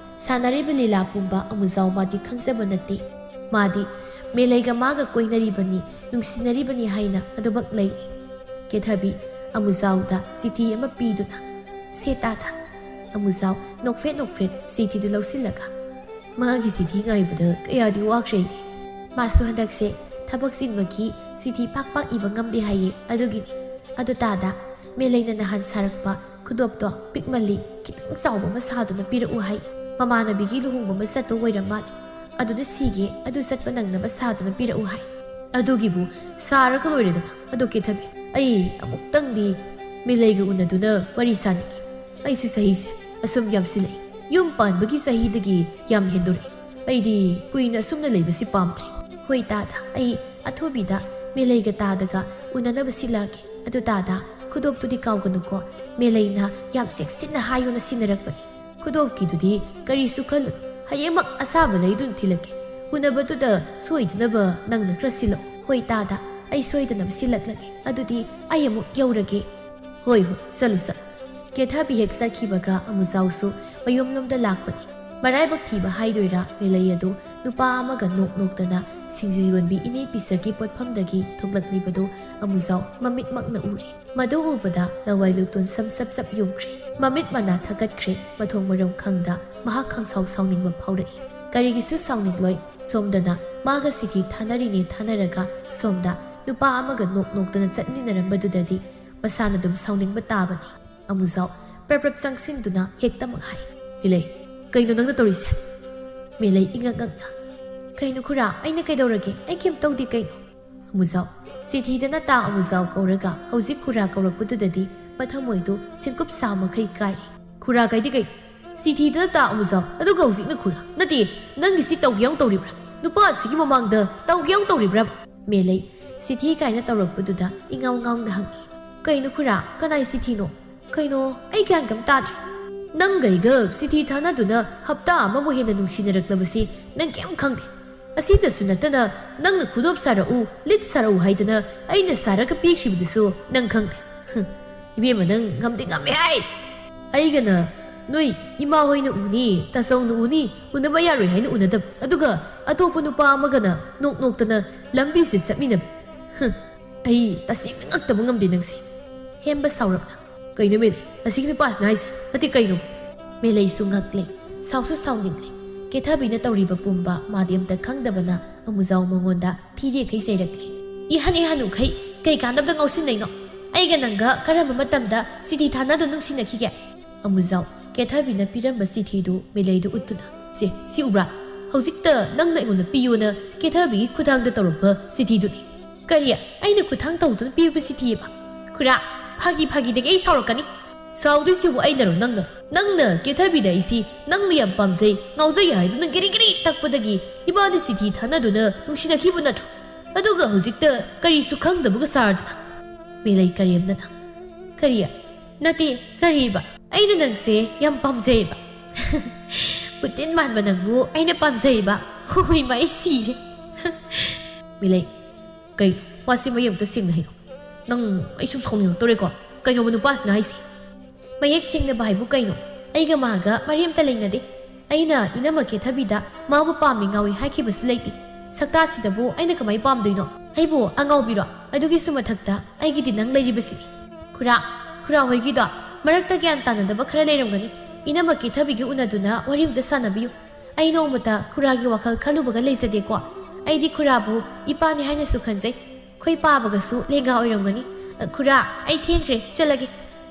ꯁꯥꯟꯅꯔꯤꯕ ꯂꯤꯂꯥ ꯄꯨꯝꯕ ꯑꯃꯨꯖꯥꯎ ꯃꯥꯗꯤ ꯈꯪꯖꯕ ꯅꯠꯇꯦ꯫ ꯃꯥꯗꯤ ꯃꯦꯂꯩꯒ ꯃꯥꯒ ꯀꯣꯏꯅꯔꯤꯕꯅꯤ, ꯅꯨꯡꯁꯤꯅꯔꯤꯕꯅꯤ ꯍꯥꯏꯅ ꯑꯗꯨꯃꯛ ꯂꯩꯔꯤ꯫ ꯀꯦꯊꯕꯤ ꯑꯃꯨꯖꯥꯎꯗ ꯆꯤꯊꯤ ꯑꯃ ꯄꯤꯗꯨꯅ, "ꯁꯦ ꯇꯥꯗ"꯫ ꯑꯃꯨꯖꯥꯎ ꯅꯣꯛꯐꯦꯠ ꯅꯣꯛꯐꯦꯠ ꯆꯤꯊꯤꯗꯨ ꯂꯧꯁꯤꯜꯂꯒ, "ꯃꯥꯒꯤ ꯆꯤꯊꯤ ꯉꯥꯏꯕꯗ ꯀꯌꯥꯗꯤ ꯋꯥꯈ꯭ꯔꯦ ꯑꯩꯗꯤ꯫ ꯃꯥꯁꯨ ꯍꯟꯗꯛꯁꯦ ꯊꯕꯛ ꯆꯤꯟꯕꯒꯤ ꯆꯤꯊꯤ ꯄꯥꯛ ꯄꯥꯛ ꯏꯕ ꯉꯝꯗꯦ ꯍꯥꯏꯌꯦ, ꯑꯗꯨꯒꯤꯅꯤ꯫ ꯑꯗꯨ ꯇꯥꯗ, ꯃꯦꯂꯩꯅ ꯅꯍꯥꯟ ꯁꯥꯔꯛꯄ ꯈꯨꯗꯣꯞꯇꯣ ꯄꯤꯛꯃꯜꯂꯤ, ꯈꯤꯇꯪ ꯆꯥꯎꯕ ꯑꯃ ꯁꯥꯗꯨꯅ ꯄꯤꯔꯛꯎ ꯍꯥꯏ꯫ ꯃꯃꯥꯟꯅꯕꯤꯒꯤ ꯂꯨꯍꯣꯡꯕ ꯑꯃ ꯆꯠꯇꯧ ꯑꯣꯏꯔ ꯃꯥꯜꯂꯤ꯫ ꯑꯗꯨꯗ ꯁꯤꯒꯦ, ꯑꯗꯨ ꯆꯠꯄ ꯅꯪꯅꯕ ꯁꯥꯗꯨꯅ ꯄꯤꯔꯛꯎ ꯍꯥꯏ꯫ ꯑꯗꯨꯒꯤꯕꯨ ꯁꯥꯔꯒ ꯂꯣꯏꯔꯦꯗꯅ꯫ ꯑꯗꯣ ꯀꯦꯊꯕꯤ, ꯑꯩ ꯑꯃꯨꯛꯇꯪꯗꯤ ꯃꯦꯂꯩꯒ ꯎꯅꯗꯨꯅ ꯋꯥꯔꯤ ꯁꯥꯅꯤꯡꯉꯤ꯫ ꯑꯩꯁꯨ ꯆꯍꯤꯁꯦ ꯑꯁꯨꯝ ꯌꯥꯝꯁꯤꯜꯂꯛꯏ꯫ ꯌꯨꯝ ꯄꯥꯟꯕꯒꯤ ꯆꯍꯤꯗꯒꯤ ꯌꯥꯝ ꯍꯦꯟꯗꯣꯔꯛꯏ꯫ ꯑꯩꯗꯤ ꯀꯨꯏꯅ ꯑꯁꯨꯝꯅ ꯂꯩꯕꯁꯤ ꯄꯥꯝꯗ꯭ꯔꯦ꯫ ꯍꯣꯏ ꯇꯥꯗ, ꯑꯩ ꯑꯊꯨꯕꯤꯗ ꯃꯦꯂꯩꯒ ꯇꯥꯗꯒ ꯎꯅꯅꯕ ꯁꯤꯜꯂꯛꯑꯒꯦ꯫ ꯑꯗꯨ ꯇꯥꯗ, ꯈꯨꯗꯣꯞꯇꯨꯗꯤ ꯀꯥꯎꯒꯅꯨꯀꯣ꯫ ꯃꯦꯂꯩꯅ ꯌꯥꯝ ꯆꯦꯛꯁꯤꯟꯅ ꯍꯥꯏꯌꯣꯅ ꯁꯤꯟꯅꯔꯛꯄꯅꯤ꯫ ꯈꯨꯗꯣꯞꯀꯤꯗꯨꯗꯤ ꯀꯔꯤꯁꯨ ꯈꯜꯂꯨ꯫ ꯍꯌꯦꯡꯃꯛ ꯑꯁꯥꯕ ꯂꯩꯗꯨꯅ ꯊꯤꯜꯂꯛꯀꯦ꯫ ꯎꯅꯕꯗꯨꯗ ꯁꯣꯏꯗꯅꯕ ꯅꯪꯅ ꯈꯔ ꯁꯤꯜꯂꯛꯑꯣ꯫ ꯍꯣꯏ ꯇꯥꯗ, ꯑꯩ ꯁꯣꯏꯗꯅꯕ ꯁꯤꯜꯂꯛꯂꯒꯦ꯫ ꯑꯗꯨꯗꯤ ꯑꯩ ꯑꯃꯨꯛ ꯌꯧꯔꯒꯦ꯫ ꯍꯣꯏ ꯍꯣꯏ, ꯆꯠꯂꯨ ꯆꯠꯂꯨ꯫ ꯀꯦꯊꯕꯤ ꯍꯦꯛ ꯆꯠꯈꯤꯕꯒ ꯑꯃꯨꯖꯥꯎꯁꯨ ꯃꯌꯨꯝꯂꯣꯝꯗ ꯂꯥꯛꯄꯅꯤ꯫ ꯃꯔꯥꯏꯕꯛ ꯊꯤꯕ ꯍꯥꯏꯗꯣꯏꯔꯥ, ꯃꯦꯂꯩ ꯑꯗꯨ ꯅꯨꯄꯥ ꯑꯃꯒ ꯅꯣꯛ ꯅꯣꯛꯇꯅ ꯁꯤꯡꯖꯨ ꯌꯣꯟꯕꯤ ꯏꯅꯦ ꯄꯤꯁꯛꯀꯤ ꯄꯣꯠꯐꯝꯗꯒꯤ ꯊꯣꯛꯂꯛꯂꯤꯕꯗꯨ ꯑꯃꯨꯖꯥꯎ ꯃꯃꯤꯠꯃꯛꯅ ꯎꯔꯦ꯫ ꯃꯗꯨ ꯎꯕꯗ ꯂꯋꯥꯏ ꯂꯨꯇꯣꯟ ꯁꯝ ꯁꯞ ꯁꯞ ꯌꯨꯡꯈ꯭ꯔꯦ꯫ ꯃꯃꯤꯠ ꯃꯅꯥ ꯊꯛꯀꯠꯈ꯭ꯔꯦ꯫ ꯃꯊꯣꯡ ꯃꯔꯝ ꯈꯪꯗ ꯃꯍꯥꯛ ꯈꯪꯁꯥꯎ ꯁꯥꯎꯅꯤꯡꯕ ꯐꯥꯎꯔꯛꯏ꯫ ꯀꯔꯤꯒꯤꯁꯨ ꯁꯥꯎꯅꯤꯡꯂꯣꯏ? ꯁꯣꯝꯗꯅ ꯃꯥꯒ ꯆꯤꯊꯤ ꯊꯥꯅꯔꯤꯅꯦ ꯊꯥꯅꯔꯒ ꯁꯣꯝꯗ ꯅꯨꯄꯥ ꯑꯃꯒ ꯅꯣꯛ ꯅꯣꯛꯇꯅ ꯆꯠꯃꯤꯟꯅꯔꯝꯕꯗꯨꯗꯗꯤ ꯃꯁꯥꯅ ꯑꯗꯨꯝ ꯁꯥꯎꯅꯤꯡꯕ ꯇꯥꯕꯅꯤ꯫ ꯑꯃꯨꯖꯥꯎ ꯄ꯭ꯔꯞ ꯄ꯭ꯔꯞ ꯆꯪꯁꯤꯟꯗꯨꯅ ꯍꯦꯛꯇꯃꯛ ꯍꯥꯏ, "ꯃꯦꯂꯩ, ꯀꯩꯅꯣ ꯅꯪꯅ ꯇꯧꯔꯤꯁꯦ?" ꯃꯦꯂꯩ ꯏꯉꯛ ꯉꯛꯅ, "ꯀꯩꯅꯣ ꯈꯨꯔꯥ, ꯑꯩꯅ ꯀꯩꯗꯧꯔꯒꯦ? ꯑꯩ ꯀꯩꯝ ꯇꯧꯗꯦ ꯀꯩꯅꯣ?" ꯑꯃꯨꯖꯥꯎ, ꯆꯤꯊꯤꯗꯅ ꯇꯥ ꯑꯃꯨꯖꯥꯎ ꯀꯧꯔꯒ ꯍꯧꯖꯤꯛ ꯈꯨꯔꯥ ꯀꯧꯔꯛꯄꯗꯨꯗꯗꯤ ꯃꯊꯃꯣꯏꯗꯨ ꯁꯤꯡꯀꯨꯞ ꯁꯥ ꯃꯈꯩ ꯀꯥꯏꯔꯦ꯫ "ꯈꯨꯔꯥ ꯀꯥꯏꯗꯤ ꯀꯩ? ꯆꯤꯊꯤꯗꯅ ꯇꯥ ꯑꯃꯨꯖꯥꯎ, ꯑꯗꯨꯒ ꯍꯧꯖꯤꯛꯅ ꯈꯨꯔꯥ? ꯅꯠꯇꯦ, ꯅꯪꯒꯤꯁꯤ ꯇꯧꯒꯦ ꯌꯥꯎꯅ ꯇꯧꯔꯤꯕ꯭ꯔꯥ? ꯅꯨꯄꯥ ꯑꯁꯤꯒꯤ ꯃꯃꯥꯡꯗ ꯇꯧꯒꯦ ꯌꯥꯎꯅ ꯇꯧꯔꯤꯕ꯭ꯔꯥ?" ꯃꯦꯂꯩ ꯆꯤꯊꯤ ꯀꯥꯏꯅ ꯇꯧꯔꯛꯄꯗꯨꯗ ꯏꯉꯥꯎ ꯉꯥꯎꯅ ꯍꯪꯉꯤ, "ꯀꯩꯅꯣ ꯈꯨꯔꯥ, ꯀꯅꯥꯏ ꯆꯤꯊꯤꯅꯣ?" ꯀꯩꯅꯣ, ꯑꯩ ꯒ꯭ꯌꯥꯟ ꯀꯝ ꯇꯥꯗ꯭ꯔꯦ꯫ ꯅꯪꯒ ꯑꯩꯒ ꯆꯤꯊꯤ ꯊꯥꯅꯗꯨꯅ ꯍꯞꯇꯥ ꯑꯃꯕꯨ ꯍꯦꯟꯅ ꯅꯨꯡꯁꯤꯅꯔꯛꯂꯕꯁꯤ ꯅꯪ ꯀꯩꯝ ꯈꯪꯗꯦ꯫ ꯑꯁꯤꯗꯁꯨ ꯅꯠꯇꯅ ꯅꯪꯅ ꯈꯨꯗꯣꯞ ꯁꯥꯔꯛꯎ, ꯂꯤꯛ ꯁꯥꯔꯛꯎ ꯍꯥꯏꯗꯅ ꯑꯩꯅ ꯁꯥꯔꯒ ꯄꯤꯈ꯭ꯔꯤꯕꯗꯨꯁꯨ ꯅꯪ ꯈꯪꯗꯦ꯫ ꯍꯨꯝ, ꯏꯕꯦꯝꯃ, ꯅꯪ ꯉꯝꯗꯤ ꯉꯝꯃꯦ ꯍꯥꯏ꯫ ꯑꯩꯒꯅ ꯅꯣꯏ ꯏꯃꯥ ꯍꯣꯏꯅ ꯎꯅꯤ, ꯇꯥꯆꯧꯅ ꯎꯅꯤ, ꯎꯅꯕ ꯌꯥꯔꯣꯏ ꯍꯥꯏꯅ ꯎꯅꯗꯕ, ꯑꯗꯨꯒ ꯑꯇꯣꯞꯄ ꯅꯨꯄꯥ ꯑꯃꯒꯅ ꯅꯣꯛ ꯅꯣꯛꯇꯅ ꯂꯝꯕꯤꯁꯤꯗ ꯆꯠꯃꯤꯟꯅꯕ꯫ ꯍꯨꯝ, ꯑꯩ ꯇꯁꯦꯡꯅ ꯉꯛꯇꯕ ꯉꯝꯗꯦ ꯅꯪꯁꯦ꯫ ꯍꯦꯝꯕ ꯁꯥꯎꯔꯞꯅ, "ꯀꯩꯅꯣ ꯃꯦꯂꯩ, ꯑꯁꯤꯒꯤ ꯅꯨꯄꯥꯁꯤꯅ ꯍꯥꯏꯁꯦ? ꯅꯠꯇꯦ, ꯀꯩꯅꯣ?" ꯃꯦꯂꯩꯁꯨ ꯉꯛꯂꯦ, ꯁꯥꯎꯁꯨ ꯁꯥꯎꯅꯤꯡꯂꯦ꯫ ꯀꯦꯊꯕꯤꯅ ꯇꯧꯔꯤꯕ ꯄꯨꯝꯕ ꯃꯥꯗꯤ ꯑꯝꯇ ꯈꯪꯗꯕꯅ ꯑꯃꯨꯖꯥꯎ ꯃꯉꯣꯟꯗ ꯐꯤꯔꯦꯈꯩ ꯆꯩꯔꯛꯂꯦ꯫ "ꯏꯍꯟ ꯏꯍꯟ ꯎꯈꯩ, ꯀꯩ ꯀꯥꯟꯗꯕꯗ ꯉꯥꯎꯁꯤꯟꯅꯩꯅꯣ? ꯑꯩꯒ ꯅꯪꯒ ꯀꯔꯝꯕ ꯃꯇꯝꯗ ꯆꯤꯊꯤ ꯊꯥꯅꯗꯨꯅ ꯅꯨꯡꯁꯤꯅꯈꯤꯒꯦ?" ꯑꯃꯨꯖꯥꯎ ꯀꯦꯊꯕꯤꯅ ꯄꯤꯔꯝꯕ ꯆꯤꯊꯤꯗꯨ ꯃꯦꯂꯩꯗ ꯎꯠꯇꯨꯅ, "ꯁꯦ, ꯁꯤ ꯎꯕ꯭ꯔꯥ? ꯍꯧꯖꯤꯛꯇ ꯅꯪꯅ ꯑꯩꯉꯣꯟꯗ ꯄꯤꯌꯣꯅ ꯀꯦꯊꯕꯤꯒꯤ ꯈꯨꯠꯊꯥꯡꯗ ꯇꯧꯔꯛꯄ ꯆꯤꯊꯤꯗꯨꯅꯤ꯫" "ꯀꯔꯤ? ꯑꯩꯅ ꯈꯨꯠꯊꯥꯡ ꯇꯧꯗꯨꯅ ꯄꯤꯔꯕ ꯆꯤꯊꯤꯑꯕ?" "ꯈꯨꯔꯥ, ꯐꯥꯒꯤ ꯐꯥꯒꯤꯗꯒꯤ ꯑꯩ ꯁꯥꯎꯔꯛꯀꯅꯤ꯫" "ꯁꯥꯎꯗꯣꯏꯁꯤꯕꯨ ꯑꯩꯅꯔꯣ ꯅꯪꯅ? ꯅꯪꯅ ꯀꯦꯊꯕꯤꯗ ꯑꯩꯁꯤ ꯅꯪꯅ ꯌꯥꯝ ꯄꯥꯝꯖꯩ, ꯉꯥꯎꯖꯩ ꯍꯥꯏꯗꯨꯅ ꯒꯤꯔꯤ ꯒꯤꯔꯤ ꯇꯛꯄꯗꯒꯤ ꯏꯕꯥꯅꯤ ꯆꯤꯊꯤ ꯊꯥꯅꯗꯨꯅ ꯅꯨꯡꯁꯤꯅꯈꯤꯕ ꯅꯠꯇ꯭ꯔꯣ? ꯑꯗꯨꯒ ꯍꯧꯖꯤꯛꯇ ꯀꯔꯤꯁꯨ ꯈꯪꯗꯕꯒ ꯁꯥꯔꯗꯅ?" ꯃꯦꯂꯩ ꯀꯔꯦꯝꯅꯅ, "ꯀꯔꯤ? ꯅꯠꯇꯦ, ꯀꯔꯤꯕ? ꯑꯩꯅ ꯅꯪꯁꯦ ꯌꯥꯝ ꯄꯥꯝꯖꯩꯕ꯫" "ꯄꯨꯇꯤꯟ ꯃꯥꯟꯕ ꯅꯪꯕꯨ ꯑꯩꯅ ꯄꯥꯝꯖꯩꯕ꯫ ꯍꯣꯏ, ꯃꯥ, ꯑꯩ ꯁꯤꯔꯦ꯫" ꯃꯦꯂꯩ, "ꯀꯩꯅꯣ? ꯋꯥꯁꯤ ꯃꯌꯦꯛ ꯑꯝꯇ ꯁꯦꯡꯅ ꯍꯥꯏꯌꯣ꯫ ꯅꯪ, ꯑꯩ ꯁꯨꯝ ꯁꯥꯎꯅꯤꯡꯉꯛꯇꯧꯔꯦꯀꯣ꯫ ꯀꯩꯅꯣꯕ ꯅꯨꯄꯥꯁꯤꯅ ꯍꯥꯏꯁꯦ?" "ꯃꯌꯦꯛ ꯁꯦꯡꯅꯕ ꯍꯥꯏꯕꯨ ꯀꯩꯅꯣ? ꯑꯩꯒ ꯃꯥꯒ ꯃꯔꯤ ꯑꯝꯇ ꯂꯩꯅꯗꯦ꯫ ꯑꯩꯅ ꯏꯅꯝꯃ ꯀꯦꯊꯕꯤꯗ ꯃꯥꯕꯨ ꯄꯥꯝꯃꯤ ꯉꯥꯎꯏ ꯍꯥꯏꯈꯤꯕꯁꯨ ꯂꯩꯇꯦ꯫ ꯁꯛꯇꯥꯁꯤꯗꯕꯨ ꯑꯩꯅ ꯀꯃꯥꯏ ꯄꯥꯝꯗꯣꯏꯅꯣ? ꯑꯩꯕꯨ ꯑꯉꯥꯎꯕꯤꯔꯣ? ꯑꯗꯨꯒꯤꯁꯨ ꯃꯊꯛꯇ ꯑꯩꯒꯤꯗꯤ ꯅꯪ ꯂꯩꯔꯤꯕꯁꯤꯅꯤ꯫" "ꯈꯨꯔꯥ, ꯈꯨꯔꯥ ꯍꯣꯏꯒꯤꯗꯣ ꯃꯔꯛꯇ ꯒ꯭ꯌꯥꯟ ꯇꯥꯅꯗꯕ ꯈꯔ ꯂꯩꯔꯝꯒꯅꯤ꯫ ꯏꯅꯝꯃ ꯀꯦꯊꯕꯤꯒ ꯎꯅꯗꯨꯅ ꯋꯥꯔꯤ ꯑꯝꯇ ꯁꯥꯟꯅꯕꯤꯌꯨ꯫ ꯑꯩ ꯅꯣꯡꯃꯇ ꯈꯨꯔꯥꯒꯤ ꯋꯥꯈꯜ ꯈꯜꯂꯨꯕꯒ ꯂꯩꯖꯗꯦꯀꯣ꯫ ꯑꯩꯗꯤ ꯈꯨꯔꯥꯕꯨ ꯏꯄꯥꯅꯤ ꯍꯥꯏꯅꯁꯨ ꯈꯟꯖꯩ꯫ ꯑꯩꯈꯣꯏ ꯄꯥꯕꯒꯁꯨ ꯂꯦꯡꯒꯥ ꯑꯣꯏꯔꯝꯒꯅꯤ꯫ ꯑ, ꯈꯨꯔꯥ, ꯑꯩ ꯊꯦꯡꯈ꯭ꯔꯦ, ꯆꯠꯂꯒꯦ꯫"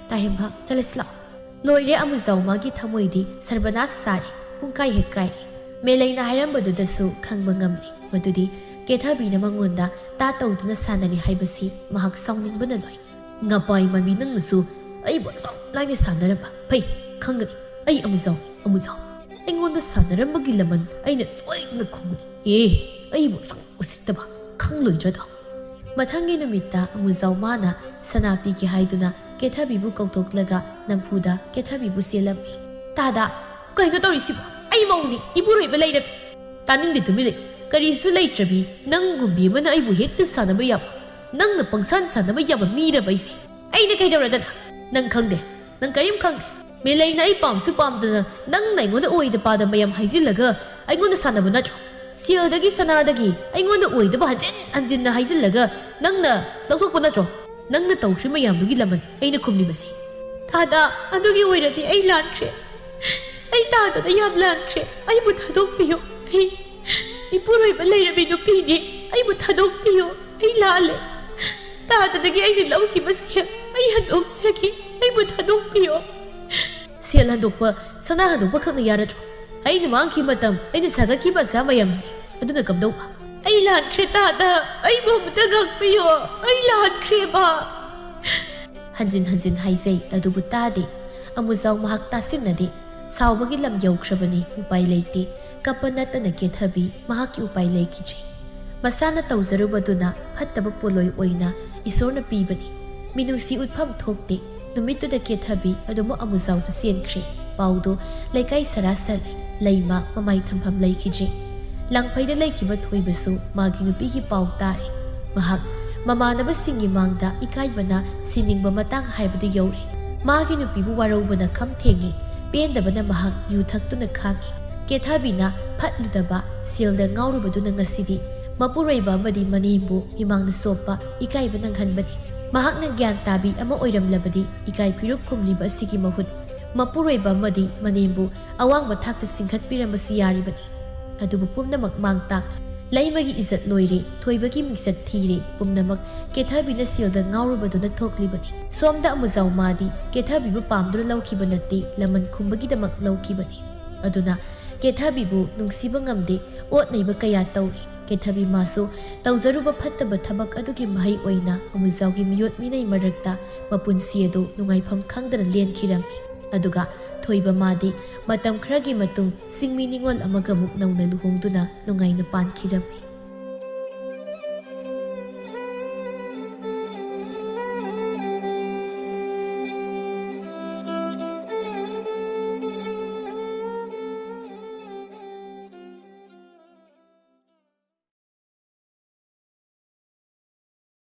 "ꯇꯥꯍꯦꯝꯕ, ꯆꯠꯂꯁꯤ ꯂꯥꯛꯑꯣ꯫" ꯂꯣꯏꯔꯦ, ꯑꯃꯨꯖꯥꯎ ꯃꯥꯒꯤ ꯊꯃꯣꯏꯗꯤ ꯁꯔꯕꯅꯥꯁ ꯁꯥꯔꯦ, ꯄꯨꯡꯀꯥꯏ ꯍꯦꯛ ꯀꯥꯏꯔꯦ꯫ ꯃꯦꯂꯩꯅ ꯍꯥꯏꯔꯝꯕꯗꯨꯗꯁꯨ ꯈꯪꯕ ꯉꯝꯂꯦ ꯃꯗꯨꯗꯤ ꯀꯦꯊꯕꯤꯅ ꯃꯉꯣꯟꯗ ꯇꯥ ꯇꯧꯗꯨꯅ ꯁꯥꯟꯅꯔꯤ ꯍꯥꯏꯕꯁꯤ ꯃꯍꯥꯛ ꯁꯥꯎꯅꯤꯡꯕꯅ ꯂꯣꯏ꯫ "ꯉꯄꯥꯏ ꯃꯥꯟꯕꯤ, ꯅꯪꯅꯁꯨ ꯑꯩꯕꯨ ꯑꯁꯨꯛ ꯂꯥꯏꯅ ꯁꯥꯟꯅꯔꯝꯕ? ꯐꯩ, ꯈꯪꯒꯅꯤ꯫ ꯑꯩ ꯑꯃꯨꯖꯥꯎ, ꯑꯃꯨꯖꯥꯎ꯫ ꯑꯩꯉꯣꯟꯗ ꯁꯥꯟꯅꯔꯝꯕꯒꯤ ꯂꯃꯟ ꯑꯩꯅ ꯁꯣꯏꯗꯅ ꯈꯨꯝꯒꯅꯤ꯫ ꯑꯦ, ꯑꯩꯕꯨ ꯑꯁꯨꯛ ꯎꯁꯤꯠꯇꯕ, ꯈꯪꯂꯣꯏꯗ꯭ꯔꯗꯣ?" ꯃꯊꯪꯒꯤ ꯅꯨꯃꯤꯠꯇ ꯑꯃꯨꯖꯥꯎ ꯃꯥꯅ ꯁꯅꯥ ꯄꯤꯒꯦ ꯍꯥꯏꯗꯨꯅ ꯀꯦꯊꯕꯤꯕꯨ ꯀꯧꯊꯣꯛꯂꯒ ꯅꯝꯐꯨꯗ ꯀꯦꯊꯕꯤꯕꯨ ꯆꯦꯜꯂꯝꯃꯤ꯫ "ꯇꯥꯗ, ꯀꯩꯅꯣ ꯇꯧꯔꯤꯁꯤꯕꯣ? ꯑꯩ ꯃꯧꯅꯤ, ꯏꯄꯨꯔꯣꯏꯕ ꯂꯩꯔꯕꯤ꯫ ꯇꯥꯅꯤꯡꯗꯦ, ꯇꯨꯃꯤꯟ ꯂꯩ꯫ ꯀꯔꯤꯁꯨ ꯂꯩꯇ꯭ꯔꯕꯤ ꯅꯪꯒꯨꯝꯕꯤ ꯑꯃꯅ ꯑꯩꯕꯨ ꯍꯦꯛꯇ ꯁꯥꯟꯅꯕ ꯌꯥꯕ, ꯅꯪꯅ ꯄꯪꯁꯥꯟ ꯁꯥꯟꯅꯕ ꯌꯥꯕ ꯃꯤꯔꯕ ꯑꯩꯁꯦ? ꯑꯩꯅ ꯀꯩꯗꯧꯔꯗꯅ? ꯅꯪ ꯈꯪꯗꯦ, ꯅꯪ ꯀꯔꯤꯝ ꯈꯪꯗꯦ꯫ ꯃꯤꯂꯩꯅ ꯑꯩ ꯄꯥꯝꯁꯨ ꯄꯥꯝꯗꯅ ꯅꯪꯅ ꯑꯩꯉꯣꯟꯗ ꯑꯣꯏꯗ ꯄꯥꯗ ꯃꯌꯥꯝ ꯍꯥꯏꯖꯤꯜꯂꯒ ꯑꯩꯉꯣꯟꯗ ꯁꯥꯟꯅꯕ ꯅꯠꯇ꯭ꯔꯣ? ꯁꯦꯜꯗꯒꯤ ꯁꯅꯥꯗꯒꯤ ꯑꯩꯉꯣꯟꯗ ꯑꯣꯏꯗꯕ ꯍꯟꯖꯤꯟ ꯍꯟꯖꯤꯟꯅ ꯍꯥꯏꯖꯤꯜꯂꯒ ꯅꯪꯅ ꯂꯧꯊꯣꯛꯄ ꯅꯠꯇ꯭ꯔꯣ? ꯅꯪꯅ ꯇꯧꯈ꯭ꯔꯤ ꯃꯌꯥꯝꯗꯨꯒꯤ ꯂꯃꯟ ꯑꯩꯅ ꯈꯨꯝꯂꯤꯕꯁꯤ?" "ꯇꯥꯗ, ꯑꯗꯨꯒꯤ ꯑꯣꯏꯔꯗꯤ ꯑꯩ ꯂꯥꯟꯈ꯭ꯔꯦ꯫ ꯑꯩ ꯇꯥꯗꯗ ꯌꯥꯝ ꯂꯥꯟꯈ꯭ꯔꯦ꯫ ꯑꯩꯕꯨ ꯊꯥꯗꯣꯛꯄꯤꯌꯨ꯫ ꯑꯩ ꯏꯄꯨꯔꯣꯏꯕ ꯂꯩꯔꯕꯤ ꯅꯨꯄꯤꯅꯤ꯫ ꯑꯩꯕꯨ ꯊꯥꯗꯣꯛꯄꯤꯌꯨ꯫ ꯑꯩ ꯂꯥꯜꯂꯦ꯫ ꯇꯥꯗꯗꯒꯤ ꯑꯩꯅ ꯂꯧꯈꯤꯕ ꯁꯦꯜ ꯑꯩ ꯍꯟꯗꯣꯛꯆꯒꯦ꯫ ꯑꯩꯕꯨ ꯊꯥꯗꯣꯛꯄꯤꯌꯨ꯫" "ꯁꯦꯜ ꯍꯟꯗꯣꯛꯄ, ꯁꯅꯥ ꯍꯟꯗꯣꯛꯄ ꯈꯛꯅ ꯌꯥꯔꯗ꯭ꯔꯣ? ꯑꯩꯅ ꯃꯥꯡꯈꯤꯕ ꯃꯇꯝ, ꯑꯩꯅ ꯁꯥꯒꯠꯈꯤꯕ ꯑꯁꯥ ꯃꯌꯥꯝꯗꯨꯗꯤ, ꯑꯗꯨꯅ ꯀꯝꯗꯧꯕ?" "ꯑꯩ ꯂꯥꯟꯈ꯭ꯔꯦ ꯇꯥꯗ, ꯑꯩꯕꯨ ꯑꯃꯨꯛꯇ ꯉꯥꯛꯄꯤꯌꯣ꯫ ꯑꯩ ꯂꯥꯟꯈ꯭ꯔꯦꯕ꯫" ꯍꯟꯖꯤꯟ ꯍꯟꯖꯤꯟ ꯍꯥꯏꯖꯩ, ꯑꯗꯨꯕꯨ ꯇꯥꯗꯦ꯫ ꯑꯃꯨꯖꯥꯎ ꯃꯍꯥꯛ ꯇꯥꯁꯤꯟꯅꯗꯦ꯫ ꯁꯥꯎꯕꯒꯤ ꯂꯝ ꯌꯧꯈ꯭ꯔꯕꯅꯤ, ꯎꯄꯥꯏ ꯂꯩꯇꯦ꯫ ꯀꯞꯄ ꯅꯠꯇꯅ ꯀꯦꯊꯕꯤ ꯃꯍꯥꯛꯀꯤ ꯎꯄꯥꯏ ꯂꯩꯈꯤꯗ꯭ꯔꯦ꯫ ꯃꯁꯥꯅ ꯇꯧꯖꯔꯨꯕꯗꯨꯅ ꯐꯠꯇꯕ ꯄꯣꯠꯂꯣꯏ ꯑꯣꯏꯅ ꯏꯁꯣꯔꯅ ꯄꯤꯕꯅꯤ꯫ ꯃꯤꯅꯨꯡꯁꯤ ꯎꯠꯐꯝ ꯊꯣꯛꯇꯦ꯫ ꯅꯨꯃꯤꯠꯇꯨꯗ ꯀꯦꯊꯕꯤ ꯑꯗꯨꯃꯛ ꯑꯃꯨꯖꯥꯎꯗ ꯆꯦꯟꯈ꯭ꯔꯦ꯫ ꯄꯥꯎꯗꯨ ꯂꯩꯀꯥꯏ ꯁꯔꯥ ꯁꯜꯂꯦ꯫ ꯂꯩꯃ ꯃꯃꯥꯏ ꯊꯝꯐꯝ ꯂꯩꯈꯤꯗ꯭ꯔꯦ꯫ ꯂꯥꯡꯐꯩꯗ ꯂꯩꯈꯤꯕ ꯊꯣꯏꯕꯁꯨ ꯃꯥꯒꯤ ꯅꯨꯄꯤꯒꯤ ꯄꯥꯎ ꯇꯥꯔꯦ꯫ ꯃꯍꯥꯛ ꯃꯃꯥꯟꯅꯕꯁꯤꯡꯒꯤ ꯃꯥꯡꯗ ꯏꯀꯥꯏꯕꯅ ꯁꯤꯅꯤꯡꯕ ꯃꯇꯥꯡ ꯍꯥꯏꯕꯗꯨ ꯌꯧꯔꯦ꯫ ꯃꯥꯒꯤ ꯅꯨꯄꯤꯕꯨ ꯋꯥꯔꯧꯕꯅ ꯈꯝ ꯊꯦꯡꯉꯤ꯫ ꯄꯦꯟꯗꯕꯅ ꯃꯍꯥꯛ ꯌꯨ ꯊꯛꯇꯨꯅ ꯈꯥꯡꯉꯤ꯫ ꯀꯦꯊꯕꯤꯅ ꯐꯠꯂꯨꯗꯕ ꯁꯦꯜꯗ ꯉꯥꯎꯔꯨꯕꯗꯨꯅ ꯉꯁꯤꯗꯤ ꯃꯄꯨꯔꯣꯏꯕ ꯑꯃꯗꯤ ꯃꯅꯦꯝꯕꯨ ꯃꯤꯃꯥꯡꯗ ꯁꯣꯛꯄ, ꯏꯀꯥꯏꯕ ꯅꯪꯍꯟꯕꯅꯤ꯫ ꯃꯍꯥꯛꯅ ꯒ꯭ꯌꯥꯟ ꯇꯥꯕꯤ ꯑꯃ ꯑꯣꯏꯔꯝꯂꯕꯗꯤ ꯏꯀꯥꯏ ꯐꯤꯔꯨꯛ ꯈꯨꯝꯂꯤꯕ ꯑꯁꯤꯒꯤ ꯃꯍꯨꯠ ꯃꯄꯨꯔꯣꯏꯕ ꯑꯃꯗꯤ ꯃꯅꯦꯝꯕꯨ ꯑꯋꯥꯡꯕ ꯊꯥꯛꯇ ꯆꯤꯡꯈꯠꯄꯤꯔꯝꯕꯁꯨ ꯌꯥꯔꯤꯕꯅꯤ꯫ ꯑꯗꯨꯕꯨ ꯄꯨꯝꯅꯃꯛ ꯃꯥꯡ ꯇꯥꯛ꯫ ꯂꯩꯃꯒꯤ ꯏꯖꯠ ꯂꯣꯏꯔꯦ, ꯊꯣꯏꯕꯒꯤ ꯃꯤꯡꯆꯠ ꯊꯤꯔꯦ, ꯄꯨꯝꯅꯃꯛ ꯀꯦꯊꯕꯤꯅ ꯁꯦꯜꯗ ꯉꯥꯎꯔꯨꯕꯗꯨꯅ ꯊꯣꯛꯂꯤꯕꯅꯤ꯫ ꯁꯣꯝꯗ ꯑꯃꯨꯖꯥꯎ ꯃꯥꯗꯤ ꯀꯦꯊꯕꯤꯕꯨ ꯄꯥꯝꯗꯨꯅ ꯂꯧꯈꯤꯕ ꯅꯠꯇꯦ, ꯂꯃꯟ ꯈꯨꯝꯕꯒꯤꯗꯃꯛ ꯂꯧꯈꯤꯕꯅꯤ꯫ ꯑꯗꯨꯅ ꯀꯦꯊꯕꯤꯕꯨ ꯅꯨꯡꯁꯤꯕ ꯉꯝꯗꯦ, ꯑꯣꯠ ꯅꯩꯕ ꯀꯌꯥ ꯇꯧꯔꯤ꯫ ꯀꯦꯊꯕꯤ ꯃꯥꯁꯨ ꯇꯧꯖꯔꯨꯕ ꯐꯠꯇꯕ ꯊꯕꯛ ꯑꯗꯨꯒꯤ ꯃꯍꯩ ꯑꯣꯏꯅ ꯑꯃꯨꯖꯥꯎꯒꯤ ꯃꯤꯑꯣꯠ ꯃꯤꯅꯩ ꯃꯔꯛꯇ ꯃꯄꯨꯟꯁꯤ ꯑꯗꯨ ꯅꯨꯡꯉꯥꯏꯐꯝ ꯈꯪꯗꯅ ꯂꯦꯟꯈꯤꯔꯝꯃꯤ꯫ ꯑꯗꯨꯒ ꯊꯣꯏꯕ ꯃꯥꯗꯤ ꯃꯇꯝ ꯈꯔꯒꯤ ꯃꯇꯨꯡ ꯆꯤꯡꯃꯤ ꯅꯤꯉꯣꯜ ꯑꯃꯒ ꯑꯃꯨꯛ ꯅꯧꯅ ꯂꯨꯍꯣꯡꯗꯨꯅ ꯅꯨꯡꯉꯥꯏꯅ ꯄꯥꯟꯈꯤꯔꯝꯃꯤ꯫